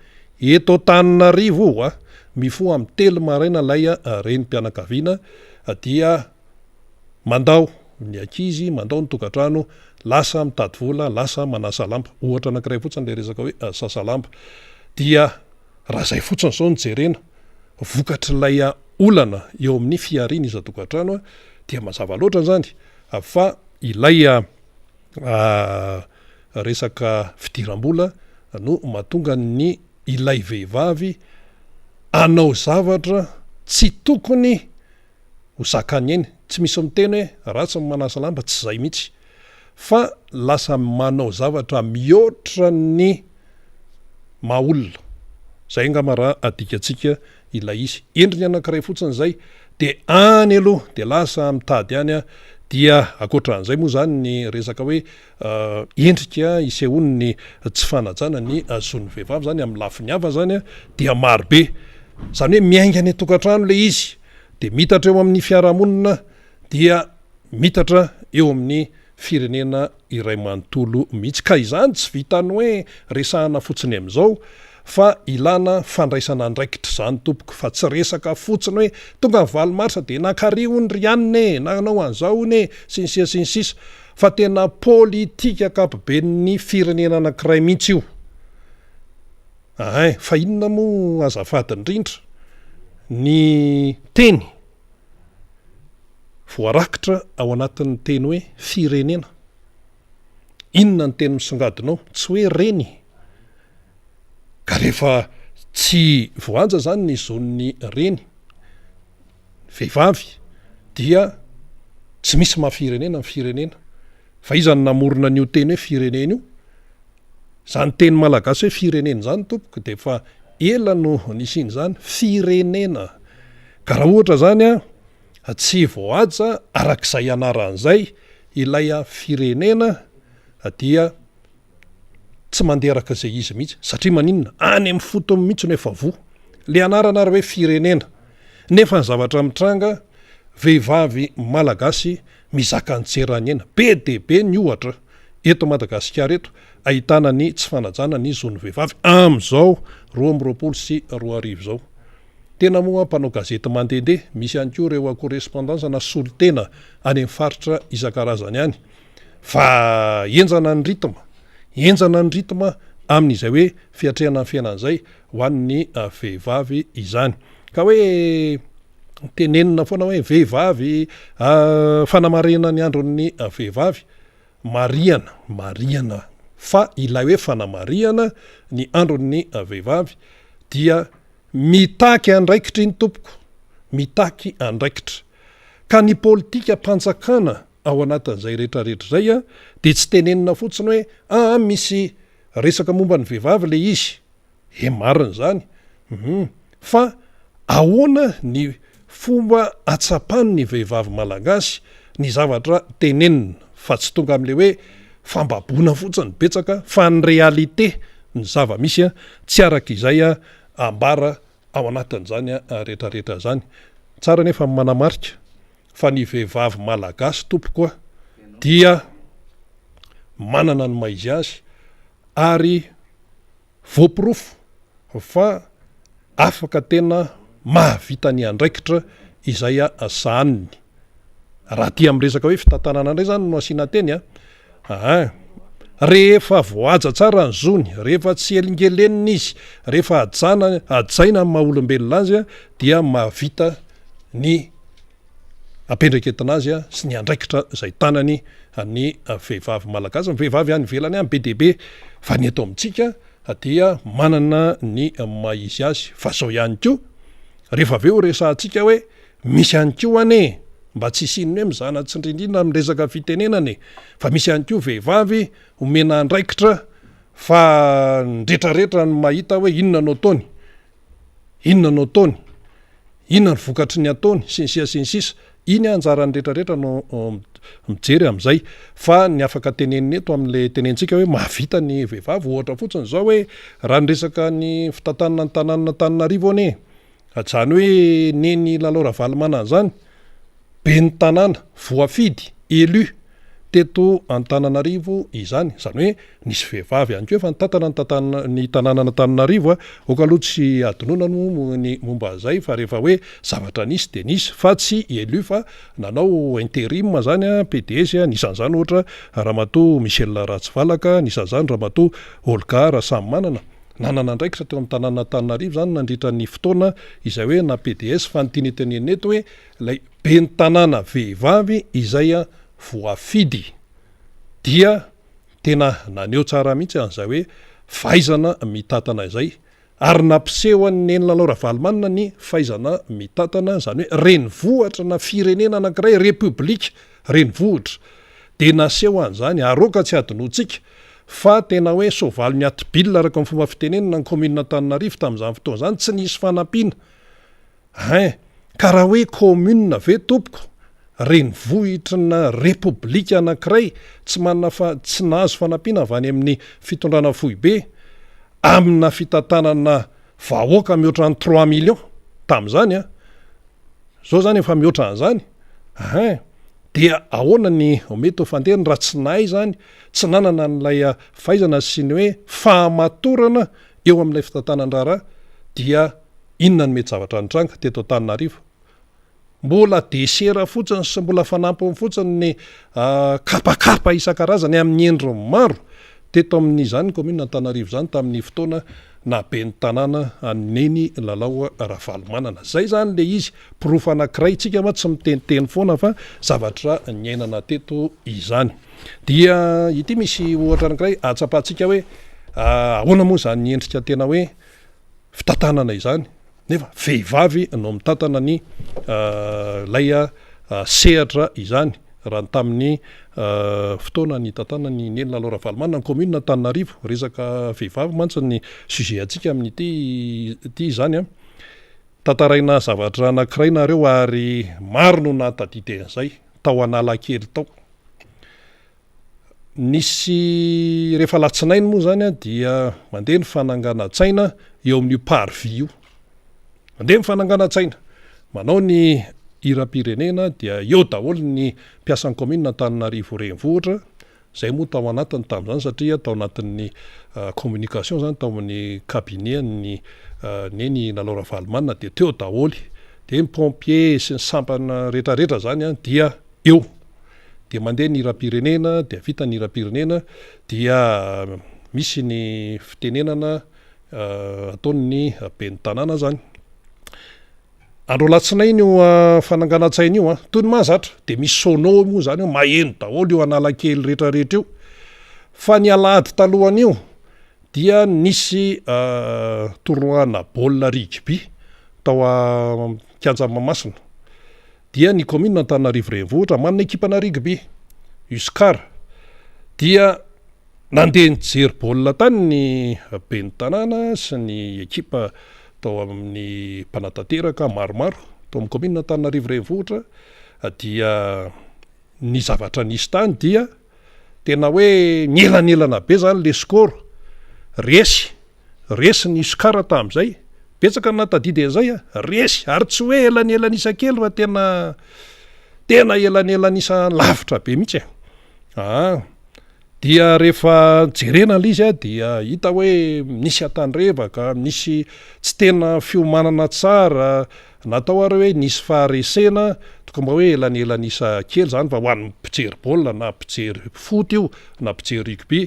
eto Antananarivo io a, mifoha amin'ny telo maraina ilay renim-pianakaviana dia mandao ny ankizy, mandao ny tokantrano, lasa mitady vola, lasa manasa lamba. Ohatra anankiray fotsiny ilay resaka hoe sasa lamba. Dia raha izay fotsiny izao no jerena, vokatr'ilay olana eo amin'ny fihariana isan-tokantrano dia mazava loatra izany fa ilay resaka fidiram-bola no mahatonga ny ilay vehivavy hanao zavatra tsy tokony ho zakany eny. Tsy misy miteny hoe ratsy ny manasa lamba, tsy izay mihitsy fa lasa manao zavatra mihoatra ny maha olona. Izay angamba raha adikantsika ilay izy. Endriny anankiray fotsiny izay dia any aloha dia lasa mitady any dia ankoatran'izay moa izany ny resaka hoe endrika isehoan'ny tsy fanajana ny zon'ny vehivavy izany amin'ny lafiny hafa izany dia maro be. Izany hoe miainga any an-tokantrano ilay izy dia mitatra eo amin'ny fiarahamonina dia mitatra eo amin'ny firenena iray manontolo mihitsy. Ka izany tsy vitan'ny hoe resahana fotsiny amin'izao fa ilana fandraisana andraikitra izany tompoko fa tsy resaka fotsiny hoe tonga ny valo marsa dia nankary hono ry anona e, nanao an'izao hono e, sy ny sisa sy ny sisa fa tena politika ankapoben'ny firenena anankiray mihitsy io. Ahay, fa inona moa azafady indrindra ny teny voarakitra ao anatin'ny teny hoe firenena. Inona ny teny misongadina ao? Tsy hoe reny. Ka rehefa tsy voahaja izany ny zon'ny reny, vehivavy, dia tsy misy maha firenena ny firenena. Fa iza no namorona an'io teny hoe firenena io? Izany teny malagasy hoe firenena izany tompoko dia efa ela no nisian'izany, firenena. Ka raha ohatra izany an, tsy voahaja arak'izay anarany izay ilay firenena dia tsy mandeha araka izay izy mihitsy. Satria maninona? Any amin'ny fotony mihitsy no efa voa. Ilay anarana ary hoe firenena. Nefa ny zavatra mitranga, vehivavy malagasy mizaka ny tsy eran'ny aina. Be dia be ny ohatra eto Madagasikara eto ahitana ny tsy fanajana ny zon'ny vehivavy amin'izao 2022 izao. Tena moa mpanao gazety mandehandeha, misy ihany koa ireo correspondance na solontena any amin'ny faritra isan-karazany any fa henjana ny rythme, henjana ny rythme amin'izay hoe fiatrehana ny fiainana izay ho an'ny vehivavy izany. Ka hoe tenenina foana hoe vehivavy, fanamarihana ny andron'ny vehivavy, marihana, marihana fa ilay hoe fanamarihana ny andron'ny vehivavy dia mitaky andraikitra iny tompoko, mitaky andraikitra. Ka ny politikam-panjakana ao anatin'izay rehetrarehetra izay dia tsy tenenina fotsiny hoe aa misy resaka momba ny vehivavy ilay izy, He marina izany hum fa ahoana ny fomba atsapan ny vehivavy malagasy ny zavatra tenenina fa tsy tonga amle hoe fambaboana fotsiny betsaka fa ny réalité ny zava misy tsy araka izay ambara ao anatin'izany retraretra zany. Tsara nefa ny manamarika fa ny vehivavy malagasy tompoko a dia manana ny maha izy azy ary Voaporofo fa afaka tena mahavita ny andraikitra izay sahaniny. Raha aty amin'ny resaka hoe fitantanana indray izany no asiana teny a, aa rehefa voahaja tsara ny zony, rehefa tsy elingelenina izy, rehefa hajana hajaina amin'ny maha olombelona azy dia mahavita ny. ampiandraiketina azy sy ny andraikitra izay tanany ny vehivavy malagasy. Ny vehivavy any ivelany any be dia be fa ny eto amintsika dia manana ny maha izy azy. Fa izao ihany koa, rehefa avy eo resahantsika hoe misy ihany koa anie, mba tsy hisian'ny hoe mizana tsindrindrina amin'ny resaka fitenenana e, fa misy ihany koa vehivavy omena andraikitra fa ny retraretra no mahita hoe inona no ataony, inona no ataony, inona ny vokatry ny ataony, sy ny sisa sy ny sisa. Iny anjaran'ny retraretra no mijery amin'izay. Fa ny afaka tenenina eto amin'ilay tenentsika hoe mahavita ny vehivavy, ohatra fotsiny izao hoe raha ny resaka ny fitantanana ny tanànan'Antananarivo anie, izany hoe Neny Lalao Ravalomanana izany, ben'ny tanàna voafidy, élu, teto Antananarivo izany, izany hoe nisy vehivavy ihany koa efa nitantana ny tantana ny tanànan'Antananarivo a, aoka aloha tsy hadinoina moa ny momba an'izay fa rehefa hoe zavatra nisy dia nisy fa tsy élu fa nanao interim izany a, PDS, anisan'izany ohatra Ramatoa Michel Ratsivalaka, anisan'izany Ramatoa Olga Rasamimanana, nanana andraikitra teo amin'ny tanànan'Antananarivo izany nandritra ny fotoana izay hoe na PDS fa ny tiana tenenina eto hoe ilay Ben'ny tanàna vehivavy izay voafidy dia tena naneho tsara mihitsy an'izay hoe fahaizana mitantana izay ary nampiseho an'i Neny Lalao Ravalomanana ny fahaizana mitantana, izany hoe renivohitra na firenena anankiray, repoblika renivohitra dia naseho an'izany ary aoka tsy hadinoantsika fa tena hoe soavaly miati-bilona araka ny fomba fitenenana ny kaominina Antananarivo tamin'izany fotoana izany, tsy nisy fanampiana. Hein! Ka raha hoe commune ve tompoko, renivohitrina repoblika anankiray tsy manana fa tsy nahazo fanampiana avy any amin'ny fitondrana foibe amina fitantanana vahoaka mihoatra ny trois millions tamin'izany an! Zao zany efa mihoatra an'izany hein! Dia ahoana ny mety ho fandehany raha tsy nahay zany, tsy nanana an'ilay fahaizana sy ny hoe fahamatorana eo amin'ilay fitantanan-draharaha dia Inona no mety zavatra nitranga teto Antananarivo? Mbola desera fotsiny sy mbola fanampiny fotsiny ny kapakapa isan-karazany amin'ny endriny maro teto amin'izany commune Antananarivo izany tamin'ny fotoana naha ben'ny tanàna an'i Neny Lalao Ravalomanana. Izay izany ilay izy, porofo anankiray, tsika ma tsy miteniteny foana fa zavatra niainana teto izany. Dia ity misy ohatra anankiray ahatsapantsika hoe ahoana moa izany endrika tena hoe fitantanana izany nefa vehivavy no mitantana ny ilay sehatra izany raha ny tamin'ny fotoana nitantanan'i Neny Lalao Ravalomanana ny commune Antananarivo. Resaka vehivavy mantsy ny sujet antsika amin'ity ity izany an. Tantaraina zavatra anankiray nareo ary maro no nahatadidy an'izay tao Analakely tao. Nisy rehefa alatsinainy moa zany dia mandeha ny fananganan-tsaina eo amin'io parvis io. Mandeha ny fananganan-tsaina, manao ny hiram-pirenena dia eo daholo ny mpiasan'ny kaominina Antananarivo renivohitra, zay moa tao anatiny tamin'izany satria tao anatin'ny communication zany tao amin'ny cabinet an'ny Neny Lalao Ravalomanana dia teo daholo, dia ny pompier sy ny sampana retraretra zany dia eo. dia mandeha ny hiram-pirenena, dia vita ny hiram-pirenena dia misy ny fitenenana ataon'ny ben'ny tanàna zany. Andro alatsinainy io fananganan-tsaina io an, toy ny mahazatra, dia misy sono moa zany eo, maheno daholo io Analakely rehetrarehetra io. Fa ny alahady talohan'io dia nisy tournoi-na baolina rugby tao kianja Mahamasina. dia ny kaominina Antananarivo Renivohitra manana ekipana rugby, Uscar, dia nandeha nijery baolina tany ny ben'ny tanàna sy ny ekipa tao amin'ny mpanatanteraka maromaro tao amin'ny kaominina Antananarivo Renivohitra dia ny zavatra nisy tany dia tena hoe nielanelana be zany le score, resy Resy ny Uscar tamin'izay. Betsaka ny nahatadidy an'izay a! Resy! Ary tsy hoe elanelan'isa kely fa tena tena elanelan'isa lavitra be mihitsy e! Aa! Dia rehefa jerena ilay izy a, dia hita hoe nisy atandrevaka, nisy tsy tena fiomanana tsara, natao ary hoe nisy faharesena, tokony mba hoe elanelan'isa kely izany fa ho an'ny mpijery baolina na mpijery foot io na mpijery rugby,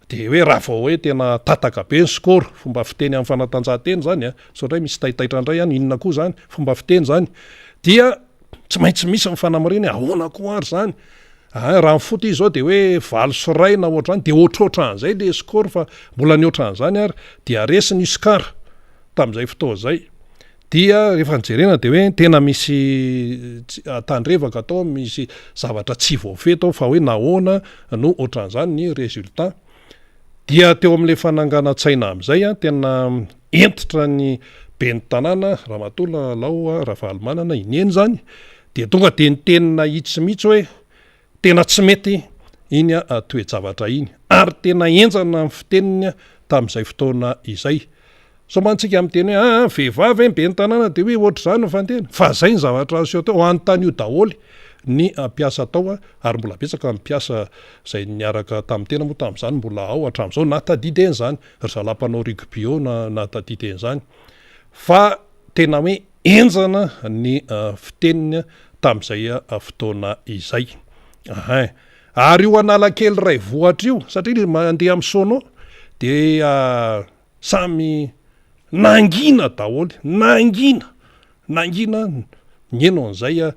Dia hoe raha vao hoe tena tataka be ny score, fomba fiteny amin'ny fanatanjahantena izany an, sao indray misy taitaitra indray any, inona koa izany, fomba fiteny izany, dia Tsy maintsy misy ny fanamarihana hoe ahoana koa ary izany? Aa raha ny foot izy izao dia hoe 8 sy 1 na ohatr'izany dia ohatrohatran'izay ilay score fa mbola nihoatra an'izany ary dia resy ny Uscar tamin'izay fotoana izay. Dia rehefa nojerena dia hoe tena misy tandrevaka tao, misy zavatra tsy voafehy tao fa hoe nahoana no ohatran'izany ny résultat. Dia teo amin'ilay fananganan-tsaina amin'izay, tena hentitra ny ben'ny tanàna, Ramatoa Lalao Ravalomanana, i Neny izany, dia tonga dia niteny nahitsy mihitsy hoe tena tsy mety iny toe-javatra iny, ary tena henjana ny fiteniny tamin'izay fotoana izay. Sao mantsika miteny hoe aa vehivavy ve ny ben'ny tanàna dia hoe ohatr'izany ny fantena, fa izay ny zavatra niseho teo, anontanio daholo ny mpiasa tao ary mbola betsaka ny mpiasa izay niaraka tamin'ny tena moa tamin'izany mbola ao hatramin'izao na tadidy an'izany, ry zalahy mpanao rugby eo na nahatadidy an'izany fa tena hoe henjana ny fiteniny tamin'izay fotoana izay. Ahin. Ary io Analakely iray vohitra io satria mandeha amin'ny sono dia Samy nangina daholo, nangina, nangina nihaino an'izay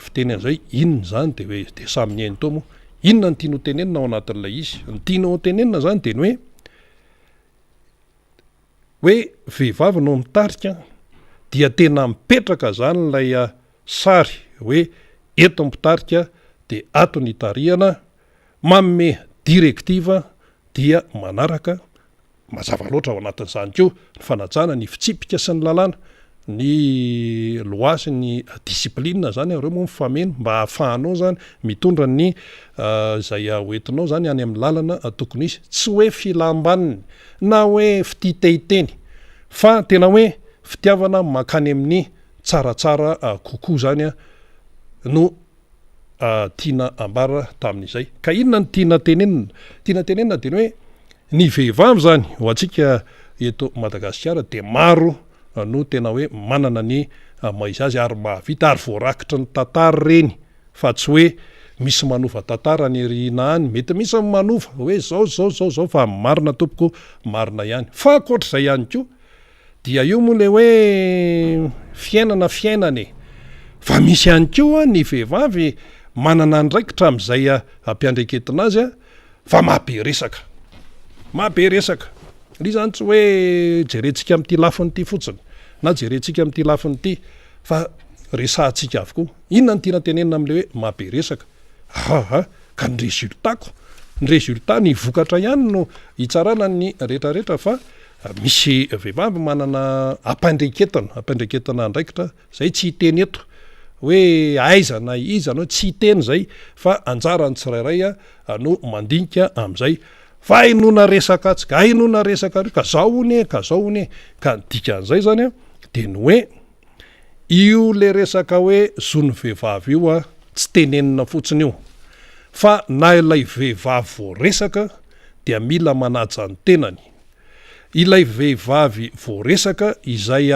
fiteny an'izay, inona izany dia hoe dia samy nihaino teo moa, inona no tiany ho tenenina ao anatin'ilay izy? Ny tiany ho tenenina izany dia ny hoe, hoe vehivavy no mitarika dia tena mipetraka izany ilay sary hoe eto ny mpitarika dia ato ny itarihana, manome directive dia manaraka Mazava loatra ao anatin'izany koa ny fanajana ny fitsipika sy ny lalàna, ny loi sy ny discipline zany ireo moa mifameno mba ahafahanao zany mitondra ny izay hoentinao zany any amin'ny lalana tokony hisy. Tsy hoe filam-baniny na hoe fitia te hiteny fa tena hoe fitiavana mankany amin'ny tsaratsara kokoa zany no tiana ambara tamin'izay. Ka inona no tiana tenenina? Tiana tenenina dia ny hoe ny vehivavy izany ho antsika eto Madagasikara dia maro no tena hoe manana ny maha izy azy ary mahavita ary voarakitry ny tantara ireny fa tsy hoe misy manova tantara any aoriana any. Mety misy ny manova hoe izao izao izao izao fa ny marina tompoko marina ihany. Fa ankoatr'izay ihany koa Dia io moa ilay hoe fiainana fiainana e! Fa misy ihany koa ny vehivavy manana andraikitra amin'izay ampiandreketina azy fa mahabe resaka. Mahabe resaka. Ilay izany tsy hoe jerentsika amin'ity lafiny ity fotsiny na jerentsika amin'ity lafiny ity fa resahantsika avokoa. Inona no tiana tenenina amin'ilay hoe mahabe resaka? Aa ka ny résultat-ko, ny résultat, ny vokatra ihany no hitsarana ny rehetrarehetra fa misy vehivavy manana ampandreketana, ampandreketana andraikitra, zay tsy hiteny eto hoe aiza na iza anao, tsy hiteny zay fa anjaran'ny tsirairay no mandinika amin'izay fa hainoana resaka atsy ka hainoana resaka ary ka zao hono e, ka zao hono e, ka ny dikan'izay zany de ny hoe Io le resaka hoe zon'ny vehivavy io a, tsy tenenina fotsiny io, fa na ilay vehivavy voaresaka dia mila manaja ny tenany. Ilay vehivavy voaresaka izay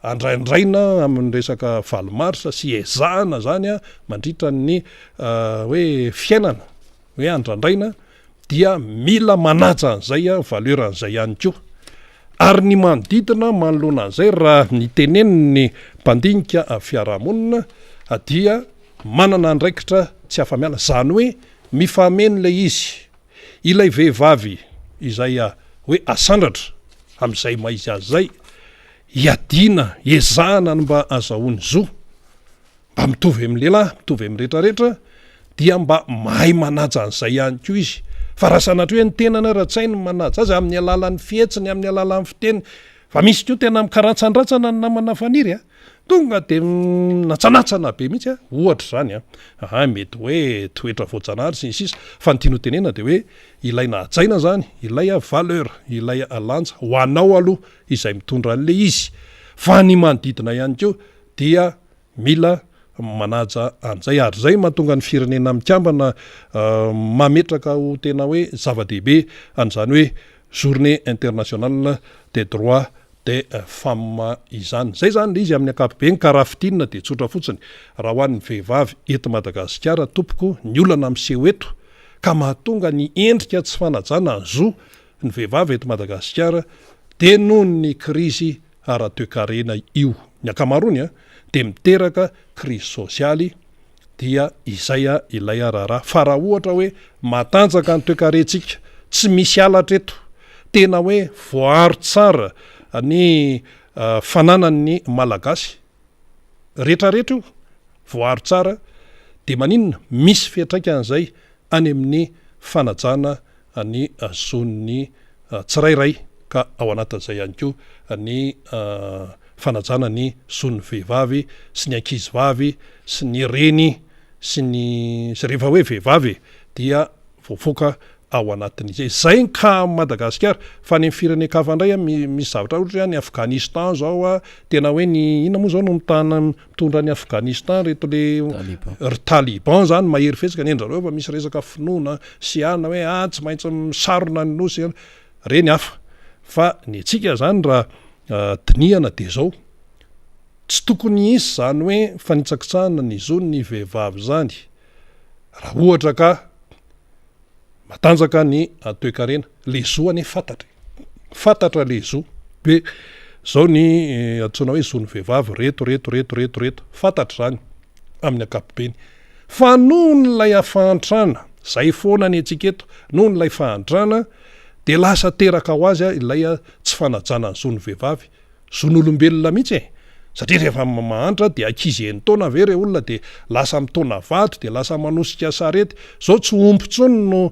andraindraina amin'ny resaka valo marsa sy ezahana zany mandritra ny hoe fiainana, hoe andrandraina dia mila manaja an'izay valeur an'izay ihany koa. Ary ny manodidina manoloana an'izay raha ny tenenin'ny mpandinika fiarahamonina dia manana andraikitra tsy afa-miala, izany hoe mifameno ilay izy. Ilay vehivavy izay hoe asandratra amin'izay maha izy azy izay, iadiana, ezahana ny mba azahoany zo. mba mitovy amin'ny lehilahy, mitovy amin'ny rehetrarehetra, dia mba mahay manaja an'izay ihany koa izy. Fa raha sanatria hoe ny tenany ara tsy hainy ny manaja azy amin'ny alalan'ny fihetsiny, amin'ny alalan'ny fiteniny, fa misy koa tena mikarantsandratsana ny namana Faniry a! Tonga dia minatsanantsana be mihitsy a! Ohatra izany a! Aha, mety hoe toetra voajanahary sy ny sisa, fa ny tiany ho tenenina dia hoe ilaina hajaina izany, ilay valeur, ilay lanja, ho anao aloha izay mitondra an'ilay izy, fa ny manodidina ihany koa dia mila manaja an'izay ary izay mahatonga ny firenena mikambana mametraka ho tena hoe zava-dehibe an'izany hoe journée internationale des droits des femmes izany. Izay izany ilay izy amin'ny ankapobeny ka raha fintinina dia tsotra fotsiny, raha ho an'ny vehivavy eto Madagasikara tompoko ny olana miseho eto ka mahatonga ny endrika tsy fanajana ny zo ny vehivavy eto Madagasikara dia noho ny krizy ara-toekarena io, ny ankamaroany an, dia miteraka krizy sosialy dia izay ilay raharaha. Fa raha ohatra hoe matanjaka ny toekarentsika, tsy misy halatra eto, tena hoe voaaro tsara ny fananan'ny Malagasy rehetrarehetra io, voaaro tsara, dia maninona? Misy fiantraikan'izay any amin'ny fanajana ny zon'ny tsirairay ka ao anatin'izay ihany koa ny fanajana ny zon'ny vehivavy sy ny ankizivavy sy ny reny sy ny rehefa hoe vehivavy e dia voafoaka ao anatin'izay. Izay ny cas amin'i Madagasikara. Fa any amin'ny firenen-kafa indray an, misy zavatra ohatra hoe any Afghanistan izao an, tena hoe ny inona moa izao no mitana mitondra an'i Afghanistan ireto le ry Taliban izany mahery fihetsika ny an-dry zareo fa misy resaka finoana sy anona hoe ah tsy maintsy misarona ny nosy, ireny hafa. Fa ny antsika izany raha dinihana dia izao, tsy tokony hisy izany hoe fanitsakitsahana ny zon'ny vehivavy izany raha ohatra ka Matanjaka ny toekarena. Le zo anie fantatra e. Fantatra le zo hoe zao ny antsoina hoe zon'ny vehivavy reto reto reto reto reto. Fantatra izany amin'ny ankapobeny. Fa noho n'ilay fahantrana, zay foana ny antsika eto, noho n'ilay fahantrana dia lasa teraka ho azy ilay tsy fanajana ny zon'ny vehivavy. Zon'olombelona mihitsy e! Satria rehefa mahantra dia ankizy enin-taona ve re olona dia lasa mitaona vato dia lasa manosika sarety, zao tsy omby intsony no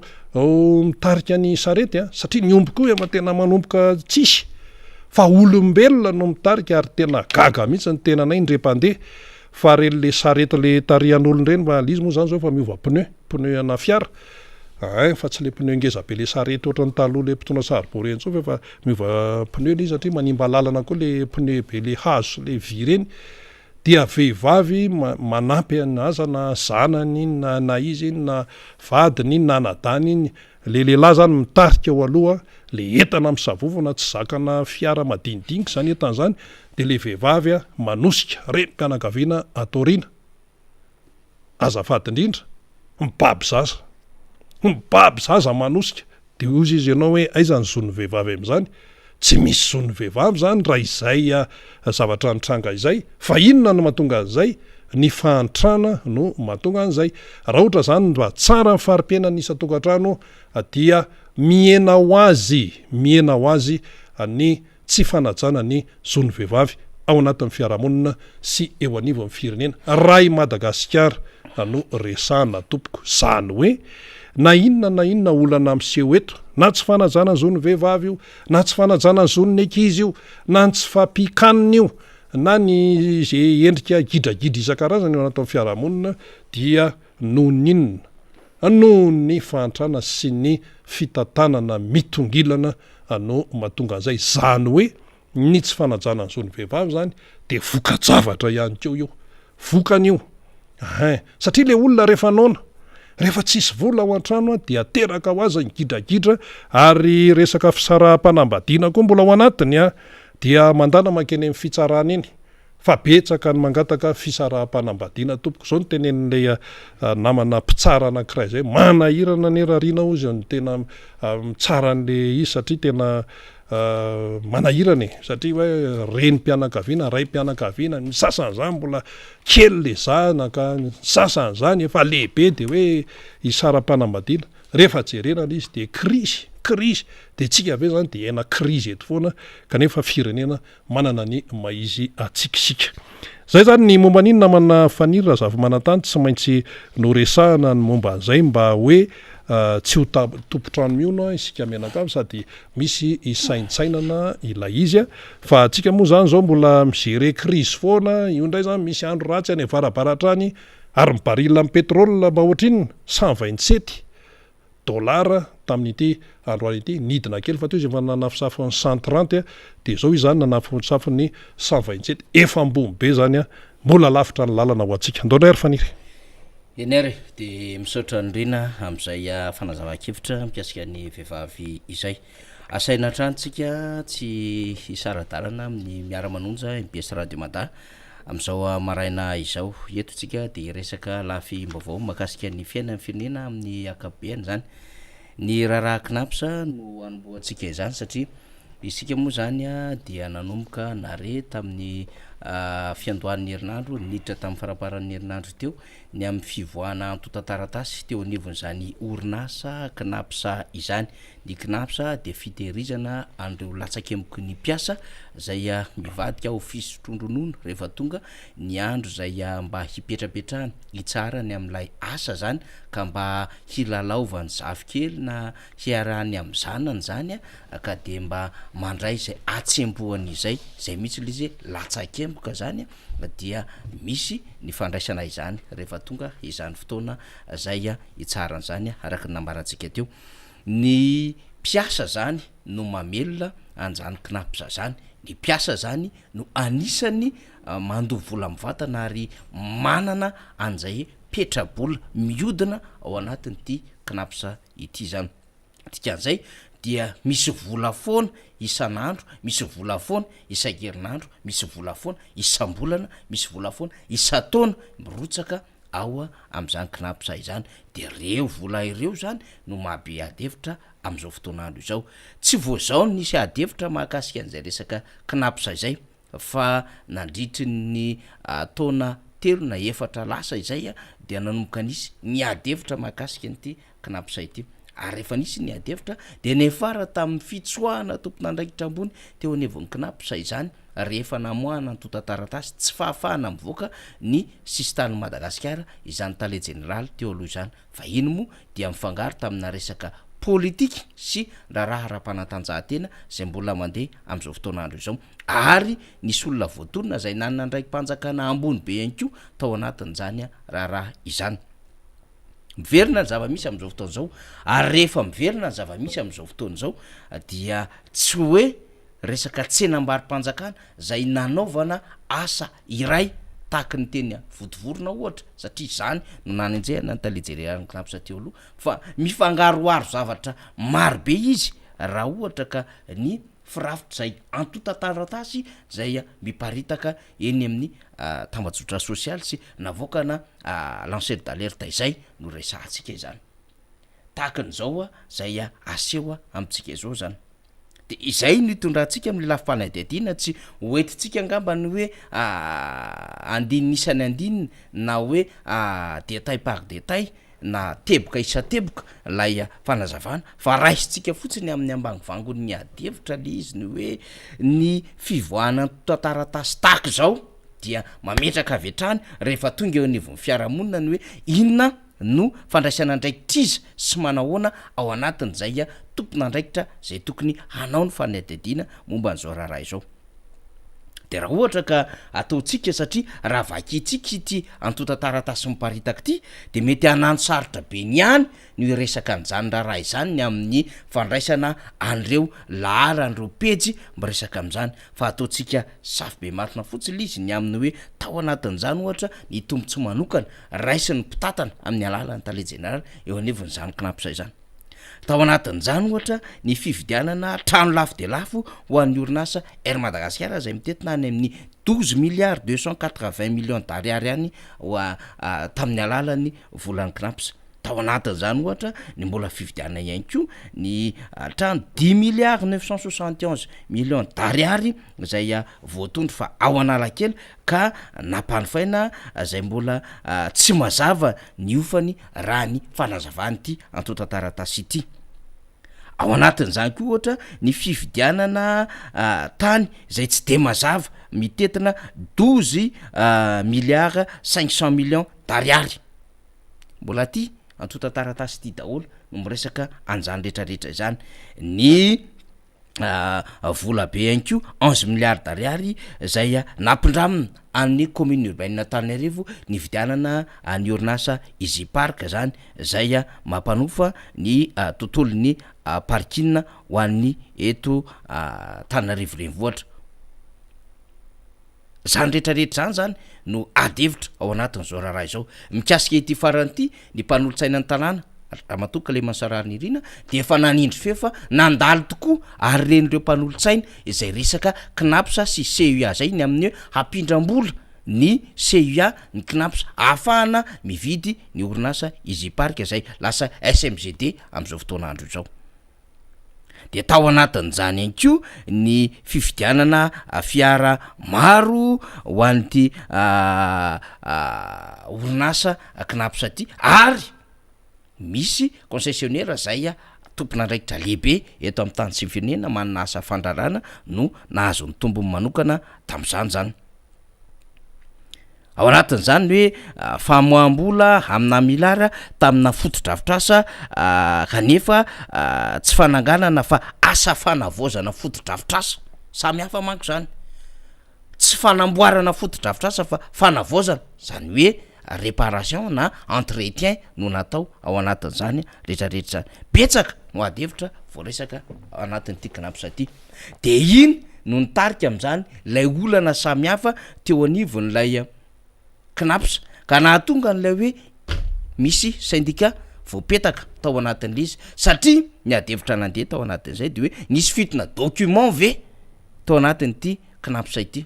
mitarika ny sarety a! Satria ny omby koa efa tena manomboka tsisy fa olombelona no mitarika ary tena gaga mihitsy ny tenanay ndre mpandeha fa reny le sarety le tarihan'olona ireny fa le izy moa zany zao efa miova pneu, pneu ana fiara. Ein, fa tsy le pneu ngeza be le sarety ohatran'ny taloha le mpitondra saribao reny intsony fa efa miova pneu le izy satria manimba lalana koa le pneu be le hazo sy le vy reny. Dia vehivavy manampy anaza na zanany iny na na izy iny na vadiny iny na anadahiny iny, le lehilahy zany mitarika eo aloha, le entana misavovona tsy zakana fiara madinidinika zany entana zany, de le vehivavy manosika, renim-pianakaviana ato aoriana. Azafady indrindra, mibaby zaza. Mibaby zaza manosika. Dia hozy izy ianao hoe aiza ny zon'ny vehivavy amin'izany? Tsy misy zon'ny vehivavy izany raha izay zavatra nitranga izay. Fa inona no mahatonga an'izay? Ny fahantrana no mahatonga an'izay. Raha ohatra izany mba tsara ny fari-piainan'ny isan-tokantrano dia mihena ho azy, mihena ho azy ny tsy fanajana ny zon'ny vehivavy ao anatin'ny fiarahamonina sy eo anivon'ny firenena raha i Madagasikara no resahana tompoko. Izany hoe na inona na inona olana miseho eto, na tsy fanajana ny zon'ny vehivavy io, na tsy fanajana ny zon'ny ankizy io, na ny tsy fahampian-kanina io, na ny ze endrika gidragidra isan-karazany eo anatin'ny fiarahamonina dia noho ny inona? Noho ny fahantrana sy ny fitantanana mitongilana no mahatonga an'izay. Izany hoe ny tsy fanajana ny zon'ny vehivavy izany dia voka-javatra ihany koa io. Vokany io. Ein. Satria ilay olona rehefa noana, rehefa tsisy vola ao an-trano dia teraka ho azy ny gidragidra ary resaka fisaraham-panambadiana koa mbola ao anatiny an, dia mandana mankeny amin'ny fitsarana iny. Fa betsaka ny mangataka fisaraham-panambadiana tompoko. Zao no tenenin'ilay namana mpitsara anankiray zay, manahirana anie Rarina hozy ny tena mitsara an'le izy satria tena manahirana e, satria hoe renim-pianakaviana, raim-pianakaviana, ny sasany zany mbola kely le zanaka, ny sasany zany efa lehibe de hoe hisara-panambadiana. Rehefa jerena le izy de krizy, krizy, de tsika ve zany de hiaina krizy eto foana kanefa firenena manana ny maha izy antsika isika. Zay zany ny momba an'iny namana Faniry Razafimanantany, tsy maintsy noresahana ny momba an'izay mba hoe tsy ho tompon-trano mihono isika mianakavy sady misy hisaintsainana ilay izy fa antsika moa zany zao mbola mi-gérer crise foana, io indray zany misy andro ratsy any avarabaratra any ary ny baril ny pétrole mba ohatrinona? 127. Dollar tamin'ity androany ity, nidina kely fa teo izy efa nanafosafo ny 130 dia izao izy izany nanafosafo ny 127, efa ambony be izany, mbola lavitra ny lalana ho antsika. Ndao indray ary Faniry. Eny ary e, dia misaotra an'i Rina amin'izay fanazavan-kevitra mikasika ny vehivavy izay. Asaina hatrany tsika tsy hisara-dalana amin'ny miara-manonja mbs Radio Mada amin'izao maraina izao. Eto tsika dia hiresaka lafim-baovao mahakasika ny fiainan'ny firenena amin'ny ankapobeany izany. Ny raharaha Cnaps no hanombohantsika izany satria isika moa izany dia nanomboka nare tamin'ny fiandohan'ny herinandro niditra tamin'ny faramparan'ny herinandro teo ny amin'ny fivoahana antontan-taratasy teo anivon'izany orinasa Cnaps izany. Ny Cnaps dia fitehirizana an'ireo latsakemboky ny mpiasa izay mivadika ho fisotroan-dronono rehefa tonga ny andro izay mba hipetrapetrahany, hitsaharany amin'ilay asa izany ka mba hilalaovany zafikely na hiarahany amin'ny zanany izany ka dia mba mandray izay hatsembohany izay, izay mihitsy ilay izy hoe latsakemboka izany dia misy ny fandraisana izany rehefa tonga izany fotoana izay hitsaharana izany araka ny nambarantsika teo. Ny mpiasa izany no mamelona an'izany Cnaps izany, ny mpiasa izany no anisan'ny mandoa vola mivantana ary manana an'izay petra-bola mihodina ao anatin'ity Cnaps ity izany. Dikan'izay dia misy vola foana isan'andro, misy vola foana isan-kerinandro, misy vola foana isam-bolana, misy vola foana isan-taona mirotsaka ao amin'izany Cnaps izany. Dia ireo vola ireo izany no maha-be ady hevitra amin'izao fotoan'andro izao. Tsy vao izao no nisy ady hevitra mahakasika an'izay resaka Cnaps izay fa nandritry ny taona telo na efatra lasa izay dia nanomboka nisy ny ady hevitra mahakasika an'ity Cnaps ity. Ary rehefa nisy ny ady hevitra dia niafara tamin'ny fitsoahana tompon'andraikitra ambony teo anivon'ny Cnaps izany rehefa namoahana antontan-taratasy tsy fahafahana mivoaka ny sisintanin'i Madagasikara izany tale jeneraly teo aloha izany. Fa iny moa dia mifangaro tamina resaka politika sy raharaha ara-panatanjahantena izay mbola mandeha amin'izao fotoan'andro izao ary nisy olona voatonona izay nanana andraiki-panjakana ambony be ihany koa tao anatin'izany raharaha izany. Miverina ny zava-misy amin'izao fotoana izao ary rehefa miverina ny zava-misy amin'izao fotoana izao dia tsy hoe resaka tsenam-barom-panjakana izay nanaovana asa iray tahaky ny teny Vontovorona ohatra satria izany no nanenjehana ny tale jeneralin'ny Cnaps teo aloha fa mifangaroharo zavatra maro be izy raha ohatra ka ny firafitra izay antontan-taratasy izay miparitaka eny amin'ny tambajotra sosialy sy navoakana lanceur d'alerte izay no resahantsika izany. Tahaka an'izao izay aseho amintsika izao izany. De izay no itondrantsika amin'ny lafim-panadihadiana, tsy hoentintsika angamba ny hoe andininy isan'ny andininy na hoe détail par détail na teboka isan-teboka ilay fanazavana fa raisintsika fotsiny amin'ny ambangovangon'ny ady hevitra le izy ny hoe ny fivoahana antontan-taratasy tahaka izao dia mametraka avy hatrany rehefa tonga eo anivon'ny fiarahamonina ny hoe inona no fandraisana andraikitr'iza sy manahoana ao anatin'izay tompon'andraikitra izay tokony hanao ny fanadihadiana momba an'izao raharaha izao. Dia raha ohatra ka ataontsika satria raha vakintsika ity antontan-taratasy miparitaka ity dia mety hanano sarotra be ny any no hiresaka an'izany raharaha izany ny amin'ny fandraisana an'ireo laharan'ireo pejy miresaka amin'izany fa ataontsika safo be marina fotsiny ilay izy ny amin'ny hoe tao anatin'izany ohatra ny tombontsoa manokana raisin'ny mpitantana amin'ny alalan'ny tale jeneraly eo anivon'izany Cnaps izany. Tao anatin'izany ohatra ny fividianana trano lafo dia lafo ho an'ny orinasa Air Madagascar izay mitentina any amin'ny douze milliards deux cent quatre-vingts millions d'ariary any ho tamin'ny alalan'ny volan'ny Cnaps. Tao anatin'izany ohatra ny mbola fividianana ihany koa ny trano dix milliards neuf cent soixante et onze millions d'ariary izay voatondro fa ao Analakely ka nampanofaina izay mbola tsy mazava ny hofany raha ny fanazavan'ity antontan-taratasy ity. Ao anatin'izany koa ohatra ny fividianana tany izay tsy dia mazava mitentina douze milliards cinq cent millions d'ariary. Mbola aty antontan-taratasy ity daholo no miresaka an'izany rehetrarehetra izany. Ny vola be ihany koa onze milliards d'ariary izay nampindramina an'ny commune urbaine Antananarivo nividianana ny orinasa Easy Park izany izay mampanofa ny tontolon'ny parking ho an'ny eto Antananarivo renivohitra. Izany rehetra rehetra izany izany no ady hevitra ao anatin'izao raharaha izao. Mikasika ity farany ity, ny mpanolotsainan'ny tanàna, Ramatoa Clémence Raharinirina, dia efa nanindry feo fa nandalo tokoa ary ren'ireo mpanolotsaina izay resaka Cnaps sy CUA izay ny amin'ny hoe hampindram-bola ny CUA ny Cnaps ahafahana mividy ny orinasa Easy Park izay lasa SMGD amin'izao fotoana andro izao. Dia tao anatin'izany ihany koa ny fividianana fiara maro ho an'ity orinasa Cnaps ity ary misy concessionnaire izay tompon'andraikitra lehibe eto amin'ny tany sy ny firenena manana asa fandrarana no nahazo ny tombony manokana tamin'izany izany. Ao anatin'izany ny hoe famoaham-bola amina miliara tamina fotodrafitrasa kanefa tsy fananganana fa asa fanavaozana fotodrafitrasa. Samy hafa manko izany. Tsy fanamboarana fotodrafitrasa fa fanavaozana, izany hoe réparation na entretien no natao ao anatin'izany rehetrarehetra izany. Betsaka no ady hevitra voaresaka ao anatin'ity Cnaps ity. De iny no nitarika amin'izany ilay olana samihafa teo anivon'ilay Cnaps ka nahatonga an'ilay hoe misy syndicat voapetaka tao anatin'ilay izy satria ny ady hevitra nandeha tao anatin'izay de hoe nisy fuite-na document ve tao anatin'ity Cnaps ity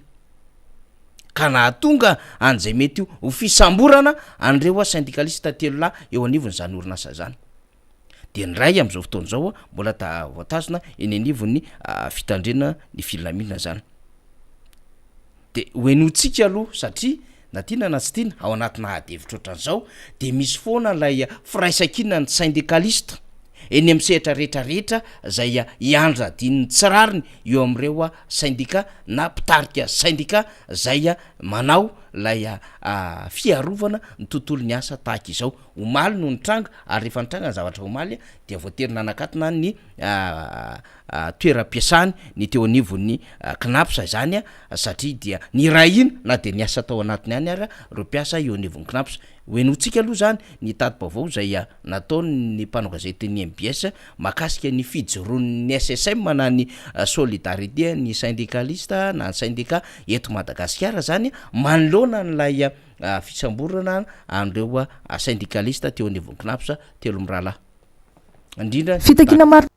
ka nahatonga an'izay mety ho fisamborana an'ireo syndicaliste telolahy eo anivon'izany orinasa izany. dia ny iray amin'izao fotoana izao mbola ta voatazona eny anivon'ny fitandrena ny filaminana zany. De ho henointsika aloha satria na tiana na tsy tiana ao anatina ady hevitra ohatran'izao de misy foana ilay firaisankinan'ny syndikalista eny amin'ny sehatra rehetra rehetra zay ianjadian'ny tsy rariny eo amin'ireo sendika na mpitarika sendika zay manao ilay fiarovana ny tontolon'ny asa tahaka izao. Omaly no nitranga ary rehefa nitranga ny zavatra omaly dia voatery nanakatona ny toeram-piasany ny teo anivon'ny Cnaps izany satria dia niray hina na dia niasa tao anatiny ihany ara ireo mpiasa eo anivon'ny Cnaps. Ho henointsika aloha izany ny tati-baovao izay nataon'ny mpanao gazetin'ny mbs mahakasika ny fijoroan'ny SSM na ny Solidarité ny syndicaliste na ny sendika eto Madagasikara izany manoloana an'ilay fisamborana an'ireo sendikalista teo anivon'ny Cnaps telo mirahalahy indrindra. Fitakiana maromaro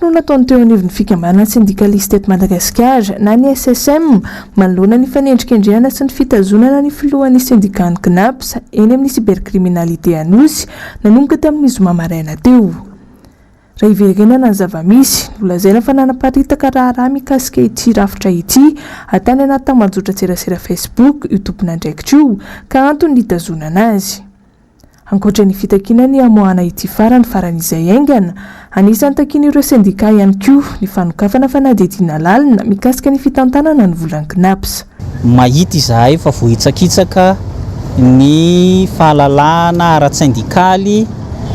no nataon'ny teo anivon'ny fikambanana sendikalista eto Madagasikara na ny SSM manoloana ny fanendrikendrehana sy ny fitazonana ny filohan'ny sendikan'ny Cnaps eny amin'ny cybercriminalité Anosy nanomboka tamin'ny zoma maraina teo. Raha hiverenana ny zava-misy, nolazaina fa nanaparitaka raharaha mikasika ity rafitra ity tany anaty tambajotran-tserasera Facebook io tompon'andraikitra io ka antony nitazonana azy. Ankoatra ny fitakiana ny hamoahana ity farany faran'izay haingana, anisan'ny takian'ireo sendikà ihany koa ny fanokafana fanadihadiana lalina mikasika ny fitantanana ny volan'ny Cnaps. Mahita izahay fa voahitsakitsaka ny fahalalahana ara-tsindikaly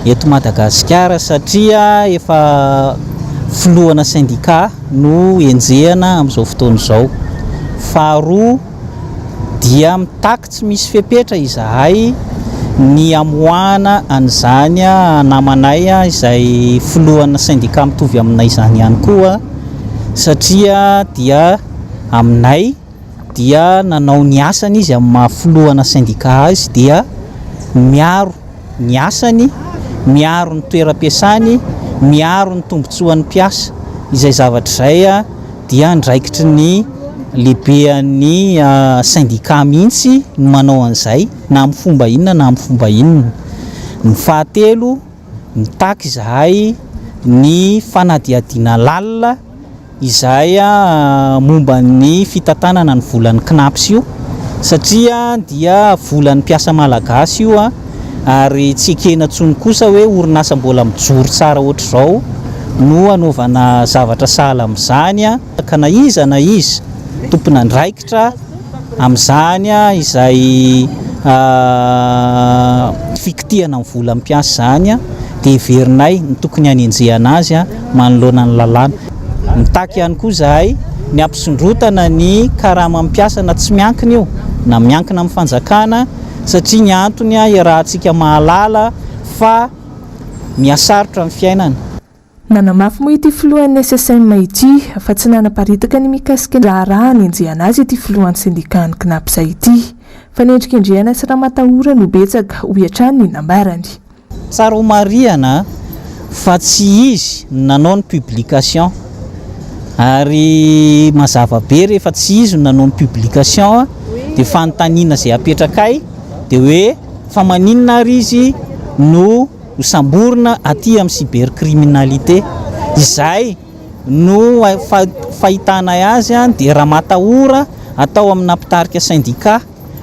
eto Madagasikara satria efa filohana sendika no enjehana amin'izao fotoana izao. Faharoa dia mitaky tsy misy fepetra izahay ny hamoahana an'izany namanay izay filohana sendika mitovy aminay izany ihany koa satria dia aminay dia nanao ny asany izy amin'ny maha filohana sendika azy dia miaro ny asany, miaro ny toeram-piasany, miaro ny tombotsoan'ny mpiasa. Izay zavatra izay dia andraikitry ny lehibean'ny sendika mihitsy ny manao an'izay na amin'ny fomba inona na amin'ny fomba inona. Ny fahatelo, mitaky izahay ny fanadihadiana lalina izay momba ny fitantanana ny volan'ny Cnaps io satria dia volan'ny mpiasa malagasy io ary tsy ekena intsony kosa hoe orinasa mbola mijoro tsara ohatr'izao no hanaovana zavatra sahala amin'izany ka na iza na iza tompon'andraikitra amin'izany izay fikitihana ny vola mpiasa izany dia heverinay ny tokony hanenjehana azy manoloana ny lalàna. Mitaky ihany koa izahay ny hampisondrotana ny karaman'ny mpiasa na tsy miankina io na miankina amin'ny fanjakana satria ny antony iarahantsika mahalala fa mihasarotra ny fiainana. Nanamafy moa ity filohan'ny SSM ity fa tsy nanaparitaka ny mikasika ny raharaha hanenjehana azy ity filohan'ny sendikan'ny Cnaps ity. Fanendrikendrehana sy ramatahora no betsaka, hoy hatrany ny nambarany. Tsara ho marihana fa tsy izy no nanao ny publication ary mazava be rehefa tsy izy no nanao ny publication dia fanontaniana izay apetrakay dia hoe fa maninona ary izy no Ho samborina aty amin'ny cybercriminalité. Izay no fahitanay azy dia ramatahora atao amina mpitarika sendika.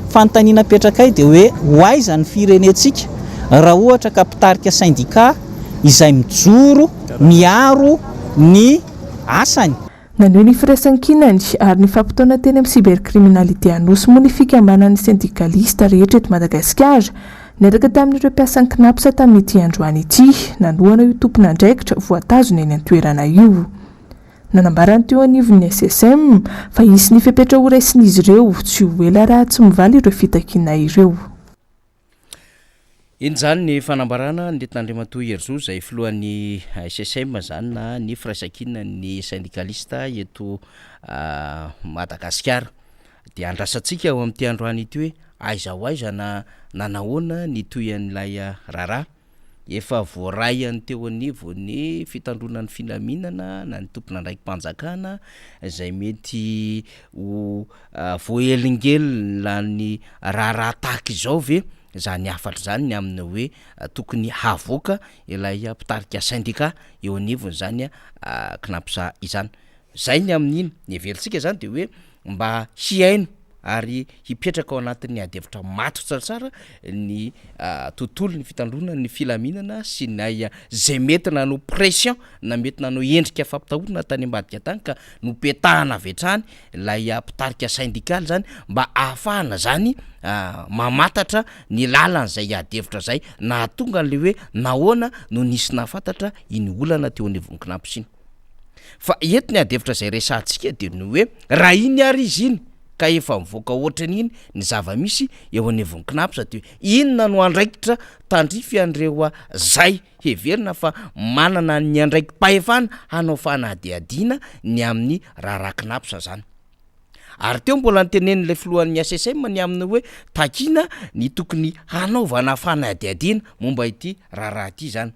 Fanontaniana apetrakay dia hoe ho aiza ny firenentsika raha ohatra ka mpitarika sendika izay mijoro miaro ny asany. Naneho ny firaisankinany ary nifampitaona teny amin'ny cybercriminalité Anosy moa ny fikambanan'ny sendikalista rehetra eto Madagasikara niaraka tamin'ireo mpiasan'ny Cnaps tamin'ity androany ity nanohana io tompon'andraikitra voatazona eny an-toerana io. Nanambara ny teo anivon'ny SSM fa hisy ny fepetra horaisin'izy ireo tsy ho ela raha tsy mivaly ireo fitakiana ireo. Iny izany ny fanambarana nentin'Andriamatoa Herizo izay filohan'ny SSM izany na ny firaisankinan'ny sendikalista eto Madagasikara. Dia andrasantsika ao amin'ity androany ity hoe aiza ho aiza na nanahoana ny tohin'ilay raharaha. Efa voaray an'ny teo anivon'ny fitandroana ny filaminana na ny tompon'andraiki-panjakana izay mety ho voahelingelina ny raharaha tahaka izao ve izany hafatra izany ny amin'ny hoe tokony havoaka ilay mpitarika sendika eo anivon'izany Cnaps izany. Zay ny amin'iny. Ny heverintsika zany de hoe mba hihaino ary hipetraka ao anatin'ny ady hevitra matotra tsara ny tontolon'ny fitandroana ny filaminana sy ny ay zay mety nanao pression na mety nanao endrika fampitahorana tany ambadika tany ka nopetahana avy hatrany ilay mpitarika sendikaly zany mba ahafahana zany mamantatra ny lalan'izay ady hevitra zay nahatonga an'le hoe nahoana no nisy nahafantatra iny olana teo anivon'ny Cnaps iny. Fa eto ny adihevitra izay resahantsika dia ny hoe raha iny ary izy iny ka efa mivoaka ohatran'iny ny zava-misy eo anivon'ny Cnaps dia inona no andraikitra tandrify an'ireo zay heverina fa manana ny andraiki-pahefana hanao fanadihadiana ny amin'ny raharaha Cnaps zany. Ary teo mbola notenenin'ilay filohan'ny SSM ny amin'ny hoe takiana ny tokony hanaovana fanadihadiana momba ity raharaha ity zany.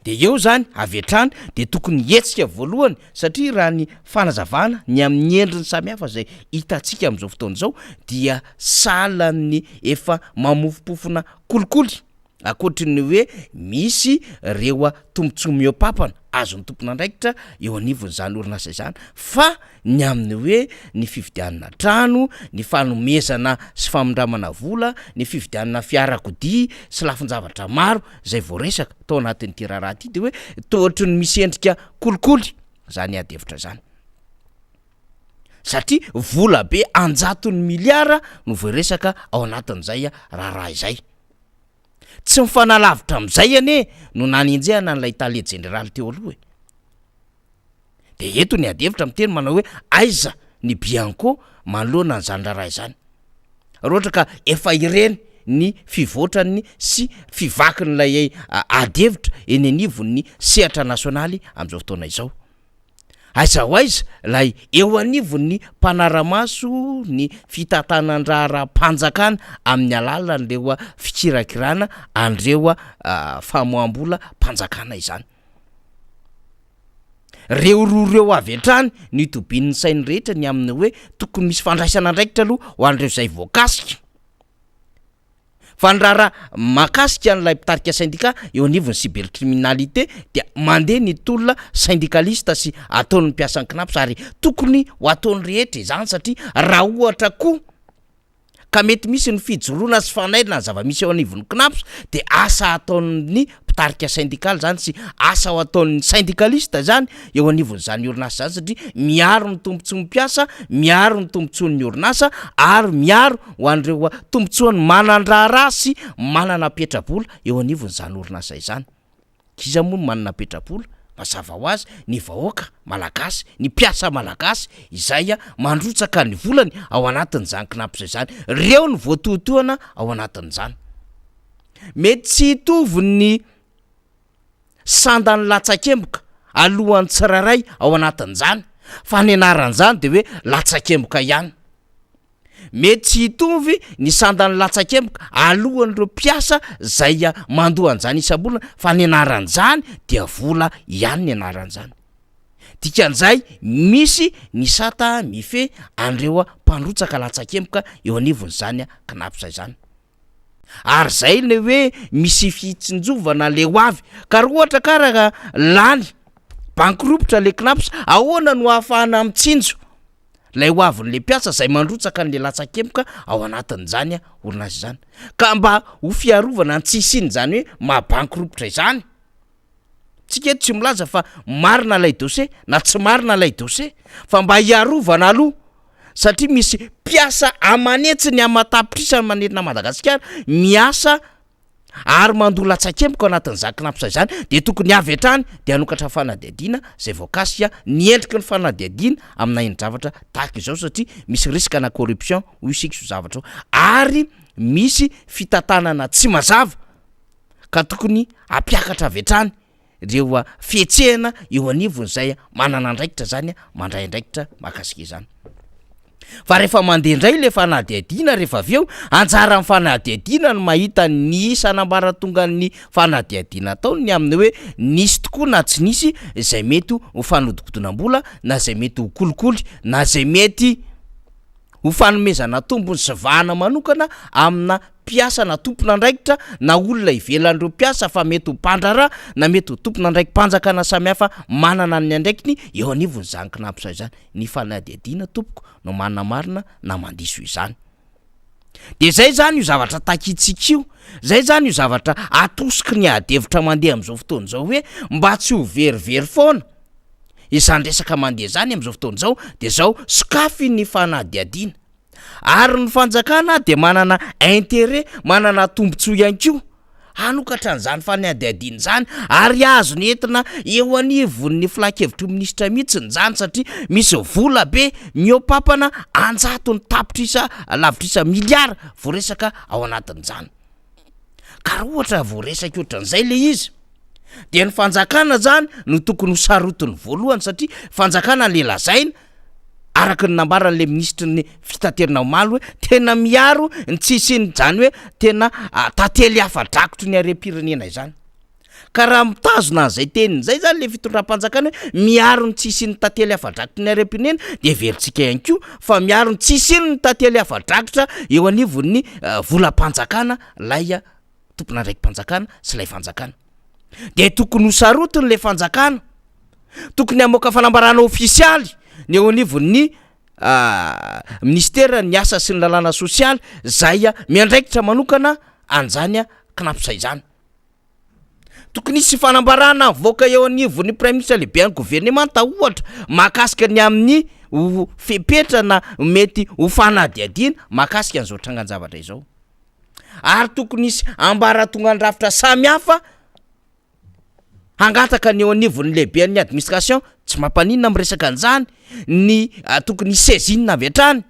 De eo zany avy hatrany de tokony hihetsika voalohany satria raha ny fanazavana ny amin'ny endriny samihafa zay hitantsika amin'izao fotoana izao dia sahalan'ny efa mamofompofona kolikoly ankoatry ny hoe misy reo tombotsoa mihoa-papana azon'ny tompon'andraikitra eo anivon'izany orinasa izany fa ny amin'ny hoe ny fividianana trano, ny fanomezana sy famindramana vola, ny fividianana fiarakodia sy lafin-javatra maro izay voaresaka tao anatin'ity raharaha ity dia hoe toa ohatry ny misy endrika kolikoly izany ady hevitra izany. Satria vola be an-jatony miliara no voaresaka ao anatin'izay raharaha izay. Tsy mifanalavitra amin'izay anie no nanenjehana an'ilay tale jeneraly teo aloha e. Dia eto ny ady hevitra miteny manao hoe aiza ny Bianco manoloana an'izany raharaha izany. Raha ohatra ka efa ireny ny fivoatran'ny sy fivakin'ilay ady hevitra eny anivon'ny sehatra nasionaly amin'izao fotoana izao. Aiza ho aiza ilay eo anivon'ny mpanara-maso ny fitantanan-draharaham-panjakana amin'ny alalan'ireo fikirakirana an'ireo famoaham-bolam-panjakana izany. Reo roa reo avy hatrany no itobian'ny sain'ny rehetra ny amin'ny hoe tokony misy fandraisana andraikitra aloha ho an'ireo izay voakasika. Fa ny raharaha mahakasika an'ilay mpitarika sendika eo anivon'ny cybercriminalité dia mandeha ny tolona syndikalista sy ataon'ny mpiasan'ny Cnaps ary tokony ho ataon'ny rehetra izany satria raha ohatra koa ka mety misy ny fijoroana sy fanairana ny zava-misy eo anivon'ny Cnaps dia asa ataon'ny mpitarika sendikaly izany sy asa ho ataon'ny sendikalista izany eo anivon'izany orinasa izany satria miaro ny tombontsoan'ny mpiasa, miaro ny tombontsoan'ny orinasa ary miaro ho an'ireo tombontsoan'ny manan-draharaha sy manana petra-bola eo anivon'izany orinasa izany. Iza moa no manana petrabola? Mazava ho azy, ny vahoaka malagasy, ny mpiasa malagasy izay mandrotsaka ny volany ao anatin'izany Cnaps izany. Ireo no voatohitohana ao anatin'izany. Mety tsy hitovy ny sandan'ny latsakemboka alohan'ny tsirairay ao anatin'izany, fa ny anaran'izany dia hoe latsakemboka ihany. Mety tsy hitovy ny sandan'ny latsakemboka alohan'ireo mpiasa izay mandoa an'izany isam-bolana fa ny anaran'izany dia vola ihany ny anaran'izany. Dikan'izay misy ny sata mifehy an'ireo mpandrotsaka latsakemboka eo anivon'izany Cnaps izany. Ary zay le hoe misy fitsinjovana le ho avy ka raha ohatra ka raha lany. Bankirompitra le Cnaps, ahoana no ahafahana mitsinjo lay ho avin'le mpiasa zay mandrotsaka an'le latsakemboka ao anatin'izany orinasa izany? Ka mba ho fiarovana ny tsy hisian'izany hoe maha bankirompitra izany, tsika eto tsy milaza fa marina lay dossier na tsy marina lay dossier fa mba hiarovana aloha satria misy mpiasa aman'hetsiny aman-tapitrisany manerana Madagasikara miasa ary mandoa latsakemboka ao anatin'izany Cnaps izany dia tokony avy hatrany dia hanokatra fanadihadiana izay voakasika ny endriky ny fanadihadiana amina endri-javatra tahaka izao satria misy risque na corruption hoy isika izao zavatra izao ary misy fitantanana tsy mazava ka tokony hampiakatra avy hatrany ireo fihetsehana eo anivon'izay manana andraikitra zany mandray andraikitra mahakasika izany. Fa rehefa mandeha indray le fanadihadiana rehefa avy eo, anjaran'ny fanadihadiana no mahita ny isan'ambaratongan'ny fanadihadiana ataony ny amin'ny hoe nisy tokoa na tsy nisy izay mety ho fanodikodinam-bola na izay mety ho kolikoly na izay mety ho fanomezana tombony sy vahana manokana amina mpiasa na tompon'andraikitra na olona ivelan'ireo mpiasa fa mety ho mpandraharaha na mety ho tompon'andraiki-panjakana samihafa manana ny andraikiny eo anivon'izany Cnaps izany. Ny fanadihadiana tompoko no manamarina na mandiso izany. Dia izay izany io zavatra takintsika io, izay izany io zavatra atosiky ny ady hevitra mandeha amin'izao fotoana izao hoe mba tsy ho verivery foana izany resaka mandeha izany amin'izao fotoana izao dia izao sokafy ny fanadihadiana. Ary ny fanjakana dia manana intérêt, manana tombotsoa ihany koa hanokatra an'izany fanadihadiana izany ary azony entina eo anivon'ny filankevitry ny minisitra mihitsy izany satria misy vola be mihoa-pampana an-jatony tapitrisa lavitrisa miliara voaresaka ao anatin'izany. Ka raha ohatra voaresaka ohatran'izay le izy dia ny fanjakana zany no tokony ho sarotiny voalohany satria fanjakana le lazaina araka ny nambaran'le minisitry ny fitaterana omaly hoe tena miaro ny tsy hisian'izany hoe tena tantely afa-drakotry ny harem-pirenena izany. Ka raha mitazona an'izay teniny izay zany le fitondram-panjakana hoe miaro ny tsy hisian'ny tantely afa-drakotry ny harem-pirenena dia heverintsika ihany koa fa miaro ny tsy hisian'ny tantely afa-drakotra eo anivon'ny volam-panjakana ilay tompon'andraiki-panjakana sy ilay fanjakana. Dia tokony ho sarotiny ilay fanjakana, tokony hamoaka fanambarana ofisialy ny eo anivon'ny minisiteran'ny asa sy ny lalàna sosialy izay miandraikitra manokana an'izany Cnaps izany. Tokony hisy fanambarana avoaka eo anivon'ny praiminisitra lehiben'ny governemanta ohatra mahakasika ny amin'ny ho fepetra na mety ho fanadihadiana mahakasika an'izao trangan-javatra izao. Ary tokony hisy ambaratongan-drafitra samihafa hangataka ny eo anivon'ny lehiben'ny administration, tsy mampaninona miresaka an'izany, ny tokony hisy saisine avy hatrany.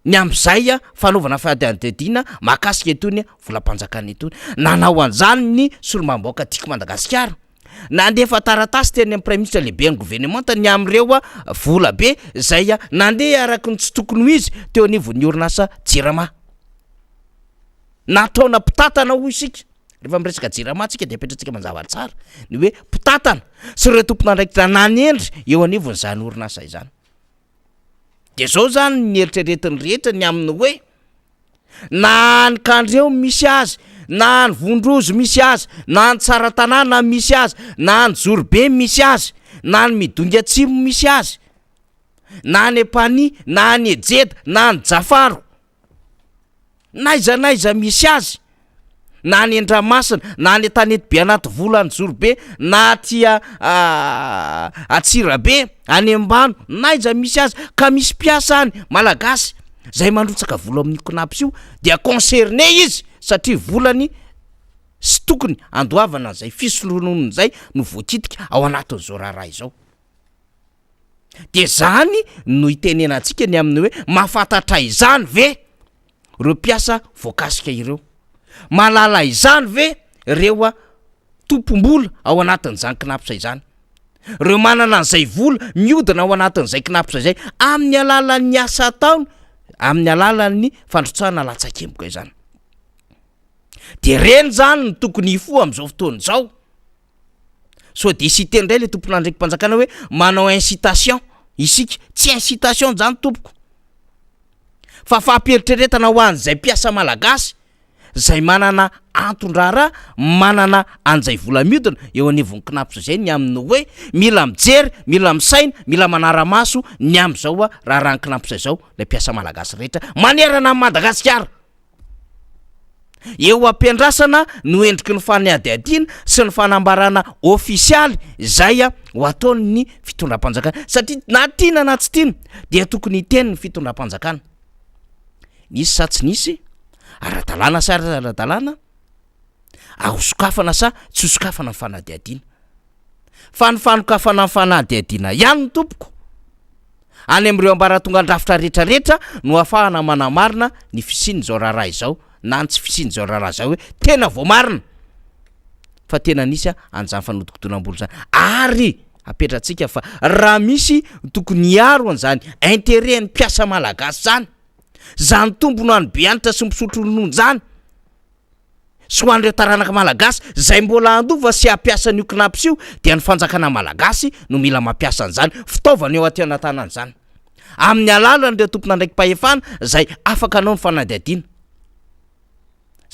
ny amin'izay fanaovana fanadihadiana mahakasika itony volam-panjakana itony. Nanao an'izany ny solombavambahoaka Tiako Madagasikara. Nandefa taratasy teny amin'ny praiminisitra lehiben'ny governemanta ny amin'ireo vola be izay nandeha araka ny tsy tokony ho izy teo anivon'ny orinasa Jirama. Nataona mpitantana hoy isika. Rehefa miresaka Jirama tsika dia apetratsika mazava tsara ny hoe mpitantana sy ireo tompon'andraikitra nanendry eo anivon'izany orinasa izany. De zao zany ny eritreretin'ny rehetra ny amin'ny hoe na any Kandreho misy azy, na any Vondrozo misy azy, na any Tsaratanàna misy azy, na any Jorobe misy azy, na any Midongy Atsimo misy azy, na any Ampanihy, na any Ejeda, na any Jafaro. N'aiza n'aiza misy azy, na any an-dranomasina, na any an-tanety be anaty vola any Jorobe, na aty Antsirabe, any Ambano, n'aiza misy azy, ka misy mpiasa any, Malagasy, zay mandrotsaka vola amin'io Cnaps io, dia concerné izy, satria volany sy tokony andoavana an'izay fisolonono izay no voakitika ao anatin'izao raharaha izao. Dia zany no itenenantsika ny amin'ny hoe mahafantatra izany ve ireo mpiasa voakasika ireo? Mahalala izany ve ireo tompom-bola ao anatin'izany Cnaps izany? Ireo manana an'izay vola mihodina ao anatin'izay Cnaps izay amin'ny alalan'ny asa ataony, amin'ny alalan'ny fandrotsahana latsakemboka izany. Dia ireny izany no tokony hifoha amin'izao fotoana izao. Sao dia hisy hiteny indray le tompon'andraiki-panjakana hoe manao incitation isika. Tsy incitation zany tompoko fa fampieritreretana ho an'izay mpiasa malagasy. izay manana anton-draharaha, manana an'izay vola miodina eo anivon'ny Cnaps izay ny amin'ny hoe mila mijery, mila misaina, mila manara-maso ny amin'izao raharahan'ny Cnaps izao ilay mpiasa malagasy rehetra manerana an'i Madagasikara. Eo am-piandrasana no endriky ny fanadihadiana sy ny fanambarana ofisialy izay ho ataon'ny fitondram-panjakana satria na tiana na tsy tiana dia tokony hiteny ny fitondram-panjakana. Nisy sa tsy nisy? Ara-dalàna sa tsy ara-dalàna? Ary hosokafana sa tsy hosokafana ny fanadihadiana? Fa ny fanokafana ny fanadihadiana ihany tompoko any amin'ireo ambaratongan-drafitra rehetrarehetra no ahafahana manamarina ny fisian'izao raharaha izao na ny tsy fisian'izao raharaha izao hoe tena voamarina fa tena nisy an'izany fanodikodinam-bola izany ary apetratsika fa raha misy tokony hiaro an'izany intérêt an'ny mpiasa malagasy izany, izany tombony ho an'ny be hanitra sy misotro ronono izany, sy ho an'ireo taranaka malagasy izay mbola handova sy hampiasa an'io Cnaps io dia ny fanjakana malagasy no mila mampiasa an'izany fitaovana eo an-tena-tanana izany amin'ny alalan'ireo tompon'andraiki-pahefana izay afaka hanao ny fanadihadiana.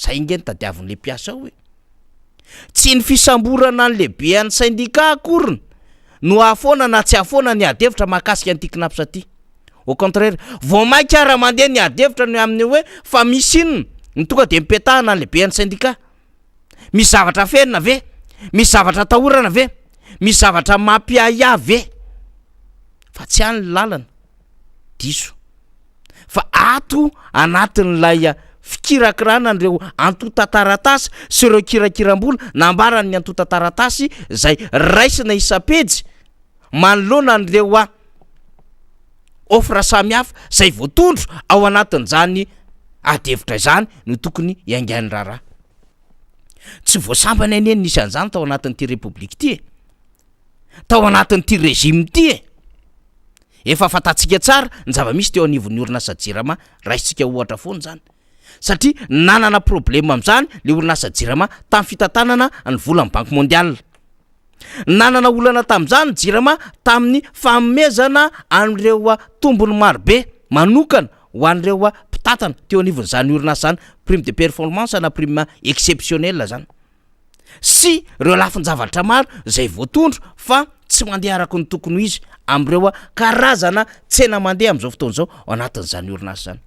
Zay nge no tadiavin'le mpiasa ao e. Tsy ny fisamborana ny lehibean'ny syndicat akoriny no hahafoana na tsy hahafoana ny ady hevitra mahakasika an'ity Cnaps ity. Au contraire, vao mainka ara mandeha ny ady hevitra ny amin'ny hoe fa misy inona no tonga dia mipetahana ny lehibean'ny syndicat? Misy zavatra afenina ve? Misy zavatra atahorana ve? Misy zavatra mampiahiahy ve? Fa tsy any ny lalana. Diso. Fa ato anatin'ilay fikirakirana an'ireo antontan-taratasy sy ireo kirakiram-bola nambaran'ny antontan-taratasy izay raisina isam-pejy manoloana an'ireo offre samihafa izay voatondro ao anatin'izany adihevitra izany no tokony hiaingan'ny raharaha. Tsy vao sambany anie ny nisy an'izany tao anatin'ity Repoblika ity e! Tao anatin'ity régime ity e! Efa fantatsika tsara ny zava-misy teo anivon'ny orinasa Jirama, raisintsika ohatra foana izany. Satria nanana problème amin'izany le orinasa Jirama tamin'ny fitantanana ny volan'ny Banque Mondiale. Nanana olana tamin'izany ny Jirama tamin'ny fanomezana an'ireo tombony marobe manokana ho an'ireo mpitantana teo anivon'izany orinasa izany, prime de performance na prime exceptionnelle izany. Sy ireo lafin-javatra maro izay voatondro fa tsy mandeha araka ny tokony ho izy amin'ireo karazana tsena mandeha amin'izao fotoana izao ao anatin'izany orinasa izany.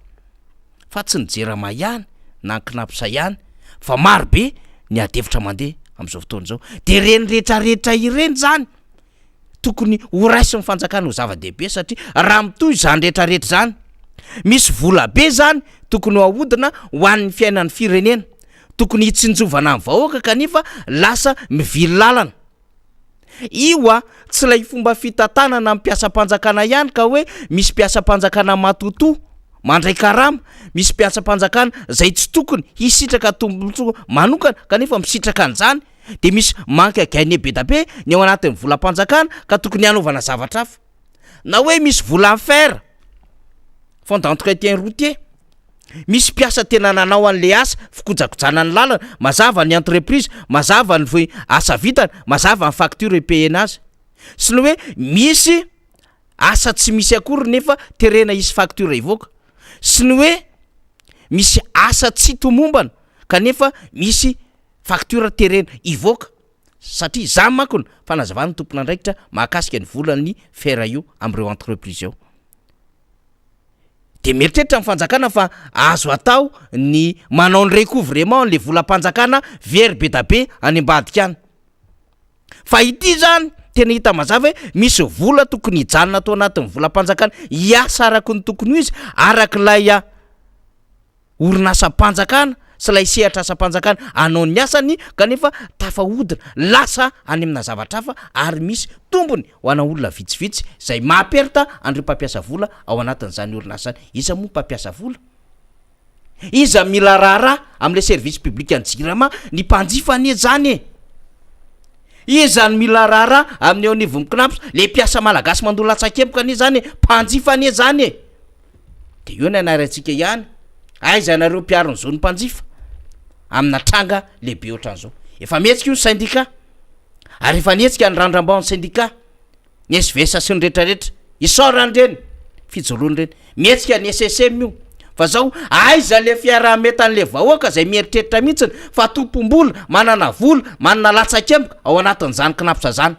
Fa tsy ny Jirama ihany na ny Cnaps ihany fa maro be ny adihevitra mandeha amin'izao fotoana izao. Dia ireny rehetrarehetra ireny izany tokony ho raisin'ny fanjakana ho zava-dehibe satria raha mitohy izany rehetrarehetra izany, misy vola be izany tokony ho ahodina ho an'ny fiainan'ny firenena, tokony hitsinjovana ny vahoaka kanefa lasa mivily lalana. Io a, tsy ilay fomba fitantanana ny mpiasam-panjakana ihany ka hoe misy mpiasam-panjakana matotoa mandray karama, misy mpiasam-panjakana izay tsy tokony hisitraka tombontsoa manokana kanefa misitraka an'izany, dia misy manque à gagner be da be ny ao anatin'ny volam-panjakana ka tokony hanaovana zavatra hafa. Na hoe misy vola fer, fonds d'entretien routier, misy mpiasa tena nanao an'le asa fikojakojana ny lalana, mazava ny entreprise, mazava ny asa vitany, mazava ny facture hi-payer-na azy. Sy ny hoe misy asa tsy misy akory nefa terena hisy facture hivoaka. Sy ny hoe misy asa tsy tomombana kanefa misy facture terena hivoaka satria izany manko ny fanazavan'ny tompon'andraikitra mahakasika ny volan'ny fer io amin'ireo entreprise eo. Dia mieritreritra ny fanjakana fa azo atao ny manao ny recouvrement an'le volam-panjakana very be da be any ambadika any. Fa ity izany tena hita mazava hoe misy vola tokony hijanona ato anatin'ny volam-panjakana hiasa araka ny tokony ho izy arak'ilay orinasam-panjakana sy ilay sehatr'asam-panjakana hanao ny asany kanefa tafahodina lasa any amina zavatra hafa ary misy tombony ho ana olona vitsivitsy izay maha-perte an'ireo mpampiasa vola ao anatin'izany orinasa izany. Iza moa mpampiasa vola? Iza mila raharaha amin'ilay service public an'ny Jirama? Ny mpanjifa anie izany e! Iza no mila raharaha amin'ny eo anivon'ny Cnaps? Le mpiasa malagasy mandoa latsakemboka anie izany e! Mpanjifa anie izany e! De eo ny anarantsika ihany, aiza ianareo mpiaro ny zon'ny mpanjifa amina tranga lehibe ohatran'izao? Efa mihetsika io ny syndicat, ary efa nihetsika ny randram-baon'ny syndicat, ny SVS sy ny retraretra, isaorana ireny fijoroana ireny, mihetsika ny SSM io, Fa zao, aiza le fiaraha-mientan'le vahoaka zay mieritreritra mihitsiny fa tompom-bola, manana vola, manana latsakemboka ao anatin'izany Cnaps zany.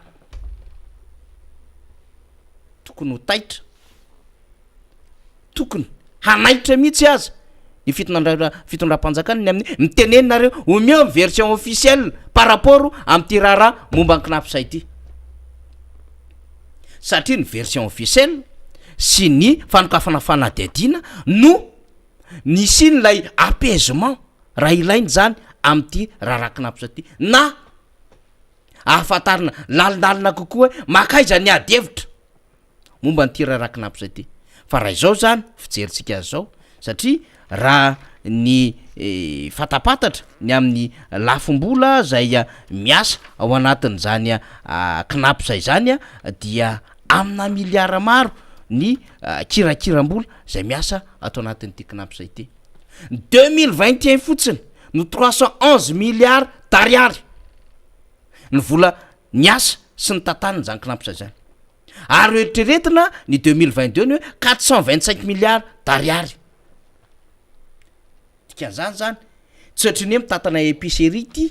Tokony ho taitra, tokony hanaitra mihitsy aza ny fitondra- fitondram-panjakana ny amin'ny mitenena nareo, omeo ny version officielle par rapport amin'ity raharaha momba ny Cnaps ity. Satria ny version officielle sy ny fanokafana fanadihadiana no nisian'ilay apaisement raha ilaina izany amin'ity raharaha Cnaps ity na ahafantarana lalindalina kokoa hoe mankaiza ny ady hevitra momba an'ity raharaha Cnaps ity. Fa raha izao izany fijerintsika azy izao satria raha ny fatapantatra ny amin'ny lafim-bola izay miasa ao anatin'izany Cnaps izany dia amina miliara maro ny kirakiram-bola izay miasa ato anatin'ity Cnaps ity. Ny 2021 fotsiny no 311 milliards d'ariary ny vola niasa sy nitantanina izany Cnaps izany. Ary eritreretina ny 2022 ny hoe 425 milliards d'ariary. Dikan'izany zany, tsy ohatry ny hoe mitantana épicerie ity,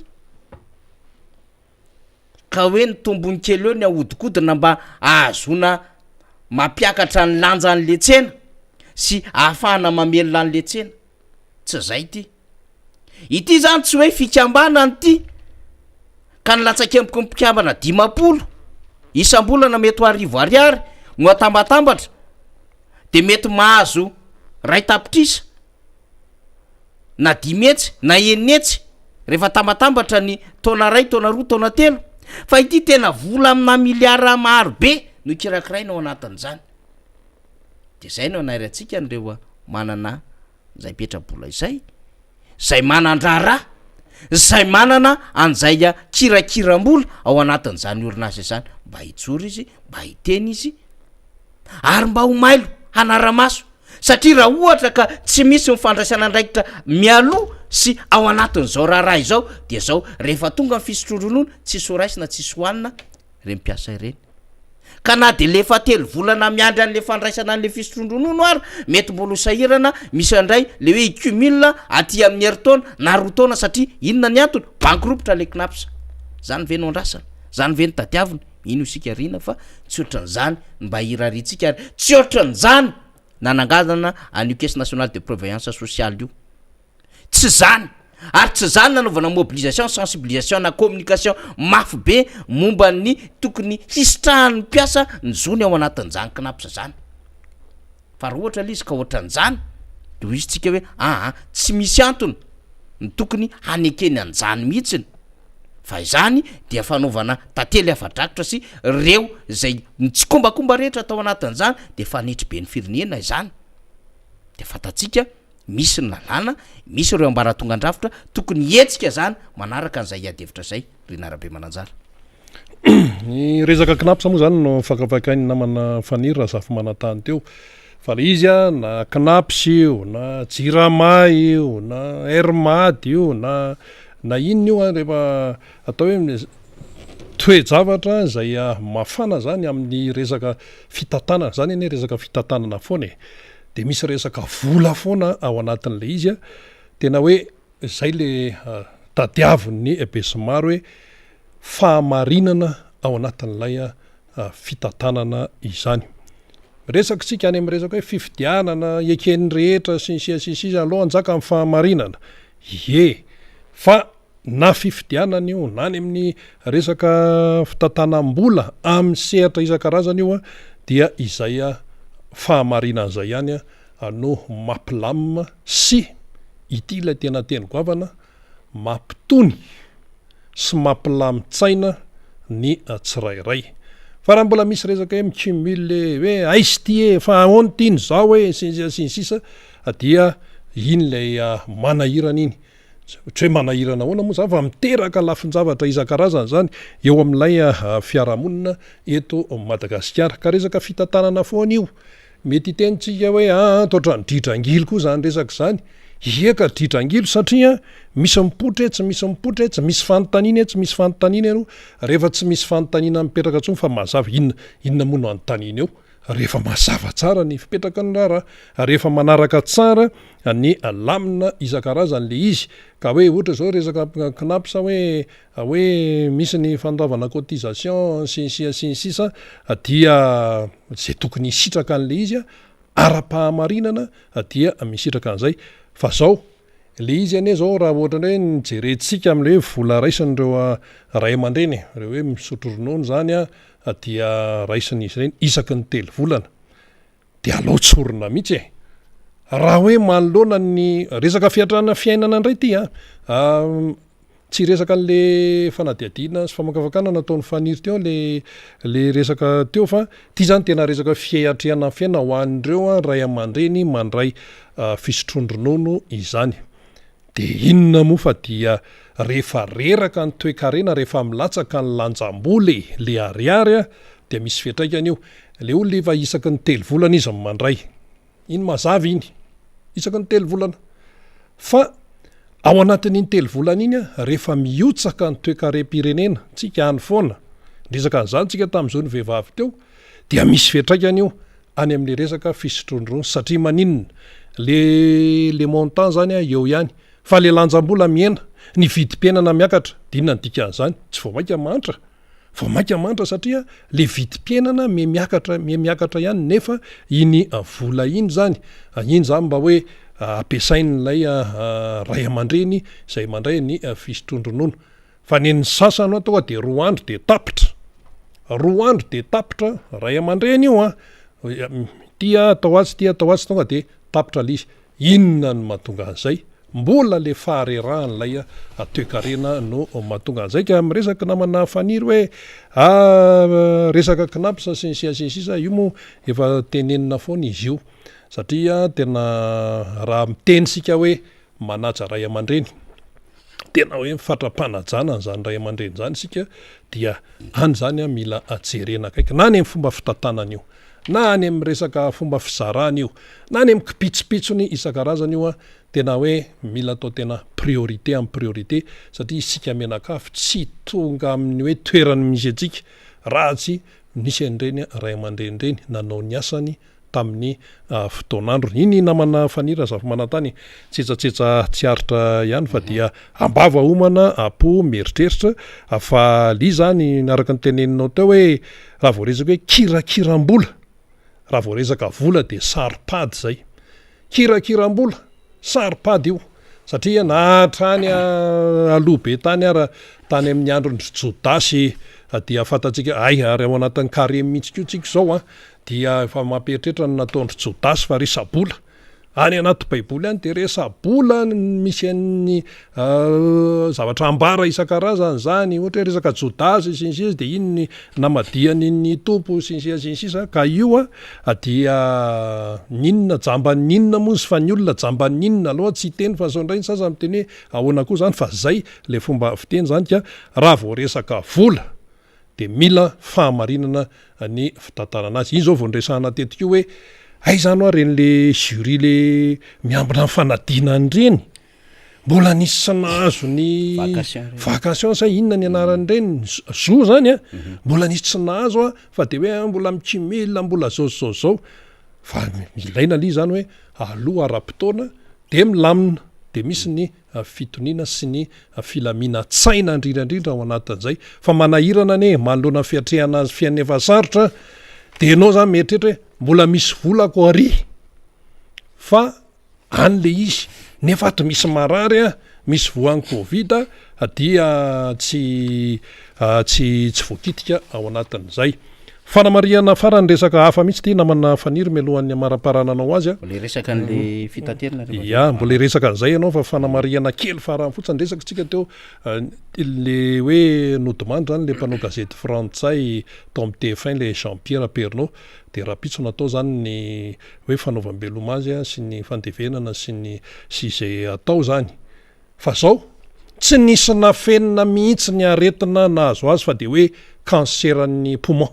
ka hoe ny tombony kely eo ny ahodikodina mba ahazoana mampiakatra ny lanjan'le tsena sy ahafahana mamelona an'le tsena. Tsy zay ity. Ity zany tsy hoe fikambanana ity ka ny latsakemboky ny mpikambana 50 isam-bolana mety ho arivo ariary no atambatambatra de mety mahazo 1 tapitrisa na 500 na 600 rehefa tambatambatra ny taona 1, taona 2, taona 3, fa ity tena vola amina miliara maro be no kirakiraina ao anatin'izany. De zay no anairantsika an'ireo manana izay petra-bola izay, izay manan-draharaha, izay manana an'izay kirakiram-bola ao anatin'izany orinasa izany, mba hijoro izy, mba hiteny izy, ary mba ho mailo hanara-maso, satria raha ohatra ka tsy misy ny fandraisana andraikitra mialoha sy ao anatin'izao raharaha izao, dia izao rehefa tonga ny fisotroan-dronono, tsisy ho raisina, tsisy hohanina ireny mpiasa ireny. Ka na dia le efa telo volana miandry an'le fandraisana an'le fisotroan-dronono ary mety mbola ho sahirana, misy indray le hoe hi-cumule aty amin'ny herintaona na 2 taona satria inona ny antony? Bankiropotra le Cnaps. Zany ve no andrasana? Zany ve no tadiavina? Mino isika Rina fa tsy ohatran'izany ny mba hirariantsika ary tsy ohatran'izany nananganana an'io Caisse nationale de prévoyance sociale io. Tsy zany! Ary tsy zany nanaovana mobilisation, sensibilisation na communication mafy be momba ny tokony hisitrahan'ny mpiasa ny zony ao anatin'izany Cnaps zany. Fa raha ohatra le izy ka ohatran'izany de hoy izy tsika hoe aa tsy misy antony ny tokony hanekeny an'izany mihitsiny fa izany dia fanaovana tantely afa-drakotra sy reo izay mitsikombakomba rehetra tao anatin'izany de fanetry be ny firenena izany. De fantatsika Misy ny lalàna, misy ireo ambaratongan-drafitra, tokony hihetsika izany manaraka an'izay ady hevitra izay, Rina Rabemananjara. Ny resaka Cnaps moa izany no fakafakain'ny namana Faniry Razafimanantany teo. Fa ilay izy an, na Cnaps io, na Jirama io, na Air Mad io, na na inona io an, rehefa atao hoe toe-javatra izay mafana izany amin'ny resaka fitantanana, izany anie resaka fitantanana foana e. de misy resaka vola foana ao anatin'le izy a, tena hoe zay le tadiavin'ny besinimaro hoe fahamarinana ao anatin'ilay fitantanana izany. Miresaka isika any amin'ny resaka hoe fifidianana eken'ny rehetra sy ny sisa sy ny sisa, aleo hanjaka ny fahamarinana, ie, fa na fifidianana io na any amin'ny resaka fitantanam-bola amin'ny sehatra isan-karazany io dia izay fahamarinana izay ihany no mampilamina sy, ity ilay tena teny goavana, mampitony sy mampilamin-tsaina ny tsirairay. Fa raha mbola misy resaka hoe mi-cumule hoe aiza ity e, fa ahoana ity no izao e, sy ny sisa sy ny sisa dia iny ilay manahirana iny. Tsy hoe manahirana ahoana moa izany fa miteraka lafin-javatra isan-karazany izany eo amin'ilay fiarahamonina eto Madagasikara. Ka resaka fitantanana foana io. Mety hiteny tsika hoe aa toa ohatran'ny dridrangilo koa izany resaka izany. Ie ka dridrangilo satria misy mipoitra etsy, misy mipoitra etsy, misy fanontaniana etsy, misy fanontaniana eroa. Rehefa tsy misy fanontaniana mipetraka intsony fa mazava, inona inona moa no anontaniana eo? Rehefa mazava tsara ny fipetraky ny raharaha, rehefa manaraka tsara ny lamina isan-karazany le izy, ka hoe ohatra zao resaka Cnaps hoe hoe misy ny fandoavana cotisation sy ny sisa sy ny sisa dia zay tokony hisitraka an'le izy ara-pahamarinana dia misitraka an'izay, fa zao le izy anie zao raha ohatra indray ny jerentsika am'le hoe vola raisin'ireo ray aman-dreny e, reo hoe misotro ronono zany an, dia raisin'izy ireny isaky ny telo volana dia alao tsorina mihitsy e! Raha hoe manoloana ny resaka fiatrana fiainana indray ity an, tsy resaka an'le fanadihadiana sy famakafakana nataon'i Faniry teo le le resaka teo fa ity zany tena resaka fiatrehana fiainana ho an'ireo ray aman-dreny mandray fisotroan-dronono izany. Dia inona moa fa dia rehefa reraka ny toekarena, rehefa milatsaka ny lanjam-bola e, le ariary a, dia misy fiantraikany io. Le olona efa isaky ny telo volana izy no mandray. Iny mazava iny. Isaky ny telo volana. Fa ao anatin'iny telo volana iny a, rehefa mihotsaka ny toekarem-pirenena, tsika any foana, niresaka an'izany tsika tamin'ny zon'ny vehivavy teo, dia misy fiantraikany io any amin'le resaka fisotroan-dronono satria maninona? Le le montant zany eo ihany fa le lanjam-bola mihena, ny vidim-piainana miakatra, de inona ny dikan'izany? Tsy vao mainka mahantra? Vao mainka mahantra satria le vidim-piainana miha miakatra miha miakatra ihany nefa iny vola iny zany, iny zany mba hoe ampiasain'ilay ray aman-dreny izay mandray ny fisotroan-dronono. Fa nen'ny sasany tonga de roa andro de tapitra, roa andro de tapitra, ray aman-dreny io an, ity atao atsy ity atao atsy tonga de tapitra le izy, inona no mahatonga an'izay? Mbola le faharerahan'ilay toekarena no mahatonga an'izay ka miresaka namana Faniry hoe resaka Cnaps sy ny sisa sy ny sisa io moa efa tenenina foana izy io satria tena raha miteny isika hoe manaja ray aman-dreny, tena hoe mifatra-panajana an'izany ray aman-dreny izany isika dia any izany mila jerena akaiky na any amin'ny fomba fitantanana io, na any amin'ny resaka fomba fizarana io, na any amin'ny kipitsopitsony isan-karazany io an, tena hoe mila atao tena priorité amin'ny priorité satria isika mianakavy tsy tonga amin'ny hoe toerana misy antsika raha tsy nisy an'ireny ray aman-dreny ireny nanao ny asany tamin'ny fotoan'androny. Iny namana Faniry Razafimanantany tsetsatsetsa tsy aritra ihany fa dia ambava homana am-po mieritreritra fa li zany araka ny teneninao teo hoe raha vao resaka hoe kirakiram-bola, raha vao resaka vola dia saro-pady zay. Kirakiram-bola, saro-pady io satria na hatrany aloha be tany ara tany amin'ny andron-dry Jodasy dia fantatsika hay ary ao anatin'ny karemy mihitsy koa tsika izao an, Dia efa mampieritreritra ny nataon-dry Jodasy fa resa-bola. Any anaty baiboly any dia resa-bola no misy an'ny zavatra ambara isan-karazany izany, ohatra hoe resaka Jodasy sy ny sisa dia iny ny namadihany ny Tompo sy ny sisa sy ny sisa, ka io an dia n'inona jamban'ny inona moa izy fa ny olona jamban'ny inona, aleo aho tsy hiteny fa sao indray ny sasany miteny hoe ahoana koa izany fa zay ilay fomba fiteny izany ka raha vao resaka vola dia mila fahamarinana ny fitantanana azy. Iny zao vao niresahana teto koa hoe aiza any hoa reny le jury le miambina ny fanadinana ireny, mbola nisy tsy nahazo ny vacation sa inona ny anaran'ireny, zo zany an, mbola nisy tsy nahazo an, fa de hoe mbola mi-cumule mbola zao sy zao sy zao, fa ilaina aloha izany hoe aloha ara-potoana de milamina, de misy ny fitoniana sy ny filaminan-tsaina indrindra indrindra ao anatin'izay fa manahirana anie manoloana ny fiatrehana azy fiainana efa sarotra dia ianao zany mieritreritra hoe mbola misy volako ary fa any le izy nefa ato misy marary a misy voan'ny covid dia tsy tsy tsy voakitika ao anatin'izay. Fanamarihana farany resaka hafa mihitsy ity namana Faniry mialohan'ny hamaramparananao azy a. Mbola hiresaka an'le fitaterana re Ya, mbola hiresaka an'izay ianao fa fanamarihana kely farany fotsiny resaka tsika teo le hoe nodimandry zany le mpanao gazety frantsay tao amin'ny TF1 le Jean Pierre Pernaut de rahampitso natao zany ny hoe fanaovam-beloma azy sy ny fandevenana sy ny sy izay atao zany. Fa zao, tsy nisy nafenina mihitsy ny aretina nahazo azy fa dia hoe cancer-n'ny poumon.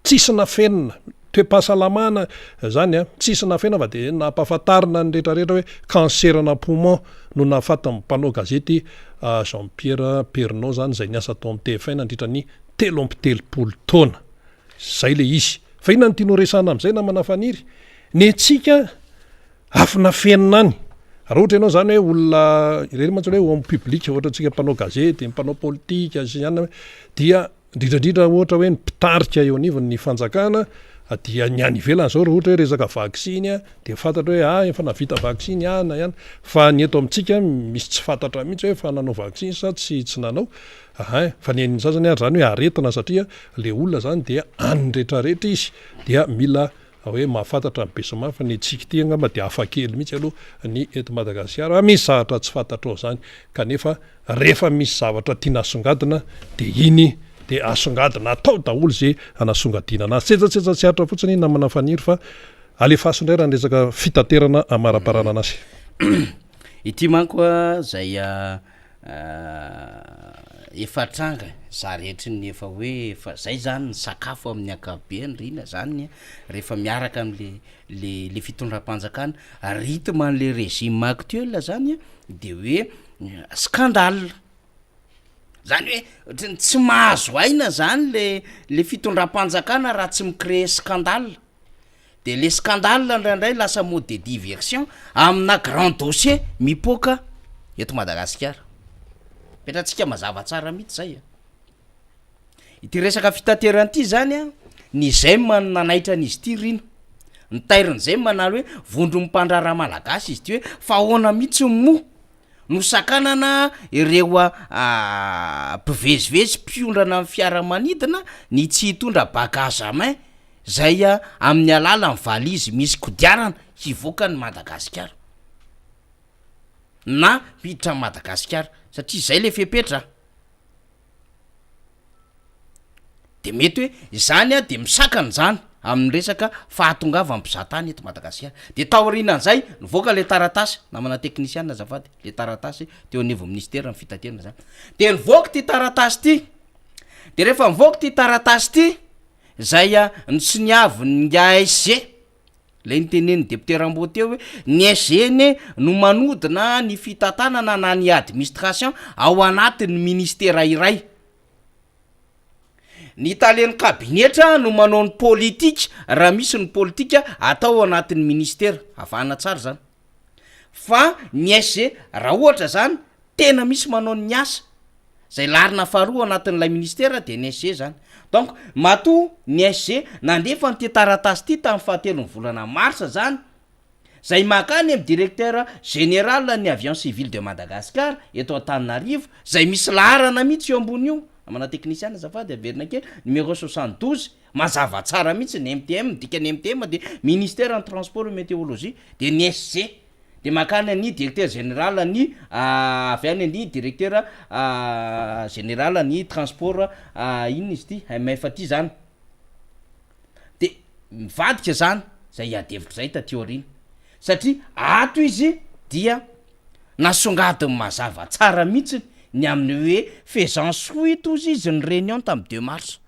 Tsisy nafenina, toe-pahasalamana zany an, tsisy nafenina fa dia nampahafantarina ny rehetra rehetra hoe cancer-na poumon no nahafaty ny mpanao gazety Jean Pierre Pernaut zany izay niasa tao amin'ny TF1 nandritra ny 33 taona. Zay le izy. Fa inona no tianao resahana amin'izay namana Faniry? Ny antsika afinafenina any. Raha ohatra ianao izany hoe olona, ireny mantsy hoe homme public, ohatra antsika mpanao gazety, mpanao politika sy ny anona, dia indrindra indrindra ohatra hoe ny mpitarika eo anivon'ny fanjakana dia ny any ivelany izao raha ohatra hoe resaka vaksiny dia fantatra hoe ah efa nahavita vaksiny ah na ihany fa ny eto amintsika misy tsy fantatra mihitsy hoe efa nanao vaksiny sa tsy tsy nanao. Ahay, fa ny an'ny sasany ary zany hoe aretina satria le olona zany dia any retraretra izy dia mila hoe mahafantatra ny besinimaro fa ny antsika ity angamba dia hafa kely mihitsy aloha ny eto Madagasikara misy zavatra tsy fantatrao zany kanefa rehefa misy zavatra tiana asongadina dia iny dia asongadina atao daholo ze anasongadinana azy tsetsatsetsa tsy aritra fotsiny namana Faniry fa alefaso indray raha ny resaka fitaterana amaraparana azy. Ity manko a zay Efa tranga za rehetry ny efa hoe efa zay zany ny sakafo amin'ny ankapobeany Rina zany rehefa miaraka amle le le fitondram-panjakana, rythme an'le régime actuel zany de hoe scandale, zany hoe ohatran'ny tsy mahazo aina zany le le fitondram-panjakana raha tsy mi-créer scandale. De le scandale indraindray lasa mode de diversion amina grand dossier mipoaka eto Madagasikara. Apetratsika mazava tsara mihitsy zay a. Ity resaka fitaterana ity zany a, ny GEM no nanaitra an'izy ity Rina. Ny tairin'ny GEM na hoe vondron'ny mpandraharaha malagasy izy ity hoe fa ahoana mihitsy moa no sakanana ireo mpivezivezy mpiondrana amin'ny fiaramanidina ny tsy hitondra bagage à main Izay amin'ny alalan'ny valizy misy kodiarana hivoaka an'i Madagasikara na hiditra an'i Madagasikara satria izay le fepetra a! De mety hoe izany a de misakana izany amin'ny resaka fahatongavan'ny mpizahatany eto Madagasikara. De taorianan'izay nivoaka le taratasy, namana teknisiana azafady, le taratasy teo anivon'ny minisiteran'ny fitaterana zany. De nivoaka ity taratasy ity, de rehefa nivoaka ity taratasy ity, Zay nosoniavin'ingahy SG, lay notenenin'ny député Rambo teo hoe ny SG anie no manodina ny fitantanana na ny administration ao anatin'ny ministera iray. Ny talen'ny kabinetra no manao ny politika raha misy ny politika atao ao anatin'ny ministera, avahana tsara zany. Fa ny SG raha ohatra zany tena misy manao ny asa zay laharana faharoa ao anatin'ilay ministera dia ny SG zany. Donc matoa ny SG nandefa an'ity taratasy ity tamin'ny fahatelon'ny volana marsa zany, zay mankany amin'ny directeur général ny avion civil de Madagascar eto Antananarivo, zay misy laharana mihitsy eo ambony io, namana teknisiana azafady averina kely, numéro 72, mazava tsara mihitsy ny MTM, ny dikan'ny MTM dia ministère ny transport et météorologie, dia ny SG. De mankany ny directeur général ny avy any ny directeur général ny transport inona izy ity MF ty zany de mivadika zany zay ady hevitra zay taty aoriana satria ato izy dia nasongadiny mazava tsara mihitsy ny amin'ny hoe faisant suite ozy izy ny réunion tamin'ny deux mars.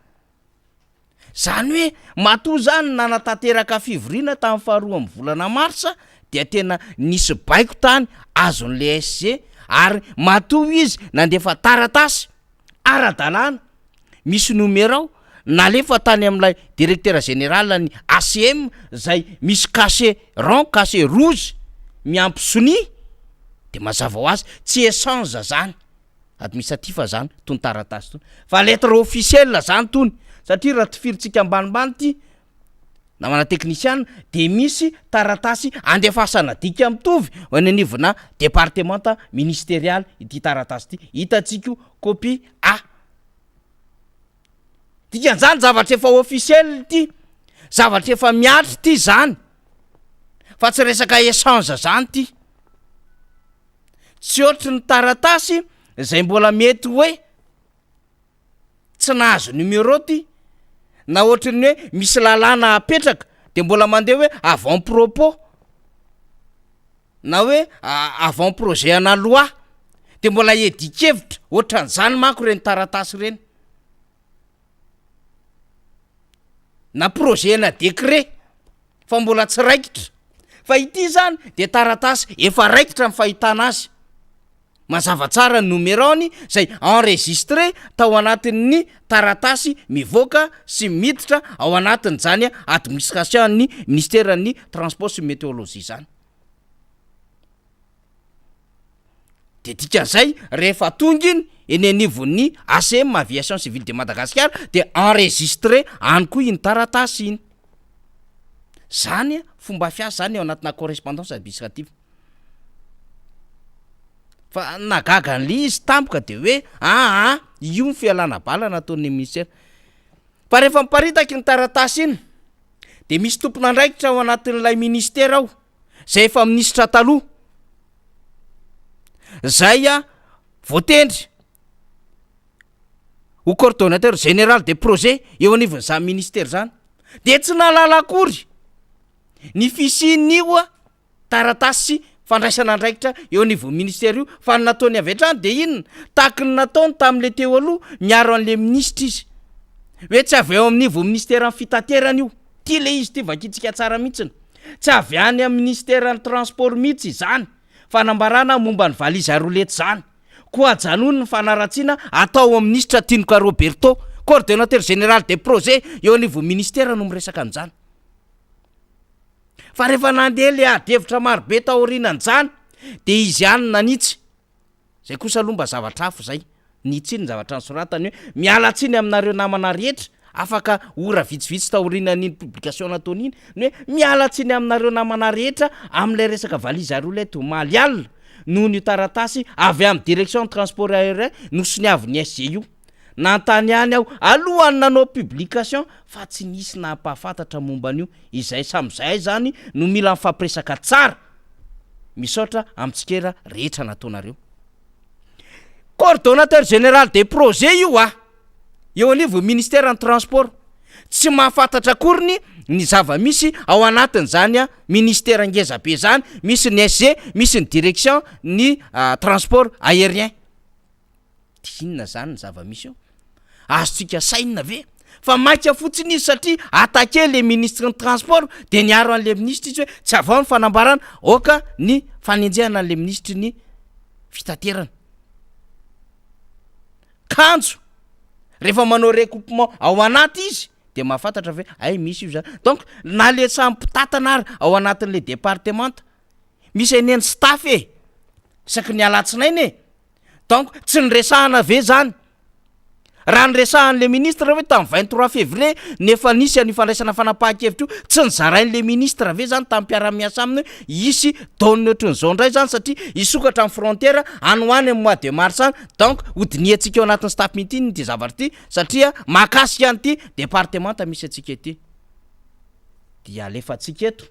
Zany hoe matoa zany nanatanteraka fivoriana tamin'ny faharoa amin'ny volana marsa dia tena nisy baiko tany azon'le SG ary matoa izy nandefa taratasy ara-dalàna misy nomerao nalefa tany amin'ilay directeur général ny ACM zay misy cachet rond cachet rouge miampy sonia de mazava ho azy tsy echange zany. Administratif zany tony taratasy tony fa lettre officielle zany tony satria raha tifirintsika ambanimbany ty namana teknisiana de misy taratasy andefasana dika mitovy ho any anivona departemanta ministerialy ity taratasy ity hitantsika io copie A dikan'izany zavatra efa officiel ity zavatra efa miatry ity zany fa tsy resaka echange zany ty Tsy ohatry ny taratasy izay mbola mety hoe tsy nahazo numéro ty, na ohatry ny hoe misy lalàna apetraka de mbola mandeha hoe avant propos na hoe avant projet ana loi de mbola iadian-kevitra, ohatran'izany manko ireny taratasy ireny. Na projet ana décret fa mbola tsy raikitra, fa ity zany de taratasy efa raikitra ny fahitana azy. Mazava tsara ny nomerao-ny izay enregistré tao anatin'ny taratasy mivoaka sy miditra ao anatin'izany administration-n'ny minisiteran'ny transport sy meteologie izany. Dia dikan'izay rehefa tonga iny eny anivon'ny ACM, Aviation Civile de Madagascar, dia enregistré any koa iny taratasy iny. Zany fomba fiasa zany ao anatina correspondance administrative. Fa nahagaga an'le izy tampoka de hoe aa io ny fialana bala nataon'ny ministera. Fa rehefa miparitaka iny taratasy iny de misy tompon'andraikitra ao anatin'ilay ministera ao zay efa minisitra taloha zay voatendry ho coordonnateur général de projet eo anivon'izany ministera zany de tsy nahalala akory ny fisian'io taratasy fandraisana andraikitra eo anivon'ny ministera io fa ny nataony avy hatrany dia inona? Tahaky ny nataony tamin'ilay teo aloha miaro an'ilay minisitra izy hoe tsy avy ao amin'ny anivon'ny ministeran'ny fitaterana io, ity ilay izy ity vakintsika tsara mihitsiny, tsy avy any amin'ny ministeran'ny transport mihitsy izany fanambarana momba ny valise à roulettes izany, koa ajanony ny fanaratsiana atao amin'ny minisitra Tinoka Roberto, coordonnateur général des projets eo anivon'ny ministera no miresaka an'izany. Fa rehefa nandeha le ady hevitra marobe taorianan'izany dia izy ihany no nanitsy. Zay kosa aloha mba zavatra hafa zay. Nitsiny ny zavatra nosoratany hoe miala tsiny aminareo namana rehetra afaka ora vitsivitsy taorianan'iny publication nataony iny ny hoe miala tsiny aminareo namana rehetra amin'ilay resaka valise à roulettes omaly alina noho ny taratasy avy amin'ny direction transport aérien nosoniavin'ny SG io. Nanontany ihany aho alohan'ny nanao publication fa tsy nisy nampahafantatra momba an'io, izay samy izahay izany no mila mifampiresaka tsara. Misaotra amin'ny tsikera rehetra nataonareo. Coordonnateur général des projets io ah! Eo anivon'ny ministeran'ny transport. Tsy mahafantatra akory ny ny zava-misy ao anatin'izany ministera ngeza be zany, misy ny SG, misy ny direction ny transport aérien. Dia inona izany ny zava-misy eo? Azontsika sainina ve fa maika fotsiny izy satria attaquer le ministre ny transport dia niaro an'le ministre izy hoe tsy avy ao ny fanambarana, aoka ny fanenjehana an'le ministry ny fitaterana. Kanjo rehefa manao recoupement ao anaty izy dia mahafantatra ve hay misy io zany. Donc na le samy mpitantana ary ao anatin'le departemanta misy anie ny staff e, isaky ny alatsinainy e. Donc tsy niresahana ve zany? Raha niresahan'le ministre hoe tamin'ny 23 février no efa nisy an'io fandraisana fanapahan-kevitra io, tsy nozarain'le ministre ve zany tamin'ny mpiara-miasa aminy hoe hisy donne ohatran'izao indray zany satria hisokatra ny frontière any ho any amin'ny mois de mars any, donc hodinihantsika ao anatin'ny staff meeting ity zavatra ity satria mahakasika an'ity departemanta misy antsika ity. Dia alefantsika eto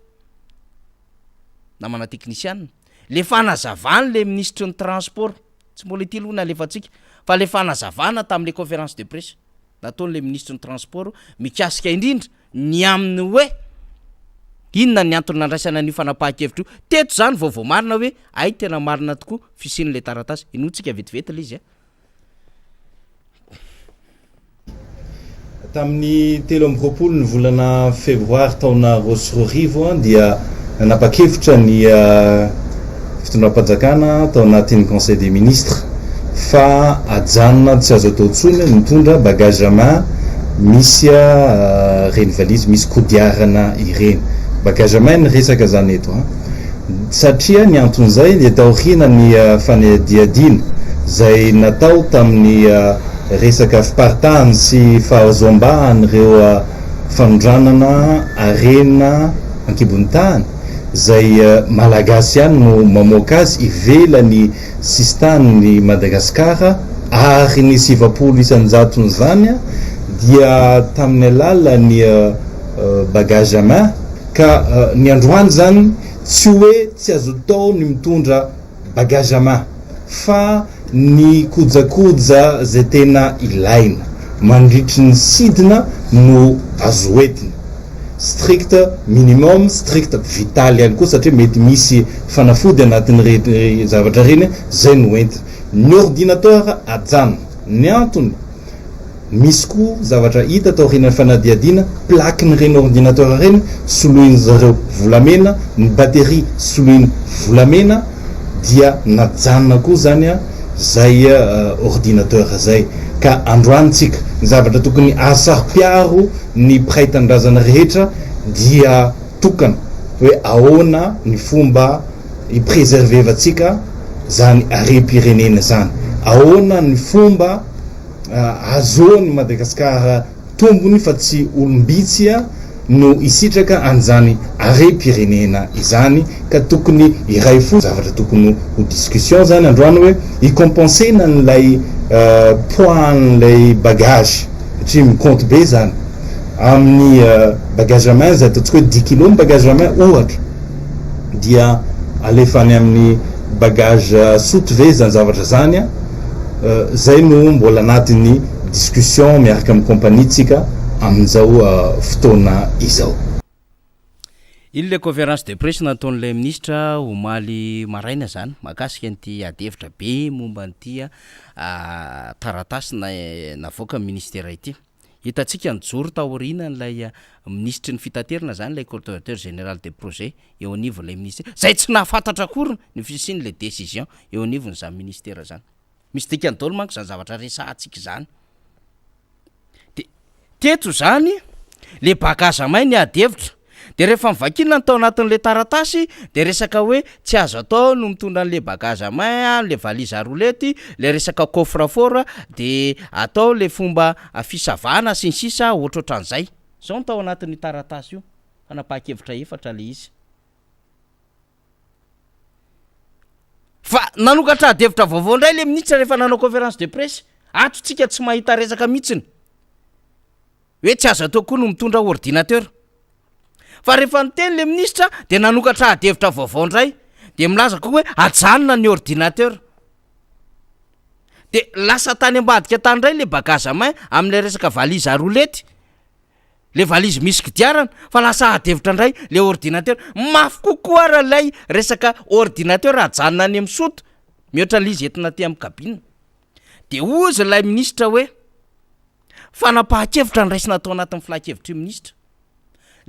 namana teknisiana. Le fanazavany le minisitry ny transport, tsy mbola ity aloha nalefantsika, fa le fanazavana tamin'le conférence de presse nataon'le minisitry ny transport mikasika indrindra ny amin'ny hoe inona ny antony nandraisana an'io fanapahan-kevitra io. Teto zany vao voamarina hoe hay tena marina tokoa fisian'le taratasy. Inoantsika vetivety le izy a. Tamin'ny 23 ny volana febroary taona 2002 dia nanapa-kevitra ny fitondram-panjakana tao anatin'ny conseil des ministres fa ajanona tsy azo atao intsony ny mitondra bagage à main misy ireny valizy misy kodiarana ireny. Bagage à main ny resaka izany eto an. Satria ny anton'izay dia taoriana ny fanadihadiana izay natao tamin'ny resaka fiparitahany sy fahazoam-bahan'ireo fanondranana harena an-kibon'ny tany izay Malagasy ihany no mamoaka azy ivelan'ny sisintanin'i Madagasikara ary ny 90 isan-jaton'izany dia tamin'ny alalan'ny bagage à main ka ny androany izany tsy hoe tsy azo atao ny mitondra bagage à main fa ny kojakoja zay tena ilaina mandritry ny sidina no azo entina, strict minimum, strict vital ihany koa satria mety misy fanafody anatin'ireny zavatra ireny, zay no entina. Ny ordinateur ajanona. Ny antony, misy koa zavatra hita taorian'ny fanadihadiana, plaque-n'ireny ordinateur ireny soloin-dry zareo volamena, ny batterie soloiny volamena. dia najanona koa zany zay ordinateur zay ka androany tsika ny zavatra tokony ahasaro-piaro ny mpiray tanindrazana rehetra dia tokana hoe ahoana ny fomba hi-preserver-vantsika zany harem-pirenena zany, ahoana ny fomba ahazoan'i Madagasikara tombony fa tsy olom-bitsy no hisitraka an'izany harem-pirenena izany ka tokony hiray fo, zavatra tokony ho discussion zany androany hoe hi-compenser-na an'ilay poids an'ilay bagage satria mi-compte be zany amin'ny bagage à main izay ataontsika hoe dix kilos ny bagage à main ohatra dia alefa any amin'ny bagage soute ve izany zavatra izany an? Zay no mbola anatin'ny discussion miaraka amin'ny compagnie tsika amin'izao fotoana izao. Iny ilay conférence de presse nataon'ilay minisitra omaly maraina izany mahakasika an'ity ady hevitra be momba an'ity taratasy navoakan'ny ministera ity. Hitantsika nijoro taorianan'ilay minisitry ny fitaterana izany ilay coordonnateur général de projet eo anivon'ilay ministera izay tsy nahafantatra akory ny fisian'ilay décision eo anivon'izany ministera izany. Misy dikany daholo manko izany zavatra resahantsika izany. De teto izany le bagage à main ny ady hevitra. De rehefa novakiana ny tao anatin'le taratasy de resaka hoe tsy azo atao no mitondra an'le bagage à main a, le valise à roulette, le resaka coffre fort de atao le fomba fisavana sy ny sisa ohatrohatran'izay. Zao no tao anatin'io taratasy io, fanapahan-kevitra efatra le izy. Fa nanokatra adihevitra vaovao indray le minisitra rehefa nanao conférence de presse, ato tsika tsy mahita resaka mihitsiny. Hoe tsy azo atao koa no mitondra ordinateur. Fa rehefa niteny le minisitra dia nanokatra ady hevitra vaovao indray. Dia milaza koa hoe ajanona ny ordinateur. Dia lasa tany ambadika tany indray le bagage à main amin'ilay resaka valise à roulette. Le valise misy kodiarana fa lasa ady hevitra indray le ordinateur. Mafy kokoa ara ilay resaka ordinateur ajanona any amin'ny soute mihoatra ilay izy entina aty amin'ny cabine. Dia hozy ilay minisitra hoe. Fanapahan-kevitra noraisina tao anatin'ny filan-kevitry ny minisitra.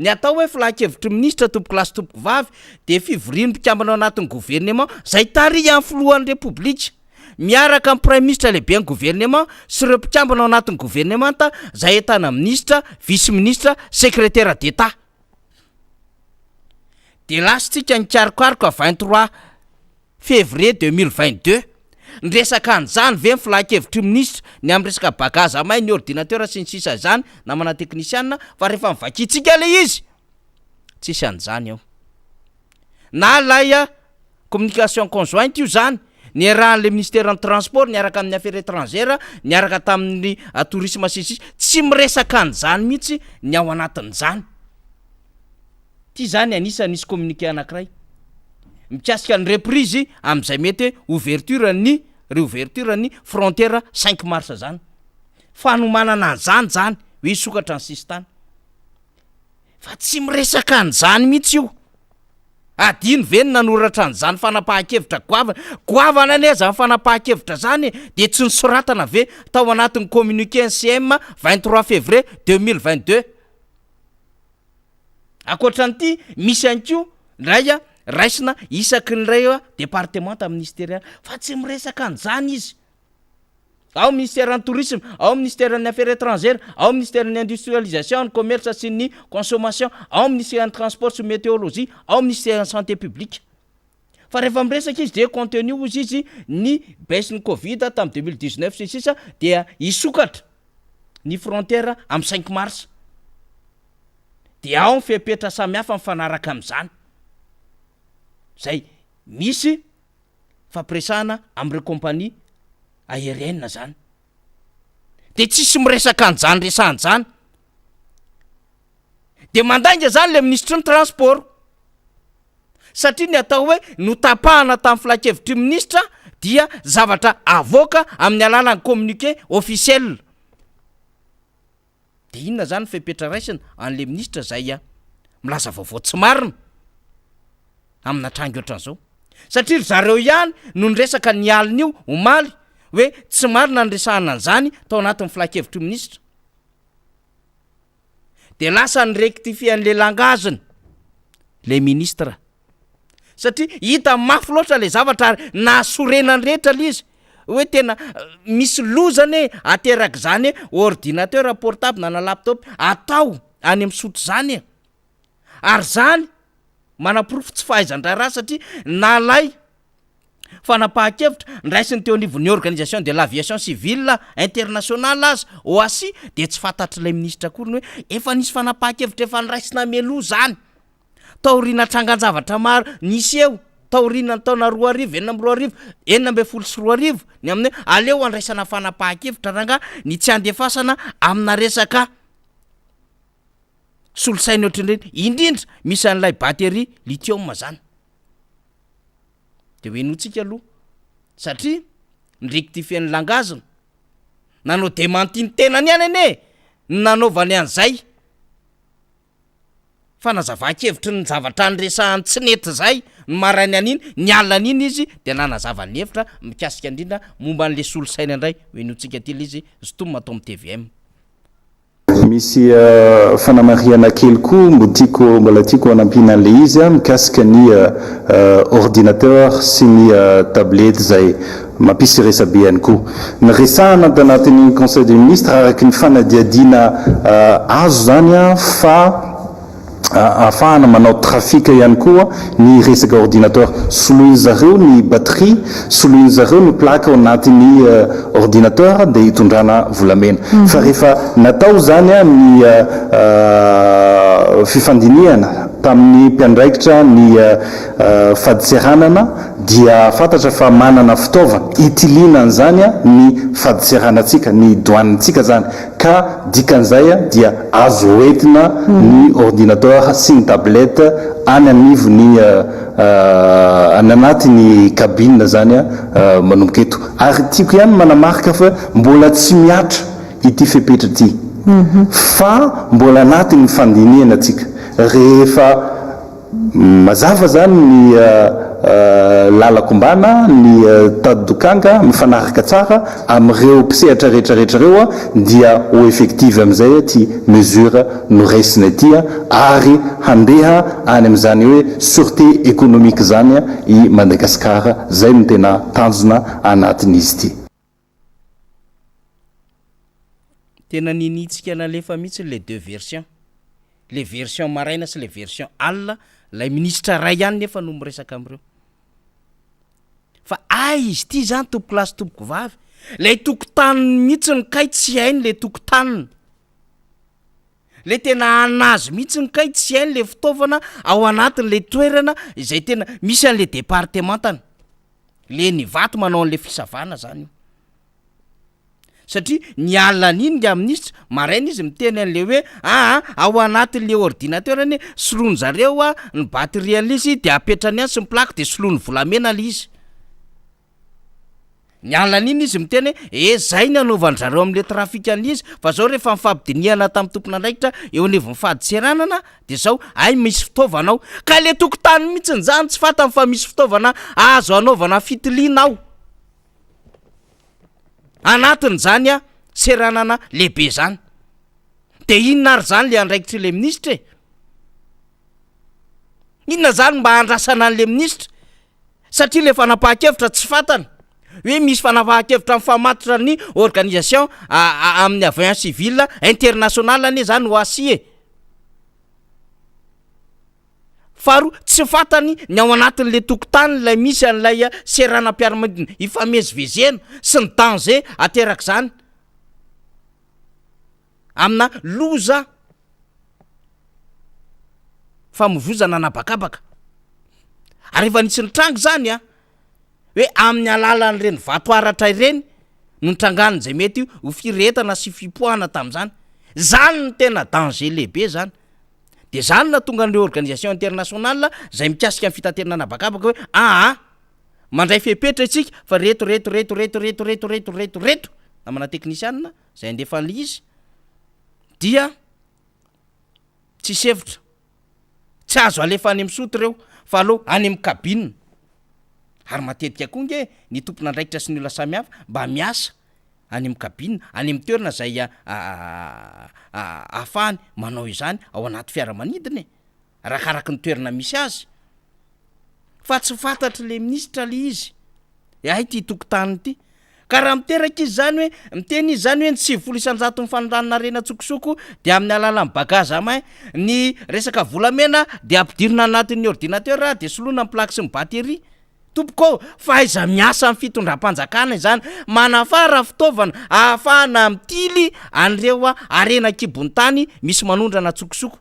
Ny atao hoe filan-kevitry ny minisitra, tompokolahy sy tompokovavy, dia fivorian'ny mpikambana ao anatin'ny governemanta izay tarihan'ny filohan'ny Repoblika, miaraka amin'ny praiminisitra lehiben'ny governemanta sy ireo mpikambana ao anatin'ny governemanta izay ahitana minisitra, vice-ministra, sekretera d'Etat. Dia lasintsika nikarokaroka 23 Février 2022. Niresaka an'izany ve ny filan-kevitry ny minisitra ny amin'ny resaka bagages à main, ny ordinateur sy ny sisa izany namana teknisiana fa rehefa novakintsika ilay izy tsisy an'izany ao. Na ilay communication conjointe io izany niarahan'ilay ministeran'ny transport niaraka amin'ny affaires étrangères niaraka tamin'ny tourisme sy ny sisa tsy miresaka an'izany mihitsy ny ao anatin'izany. Ity izany anisan'ny nisy communiqué anankiray mikasika ny reprise amin'izay mety hoe ouverture ny réouverture ny frontière cinq mars zany. Fanomanana an'izany zany hoe hisokatra ny sisintany. Fa tsy miresaka an'izany mihitsy io. Adino ve ny nanoratra an'izany fanapahan-kevitra goavana? Goavana anie zany fanapahan-kevitra zany e! Dia tsy nosoratana ve tao anatin'ny communiqué ny CM 23 février 2022? Ankoatra an'ity, misy ihany koa indray raisina isaky ny iray departemanta ministerialy fa tsy miresaka an'izany izy. Ao ministeran'ny tourisme, ao ministeran'ny affaires étrangères, ao ministeran'ny industrialisation, ny commerce sy ny consommation, ao ministeran'ny transport sy météorologie, ao ministeran'ny santé publique. Fa rehefa miresaka izy dia contenu hozy izy ny baisse ny covid tamin'ny 2019 sy ny sisa dia hisokatra ny frontière amin'ny cinq mars. Dia ao ny fepetra samihafa mifanaraka amin'izany. Izay misy fampiresahana amin'ireo compagnie aérienne zany. Dia tsisy miresaka an'izany resahana izany. Dia mandainga zany le minisitry ny transport. Satria ny atao hoe notapahana tamin'ny filankevitry ny minisitra dia zavatra avoaka amin'ny alalan'ny communiqué officiel. Dia inona zany ny fepetra raisina an'le minisitra zay milaza vaovao tsy marina amina tranga ohatran'izao? Satria ry zareo ihany no niresaka ny alin'io omaly hoe tsy marina ny niresahana an'izany tao anatin'ny filankevitry ny minisitra. Dia lasa ni-rectifier an'le langage-ny le ministre. Satria hita mafy loatra le zavatra ary nahasorena ny rehetra le izy hoe tena misy loza anie aterak'izany ordinateur portable na laptop atao any amin'ny soute zany e! Ary zany manaporofo tsy fahaizan-draharaha satria nalay fanapahan-kevitra ndraisin'ny teo anivon'ny Organisation de l'aviation civile internationale aza, OACI, dia tsy fantatr'ilay minisitra akory ny hoe efa nisy fanapahan-kevitra efa niraisina mialoha zany. Taoriana trangan-javatra maro niseho taorian'ny taona 2000, 2006, 2016, ny amin'ny hoe aleo andraisana fanapahan-kevitra rangahy ny tsy handefasana amina resaka solosaina ohatran'ireny, indrindra misy an'ilay batterie lithium zany. De ho henointsika aloha satria ni-rectifier ny langage-ny, nanao démenti ny tenany ihany anie ny nanaovany an'izay. Fanazavan-kevitry ny zavatra niresahany tsy nety izay ny marainan'iny, ny alinan'iny izy dia nanazava ny hevitra mikasika indrindra momba an'ilay solosaina indray, henointsika ity ilay izy, Zotom ato amin'ny tvm. Misy fanamarihana kely koa mbo tiako mbola tiako hanampiana an'ilay izy mikasika ny ordinateur sy ny tablette izay Mampisy resabe ihany koa. Niresahana tanatin'ny Conseil des ministres araka ny fanadihadiana azo izany fa ahafahana manao trafic ihany koa ny resaka ordinateur. Soloin zareo ny batterie, soloin zareo ny plaque ao anatin'ny ordinateur dia hitondrana volamena. Fa rehefa natao izany ny fifandinihana tamin'ny mpiandraikitra ny fadintseranana dia fantatra fa manana fitaovana hitiliana an'izany ny fadintseranantsika, ny douane-ntsika zany, ka dikan'izay dia azo hoentina ny ordinateur sy ny tablette any anivon'ny any anatin'ny cabine zany manomboka eto. Ary tiako ihany manamarika fa mbola tsy mihatra ity fepetra ity fa mbola anatin'ny fandinihana tsika. Rehefa Mazava zany ny lalan-kombana, ny tady-dokanga mifanaraka tsara amin'ireo mpisehatra rehetra rehetra ireo dia ho effective amin'izay ity mesure noraisina ity ary handeha any amin'izany hoe sûreté économique izany i Madagasikara, izay no tena tanjona anatin'izy ity. Tena niniantsika nalefa mihitsy le deux versions, le version maraina sy le version alina, lay minisitra ray ihany nefa no miresaka amreo. Fa ay izy ity zany tompokolahy sy tompokovavy, lay tokotaniny mihitsy kay tsy hainy le tokotaniny, le tena anazy mihitsy kay tsy hainy le fitaovana ao anatin'le toerana izay tena misy an'le departemantany. Le ny vato manao an'le fisavana zany io. Satria ny alina an'iny nga minisitra, maraina izy miteny an'le hoe aa ao anatin'le ordinateur anie soloin zareo a ny batterie an'le izy de apetrany any sy ny plaque de soloiny volamena le izy. Ny alina an'iny izy miteny hoe eh zay ny anaovan-dry zareo amin'le trafic an'le izy fa zao rehefa nifampidinihana tamin'ny tompon'andraikitra eo anivon'ny fadintseranana De zao, hay misy fitaovana ao. Ka le tokotany mihitsiny zany tsy fantany fa misy fitaovana azo anaovana fitiliana ao. Anatin'izany a seranana lehibe zany. De inona ary zany le andraikitr'le minisitra e? Inona zany mba andrasana an'le minisitra? Satria le fanapahan-kevitra tsy fantany hoe misy fanapahan-kevitra mifamatotra ny organisation amin'ny avion civil international anie zany OACI e. Faharoa, tsy fantany ny ao anatin'le tokotany ilay misy an'ilay seranam-piaramanidina ifamezivezena sy ny danger aterak'izany amina loza famovozana an'habakabaka. Ary efa nisy nitranga izany an, hoe amin'ny alalan'ireny vato haratra ireny no nitrangan'izay mety ho firehetana sy fipoahana tamin'izany. Izany no tena danger lehibe izany. Dia izany no nahatonga an'ireo organisation internationale izay mikasika ny fitaterana an'habakabaka hoe aa mandray fepetra isika fa reto reto reto reto reto reto reto reto reto namana teknisianina izay handefa an'ilay izy dia tsisy hevitra. Tsy azo alefa any amin'ny soute ireo fa aleo any amin'ny cabine. Ary matetika koa nge ny tompon'andraikitra sy ny olona samihafa mba miasa any amin'ny cabine, any amin'ny toerana izay ahafahany manao izany ao anaty fiaramanidina e! Arakaraky ny toerana misy azy. Fa tsy fantatry le minisitra le izy. E hay ty tokotaniny ty. Ka raha miteraka izy zany hoe, miteny izy zany hoe ny 90 isan-jaton'ny fanondranana harena an-tsokosoko dia amin'ny alalan'ny bagage à main, ny resaka volamena dia ampidirina anatin'ny ordinateur dia soloina ny plaque sy ny batterie. Tompoko ô, fahaiza-miasa amin'ny fitondram-panjakana izany, manafara fitaovana ahafahana mitily an'ireo harena an-kibon'ny tany misy manondrana an-tsokosoko.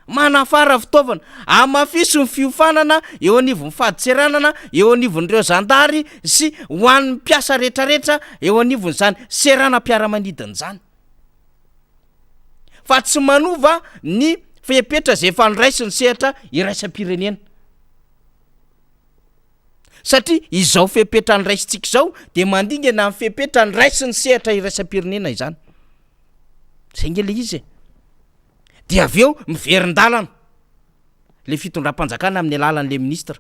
Manafara fitaovana, hamafiso ny fiofanana eo anivon'ny fadintseranana, eo anivon'ireo zandary sy ho an'ny mpiasa rehetrarehetra eo anivon'izany seranam-piaramanidina izany. Fa tsy manova ny fepetra izay efa noraisin'ny sehatra iraisam-pirenena. Satria izao fepetra noraisintsika izao dia mandingana ny fepetra noraisin'ny sehatra iraisam-pirenena izany. Zay nge le izy e. Dia avy eo miverin-dalana le fitondram-panjakana amin'ny alalan'le ministra.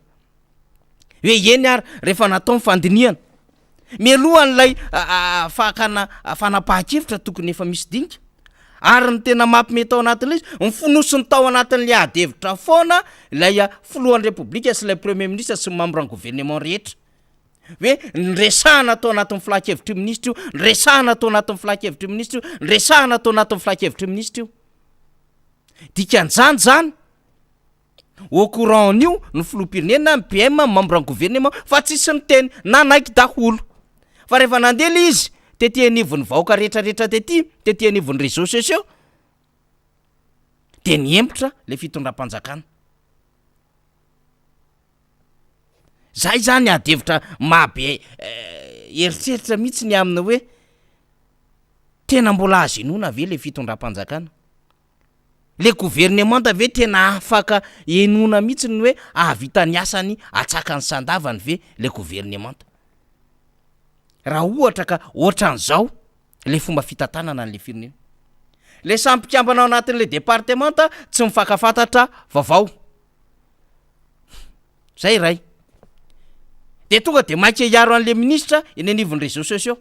Hoe eny ary rehefa natao ny fandinihana, mialohan'ilay fakana fanapahan-kevitra tokony efa misy dinika. Ary ny tena mampime tao anatin'ilay izy, ny fonosiny tao anatin'ilay ady hevitra foana ilay filohan'ny repoblika sy ilay premier ministre sy ny membre ny gouvernement rehetra. Hoe niresahana tao anatin'ny filan-kevitry ny minisitra io, niresahana tao anatin'ny filan-kevitry ny minisitra io, niresahana tao anatin'ny filan-kevitry ny minisitra io. Dikan'izany izany, au courant an'io ny filoham-pirenena, ny PM, ny membre ny gouvernement, fa tsisy niteny, nanaiky daholo. Fa rehefa nandeha ilay izy tety anivon'ny vahoaka rehetrarehetra tety, tety anivon'ny réseaux sociaux, dia nihemotra ilay fitondram-panjakana. Zay zany ady hevitra maha be eritreritra mihitsy ny aminy hoe tena mbola azo inoana ve le fitondram-panjakana? Le governemanta ve tena afaka henoina mihitsy ny hoe hahavita ny asany atsakany sy andavany ve le governemanta? Raha ohatra ka ohatran'izao le fomba fitantanana an'le firenena. Le samy mpikambana ao anatin'le departemanta tsy mifankafantatra vaovao. Zay iray. De tonga de maika hiaro an'le ministra eny anivon'ny réseaux sociaux.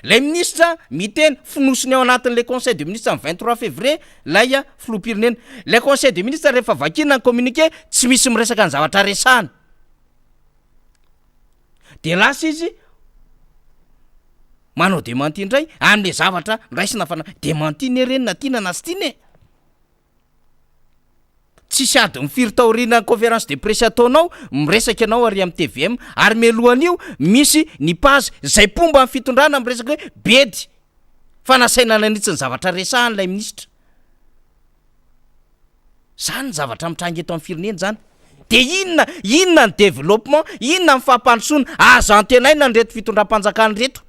Lay ministra miteny fonosiny ao anatin'le conseil de ministre ny 23 février lay filoham-pirenena. Lay conseil de ministre rehefa vakiana ny communiqué tsy misy miresaka ny zavatra resahana. De lasa izy manao démenti indray am'le zavatra noraisina fa démenti ne reny na tiana na tsy tiana e. Tsisy adiny firy taorian'ny conférence de presse ataonao, miresaka ianao ary amin'ny tvm, ary mialohan'io misy ny page izay mpomba ny fitondrana miresaka hoe bedy fa nasaina nanitsy ny zavatra resahany ilay minisitra. Zany ny zavatra mitranga eto amin'ny firenena zany. De inona, inona ny développement, inona ny fampandrosoana azo antenaina an'ireto fitondram-panjakana ireto?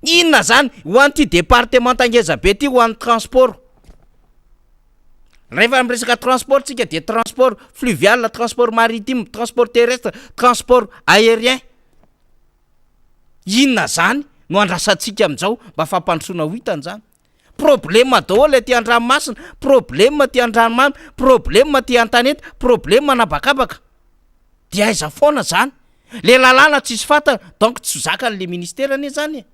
Inona zany ho an'ity departemanta ngeza be ty ho an'ny transport? Rehefa miresaka transport tsika dia transport fluvial, transport maritime, transport terrestre, transport aérien. Inona zany no andrasantsika amin'izao mba fampandrosoana ho hitany zany? Problème daholo aty an-dranomasina, problème aty an-dranomamy, problème aty an-tanety, problème an'habakabaka. De aiza foana zany? Le lalàna tsisy fantany donc tsy zakan'le ministera anie zany e.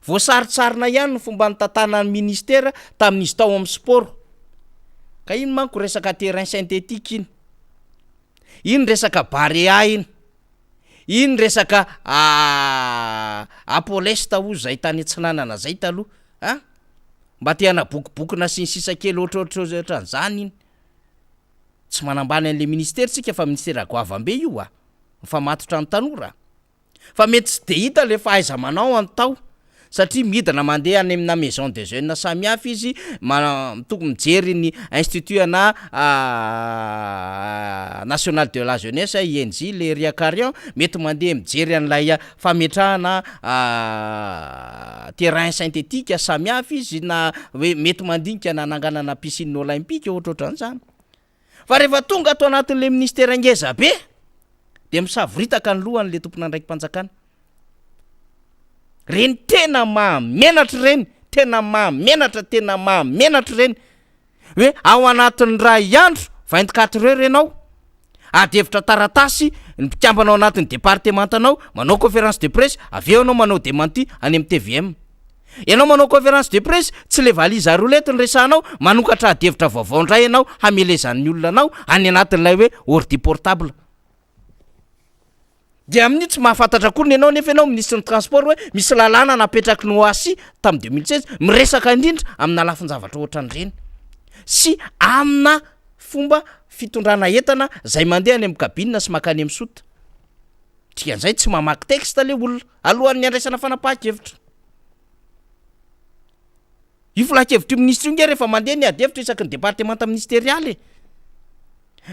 Voasarintsarina ihany ny fomba nitantanan'ny ministera tamin'izy tao amin'ny sport. Ka iny manko resaka terrain synthétique iny. Iny resaka Barea iny. Iny resaka Apolest hozy zay tany atsinanana zay taloha a! Mba te hanabokobokona sy ny sisa kely ohatrohatran'izany iny. Tsy manambany an'le ministera tsika fa ministera goavam-be io a! Mifamatotra ny tanora. Fa mety tsy de hita le fahaiza-manao any tao satria midina mandeha any amina maison de jeunes samihafa izy ma- tokony mijery ny institut ana national de la jeunesse INJ le Riakarian, mety mandeha mijery an'ilay fametrahana terrain synthétique samihafa izy na hoe mety mandinika nananganana piscine olympique ohatrohatran'izany. Fa rehefa tonga ato anatin'le ministera ngeza be de misavoritaka ny lohan'le tompon'andraiki-panjakana. Reny tena mahamenatra ireny, tena mahamenatra, tena mahamenatra ireny. Hoe ao anatin'ny iray andro, 24 heures ianao, ady hevitra taratasy ny mpikambana ao anatin'ny departemantanao, manao conférence de presse, avy eo ianao manao démenti any amin'ny tvm. Ianao manao conférence de presse, tsy le valise à roulette no resahanao, manokatra adihevitra vaovao indray ianao hamelezan'ny olona anao any anatin'ilay hoe ordi portable. Dia amin'io tsy mahafantatra akory ny ianao nefa ianao minisitry ny transport hoe misy lalàna napetraky ny OACI tamin'ny 2016 miresaka indrindra amina lafin-javatra ohatran'ireny sy amina fomba fitondrana entana izay mandeha any amin'ny cabine sy mankany amin'ny soute. Dikan'izay tsy mamaky texte le olona alohan'ny handraisana fanapahan-kevitra. Io filan-kevitr'io minisitra io nge rehefa mandeha ny ady hevitra isaky ny departemanta ministerialy e.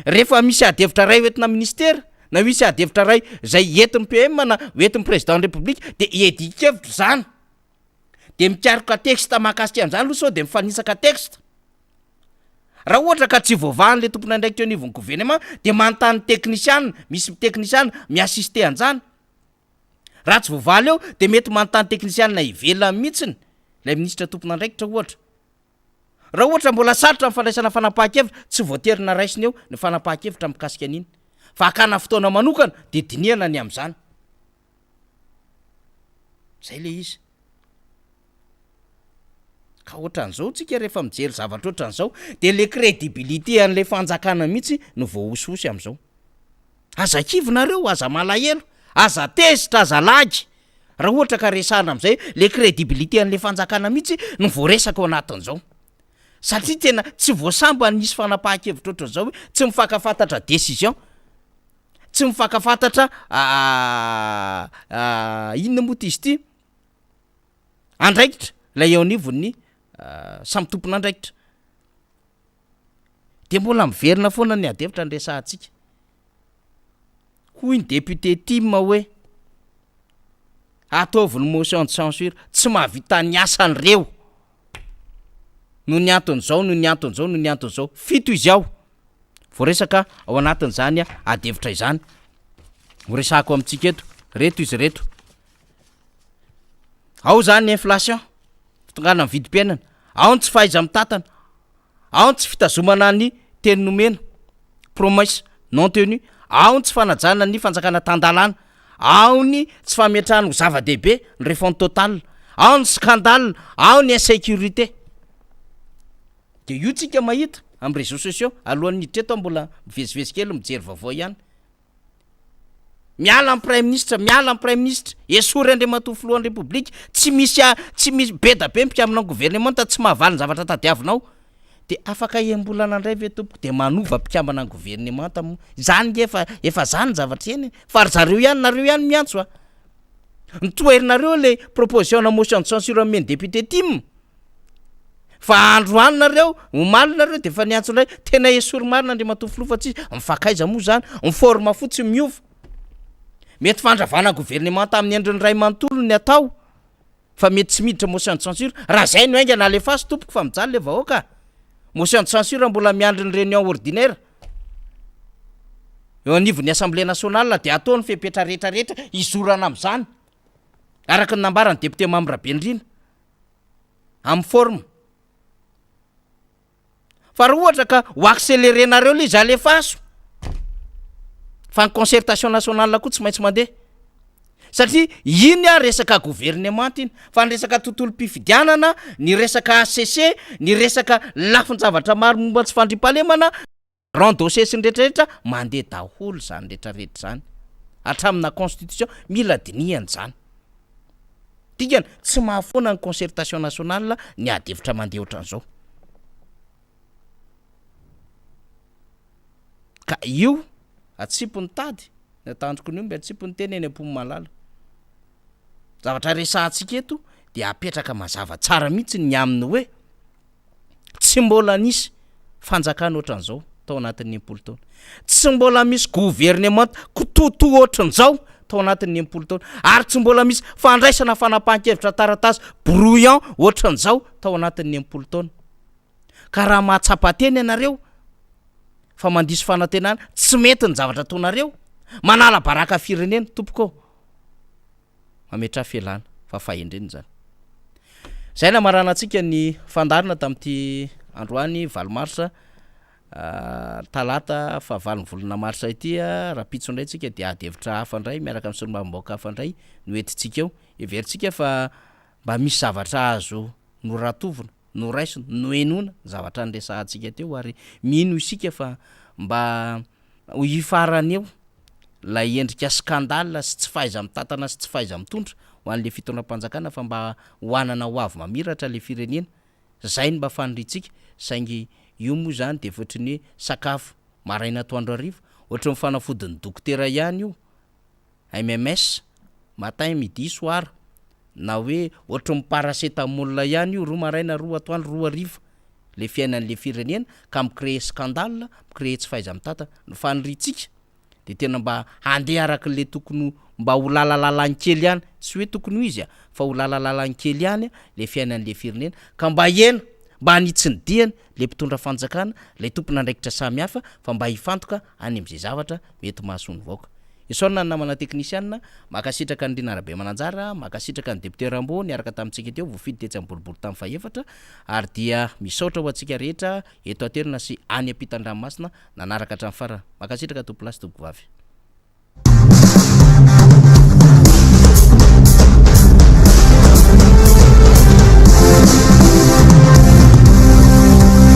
Rehefa misy ady hevitra iray hoentina ministera na misy ady hevitra iray izay entin'ny PM na hoentin'ny président ny république dia iadian-kevitra izany. Dia mikaroka texte mahakasika an'izany aloha sao dia mifanitsaka texte. Raha ohatra ka tsy voavahan'ilay tompon'andraikitra eo anivon'ny gouvernement dia manontany teknisiana, misy teknisiana mi-assister an'izany. Raha tsy voavaly eo dia mety manontany teknisianina ivelany mihitsiny ilay minisitra tompon'andraikitra ohatra. Raha ohatra mbola sarotra ny fandraisana fanapahan-kevitra, tsy voatery na raisina eo ny fanapahan-kevitra mikasika an'iny fa hakana fotoana manokana dia dinihana ny amin'izany. Izay ilay izy. Ka ohatran'izao tsika rehefa mijery zavatra ohatran'izao dia le crédibilité an'ilay fanjakana mihitsy no voahosihosy amin'izao. Aza kivy nareo, aza malahelo, aza tezitra, aza lagy raha ohatra ka resahana amin'izay le crédibilité an'ilay fanjakana mihitsy no voaresaka ao anatin'izao. Satria tena tsy vao sambany nisy fanapahan-kevitra ohatran'izao hoe tsy mifankafantatra décision, tsy mifankafantatra inona moa ty izy ity? Andraikitra ilay eo anivon'ny samy tompon'andraikitra. Dia mbola miverina foana ny ady hevitra niresahantsika. Hoy ny député tim hoe ataovy ny motion de censure, tsy mahavita ny asany reo. Noho ny anton'izao, noho ny anton'izao, noho ny anton'izao. Fito izy ao. Voaresaka ao anatin'izany ady hevitra izany. Horesahako amintsika eto. Reto izy reto. Ao zany ny inflation, fitongana ny vidim-piainana, ao ny tsy fahaiza-mitantana, ao ny tsy fitazomana ny teny nomena, promesse non tenue, ao ny tsy fanajana ny fanjakana tan-dalàna, ao ny tsy fametrahana ho zava-dehibe ny refonte totale, ao ny scandale, ao ny insécurité. De io tsika mahita amin'ny réseaux sociaux, alohan'ny hiditra eto aho mbola mivezivezy kely mijery vaovao ihany. Miala ny praiminisitra, miala ny praiminisitra, esory Andriamatoa filohan'ny Repoblika, tsy misy a, tsy misy, be da be ny mpikambana ny governemanta tsy mahavaly ny zavatra tadiavinao. De afaka enim-bolana indray ve tompoko de manova mpikambana ny governemanta moa? Izany nge efa, efa zany ny zavatra iainana e! Fa ry zareo ihany, nareo ihany miantso a! Ny toherinareo le proposition-na motion de censure nomen'ny député tim. Fa androany nareo, omaly nareo de efa niantso indray, tena esory marina Andriamatoa Filoha fa tsisy, mifankaiza moa zany, ny forme fotsiny miova. Mety fandravana gouvernemanta amin'ny endriny iray manontolo ny atao, fa mety tsy miditra motion de censure, raha zay no haingana alefaso tompoko fa mijaly le vahoaka a! Motion de censure mbola miandry ny réunion ordinaire eo anivon'ny assemblée nationale de atao ny fepetra rehetra rehetra hizorana amin'izany, araka ny nambaran'ny député Mamy Rabenirina. amin'ny forme. Fa raha ohatra ka ho accélérer-nareo ilay izy, alefaso. Fa ny concertation nationale koa tsy maintsy mandeha. Satria iny a resaka governemanta iny, fa ny resaka tontolom-pifidianana, ny resaka HCC, ny resaka lafin-javatra maro momba ny tsy fandriampahalemana, Grand dossier sy ny rehetra rehetra, mandeha daholo izany rehetra rehetra izany. Hatramina constitution, mila dinihana izany. Dikany, tsy mahafoana ny concertation nationale ny ady hevitra mandeha ohatran'izao. Ka io, atsipy ny tady, ny atandroko ny omby, atsipy ny teny eny am-pon'ny malala. Zavatra resahantsika eto dia apetraka mazava tsara mihitsy ny amin'ny hoe, Tsy mbola nisy fanjakana ohatran'izao tao anatin'ny 60 taona. Tsy mbola misy governemanta kitoatoa ohatran'izao tao anatin'ny 60 taona. Ary tsy mbola misy fandraisana fanapahan-kevitra taratasy brouillon ohatran'izao tao anatin'ny 60 taona. Ka raha mahatsapa tena ianareo fa mandiso fanantenana, tsy mety ny zavatra ataonareo, manala baraka firenena, tompoko ô. Mametraha fialana fa fahendrena izany. Izay namaranantsika ny fandaharana tamin'ity androany valo marsa talata fahavalon'ny volana marsa ity. Rahampitso indray tsika dia ady hevitra hafa indray miaraka amin'ny solombavambahoaka hafa indray no entintsika eo. Heverintsika fa. mba misy zavatra azo noratovina, noraisina, nohenoina ny zavatra niresahantsika teo ary mino isika fa mba ho hifarana eo ilay endrika scandale sy tsy fahaiza-mitantana sy tsy fahaiza-mitondra ho an'ilay fitondram-panjakana fa mba ho hanana ho avy mamiratra ilay firenena. Zay no mba faniriantsika saingy io moa izany dia efa ohatran'ny hoe sakafo maraina atoandro hariva, ohatran'ny fanafodin'ny dokotera ihany io. MMS, matin, midi, soir, na hoe ohatry ny paracetamol ihany io, roa maraina, roa atoandro, roa hariva, le fiainan'le firenena ka mi-créer scandale, mi-créer tsy fahaiza-mitantana. Ny faniriantsika de tena mba handeha araka le tokony ho mba ho lalalalany kely ihany, tsy hoe tokony ho izy a, fa ho lalalalany kely ihany le fiainan'le firenena ka mba hihena, mba hanitsy ny diany le mpitondra fanjakana, le tompon'andraikitra samihafa fa mba hifantoka any am'zay zavatra mety mahasoa ny vahoaka. Isaorana ny namana teknisianina, mankasitraka an'i Rina Rabemananjara, mankasitraka ny Député Rambo niaraka tamintsika teo, voafidy tetsy amin'ny boriborintany fahefatra, ary dia misaotra ho antsika rehetra eto an-toerana sy any ampitan-dranomasina nanaraka hatramin'ny farany. Mankasitraka tompolahy sy tompokovavy.